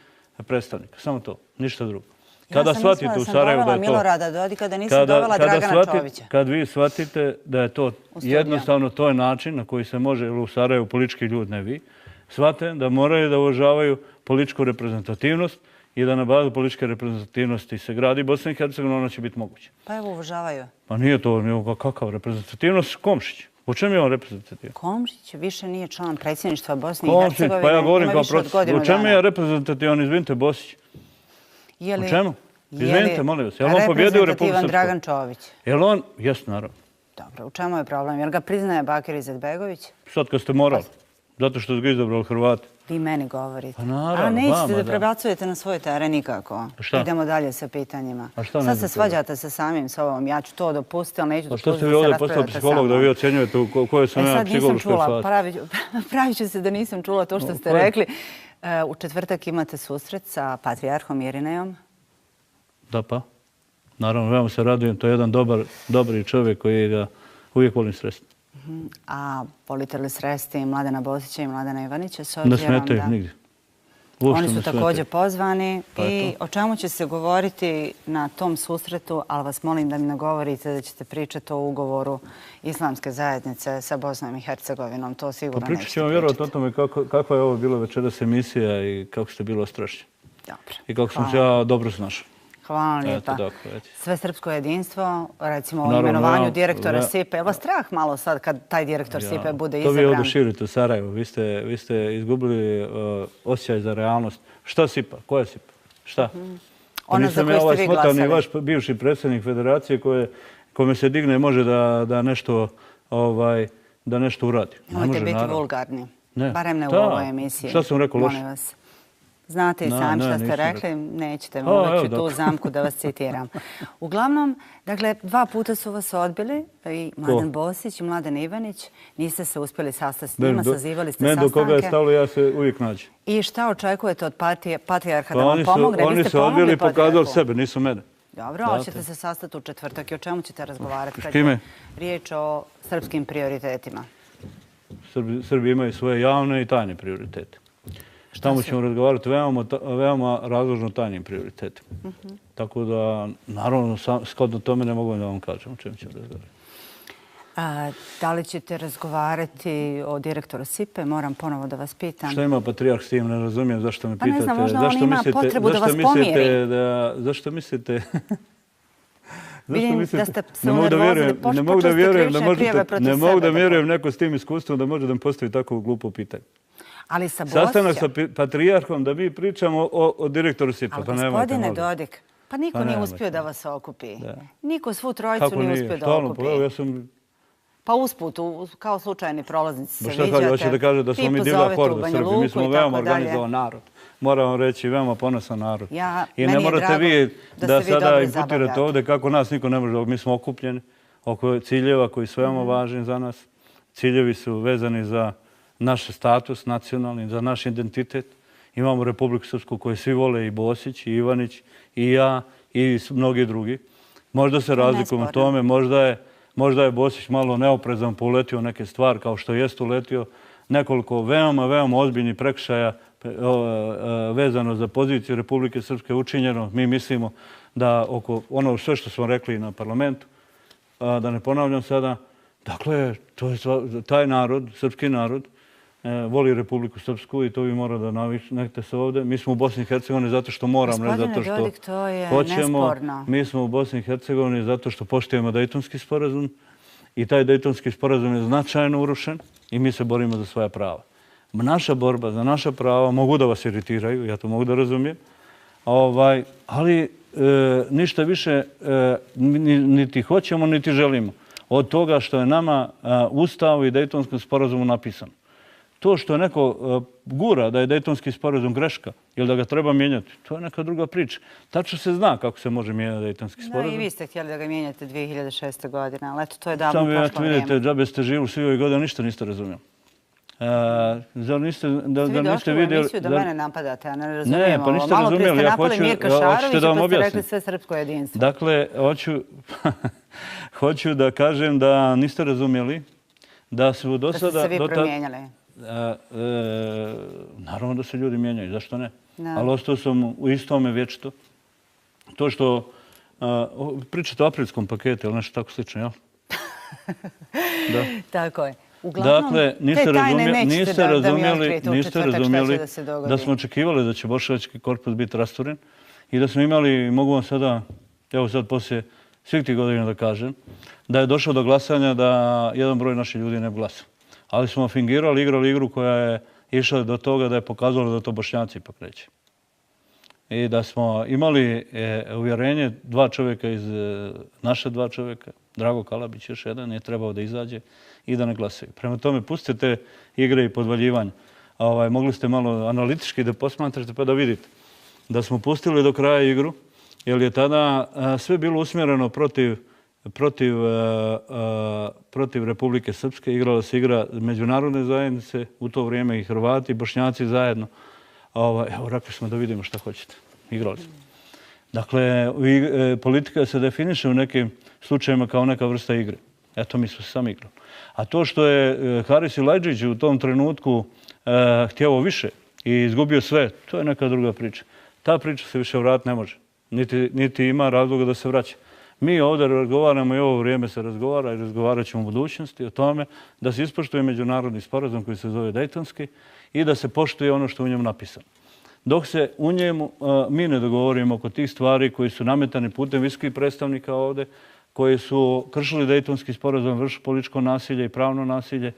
predstavnika. Samo to, ništa drugo. Kada shvatite u Sarajevu da je to... Milorada Dodika, da nisam dovela Dragana Čovića. Kad vi shvatite da je to jednostavno to je način na koji se može u Sarajevu politički ljudi, ne vi, shvate da moraju da uvažavaju političku reprezentativnost i da na bazu političke reprezentativnosti se gradi Bosna i Hercegovina, ono će biti moguće. Pa evo uvažavaju. Pa nije to kakav reprezentativnost, Komšić. U čemu je on reprezentativan? Komšić više nije član predsjedništva Bosne i Hercegovine. Pa ja govorim kao proces. U čemu je reprezentativan, izvinite, Bosić? U čemu? Izvinite, molim vas. Je li on pobjedio u Republiku Srpsku? Dragan Čović? Je li on? Jes, naravno. Dobro, u čemu je problem? Jer ga priznaje Bakir Izetbegović? Sad kad ste morali. Zato što su ga izabrali Hrvati. Vi meni govorite. Pa naravno, A nećete vama, da da. prebacujete na svoj teren nikako. Šta? Idemo dalje sa pitanjima. A šta ne Sad bi se svađate sa samim sobom. Ja ću to dopustiti, ali neću Pa što dopustiti ste vi da se ovdje postali raspravljate sa psiholog da mnom. vi ocjenjujete u kojoj sam ja Sad nisam psihološkoj čula, fazi? pravit ću se da nisam čula to što ste koje? rekli. U četvrtak imate susret sa patrijarhom Irinejom. Da pa. Naravno, veoma se radujem. To je jedan dobri čovjek koji ga uvijek volim sresti. A volite li sresti Mladena Bosića i Mladena Ivanića? Ne smetaju nigdje. Uopšte Oni su ne smetaju. također pozvani Pa je i o čemu će se govoriti na tom susretu, ali vas molim da mi nagovorite da ćete pričati o ugovoru Islamske zajednice sa Bosnom i Hercegovinom. To sigurno Pa nećete pričat ćemo vjerovatno o tome kakva je ovo bila večeras emisija i kako ste bilo strašni. Dobro. I kako sam se ja dobro snašao. Hvala vam lijepa. Eto, dakle, eto. Sve srpsko jedinstvo, recimo o Naravno, imenovanju ja- direktora ja- SIPA. Je li vas strah malo sad kad taj direktor SIPA bude To izabran? vi ovdje širite u Sarajevu. Vi ste izgubili osjećaj za realnost. Šta sipa? Koja sipa? Šta? Pa Ona za nisam koju ja ste ovaj vi smotani glasali. vaš bivši predsjednik federacije kome se digne može da nešto uradi. Ne Nemojte može, biti naravno. vulgarni. Ne. Barem ne u Da. ovoj emisiji. Šta sam rekao loše? Molim vas. Znate i Ne, sami ne, šta ste nisam rekli, rekao. nećete mi A, uleći evo, u tu dobro. zamku da vas citiram. Uglavnom, dakle, 2 puta su vas odbili, i Mladen Bosić i Mladen Ivanić. Niste se uspjeli sastati s njima, sazivali ste Meni do koga je sastanke. stalo, ja se uvijek nađem. I šta očekujete od patrijarha Pa da vam pomogne? Vi oni ste su odbili pomogli i pokazali patrijarhu. sebe, nisu mene. Dobro, ali ćete se sastati u četvrtak i o čemu ćete razgovarati? Kad kime? je riječ o srpskim prioritetima. Srbi imaju svoje javne i tajne prioritete. Tamo ćemo razgovarati veoma razložno tajnim prioritetima. Tako da, naravno, shodno tome ne mogu da vam kažem o čemu ćemo razgovarati. Da li ćete razgovarati o direktoru SIPA? Moram ponovo da vas pitam. Šta ima patrijarh s tim? Ne razumijem zašto me Pa pitate. ne znam, možda on ima potrebu da vas pomiri. Zašto mislite... Vidim da ste se Ne mogu da unervozili. vjerujem, ne mogu da Počeli ste vjerujem, krivične prijave protiv ne mogu da sebe, vjerujem neko s tim iskustvom da može da mi postavi tako glupo pitanje. Ali sa Sastanak sa Bosićem. patrijarhom da mi pričamo o direktoru SIPA. Ali Pa nemojte, gospodine molim. Dodik, pa niko Pa nije nemojte. uspio da vas okupi. Da. Niko svu trojicu Kako nije nije? uspio da Stalno, okupi. pa evo, ja sam... Pa usput, kao slučajni prolaznici se Ba šta viđate. kaže, hoće da kaže da smo mi divlja horda Srbi. Mi smo veoma organizovan narod. Moram vam reći, veoma ponosan narod. I ne morate vi da sada imputirate ovdje kako nas niko ne može. Mi smo okupljeni oko ciljeva koji su veoma važni za nas. Ciljevi su vezani za naš status nacionalni, za naš identitet. Imamo Republiku Srpsku koju svi vole, i Bosić, i Ivanić, i ja, i mnogi drugi. Možda se razlikujemo u tome, možda je Bosić malo neoprezan pa uletio neke stvari kao što jest uletio. Nekoliko veoma ozbiljnih prekršaja vezano za poziciju Republike Srpske učinjeno. Mi mislimo da oko ono sve što smo rekli na parlamentu, da ne ponavljam sada, dakle, taj narod, srpski narod, voli Republiku Srpsku i to vi mora da naviknete se ovdje. Mi smo u Bosni i Hercegovini zato što moramo, ne zato što Dodik, to je hoćemo. nesporno. Mi smo u Bosni i Hercegovini zato što poštujemo Dejtonski sporazum i taj Dejtonski sporazum je značajno urušen i mi se borimo za svoja prava. Naša borba za naša prava mogu da vas iritiraju, ja to mogu da razumijem, ali ništa više niti hoćemo, niti želimo od toga što je nama Ustavu i Dejtonskom sporazumu napisano. To što je neko gura da je Dejtonski sporazum greška ili da ga treba mijenjati, to je neka druga priča. Tačno se zna kako se može mijenjati Dejtonski sporazum. Da, i vi ste htjeli da ga mijenjate 2006. godine, ali eto, to je davno prošlo vrijeme. Vidite, džabe ste živjeli svi ovih godina, ništa niste razumjeli. Zar niste Vi došli u emisiju da mene napadate, a ne razumijemo. Ne, pa niste Malo prije razumjeli, ste ja napali hoću Mirka da Šarovića vam pa ste rekli objasnim. sve srpsko jedinstvo. Dakle, hoću da kažem da niste razumjeli da su do Da ste sada... se vi promijenjali. Naravno da se ljudi mijenjaju, zašto ne? Da. Ali ostao sam u istome vječito. To što pričate o aprilskom paketu ili nešto tako slično, jel? Da. Tako je. Uglavnom, Dakle, te tajne nećete da mi otkrijete u četvrtak šta će da se dogodi. da smo očekivali da će bošnjački korpus biti rasturen i da smo imali, mogu vam sada, evo sad poslije svih tih godina da kažem, da je došlo do glasanja da jedan broj naših ljudi ne bi glasao. Ali smo fingirali, igrali igru koja je išla do toga da je pokazalo da to Bošnjaci ipak neće. I da smo imali uvjerenje naša dva čovjeka, Drago Kalabić još jedan, je trebao da izađe i da ne glasaju. Prema tome, pustite igre i podvaljivanje. mogli ste malo analitički da posmatrate pa da vidite da smo pustili do kraja igru, jer je tada sve bilo usmjereno protiv Republike Srpske. Igrala se igra međunarodne zajednice, u to vrijeme i Hrvati, i Bošnjaci zajedno. Evo, rekli smo da vidimo šta hoćete. Igrali smo. Dakle, politika se definiše u nekim slučajima kao neka vrsta igre. Eto, mi smo se sami igrali. A to što je Haris Ilajđić u tom trenutku htjeo više i izgubio sve, to je neka druga priča. Ta priča se više vratiti ne može. Niti ima razloga da se vraća. Mi ovdje razgovaramo i ovo vrijeme se razgovara i razgovarat ćemo u budućnosti o tome da se ispoštuje međunarodni sporazum koji se zove Dejtonski i da se poštuje ono što je u njemu napisano. Dok se u njemu mi ne dogovorimo oko tih stvari koji su nametani putem visokih predstavnika ovdje, koji su kršili Dejtonski sporazum, vršili političko nasilje i pravno nasilje,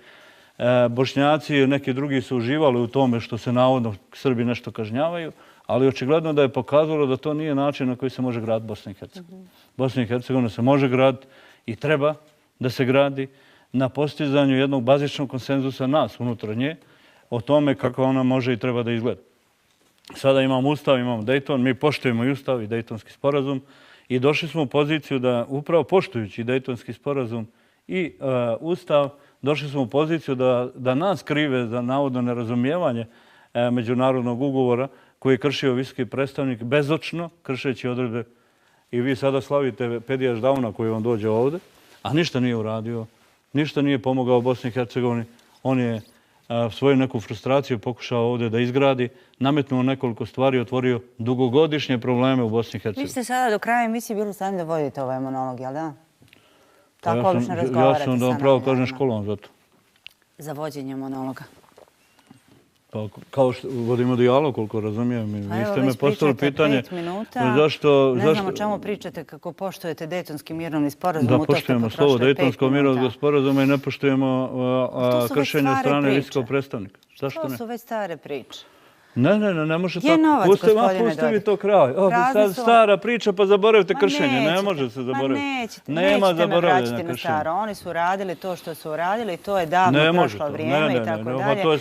Bošnjaci i neki drugi su uživali u tome što se navodno Srbi nešto kažnjavaju, ali očigledno da je pokazalo da to nije način na koji se može graditi Bosna i Hercegovina. Bosna i Hercegovina se može graditi i treba da se gradi na postizanju jednog bazičnog konsenzusa nas unutar nje o tome kako ona može i treba da izgleda. Sada imamo Ustav, imamo Dejton, mi poštujemo i Ustav i Dejtonski sporazum i došli smo u poziciju da upravo poštujući Dejtonski sporazum i Ustav, došli smo u poziciju da nas krive za navodno nerazumijevanje međunarodnog ugovora koji je kršio visoki predstavnik bezočno, kršeći odredbe. I vi sada slavite Pedijaš Davna koji vam dođe ovdje, a ništa nije uradio, ništa nije pomogao Bosni i Hercegovini. On je svoju neku frustraciju pokušao ovdje da izgradi, nametnuo nekoliko stvari, otvorio dugogodišnje probleme u Bosni i Hercegovini. Vi ste sada do kraja emisije bili sami da vodite ovaj monolog, jel da? Tako obično razgovarate sa nama. Ja sam da vam pravo kažem školom za to. Za vođenje monologa. Pa kao što vodimo dijalog, koliko razumijem. Vi ste me postavili pitanje zašto... Ne znam o čemu pričate kako poštujete Dejtonski mirovni sporazum. Da poštujemo slovo Dejtonskog mirovnog sporazuma i ne poštujemo kršenje strane visokog predstavnika. To su već stare priče. Ne može tako. Je novac, gospodine Dodik. Pusti vi to kraj. Stara priča, pa zaboravite kršenje. Ne može se zaboraviti. Nećete me vraćati na staro. Oni su radili to što su radili, to je davno prošlo vrijeme i tako dalje.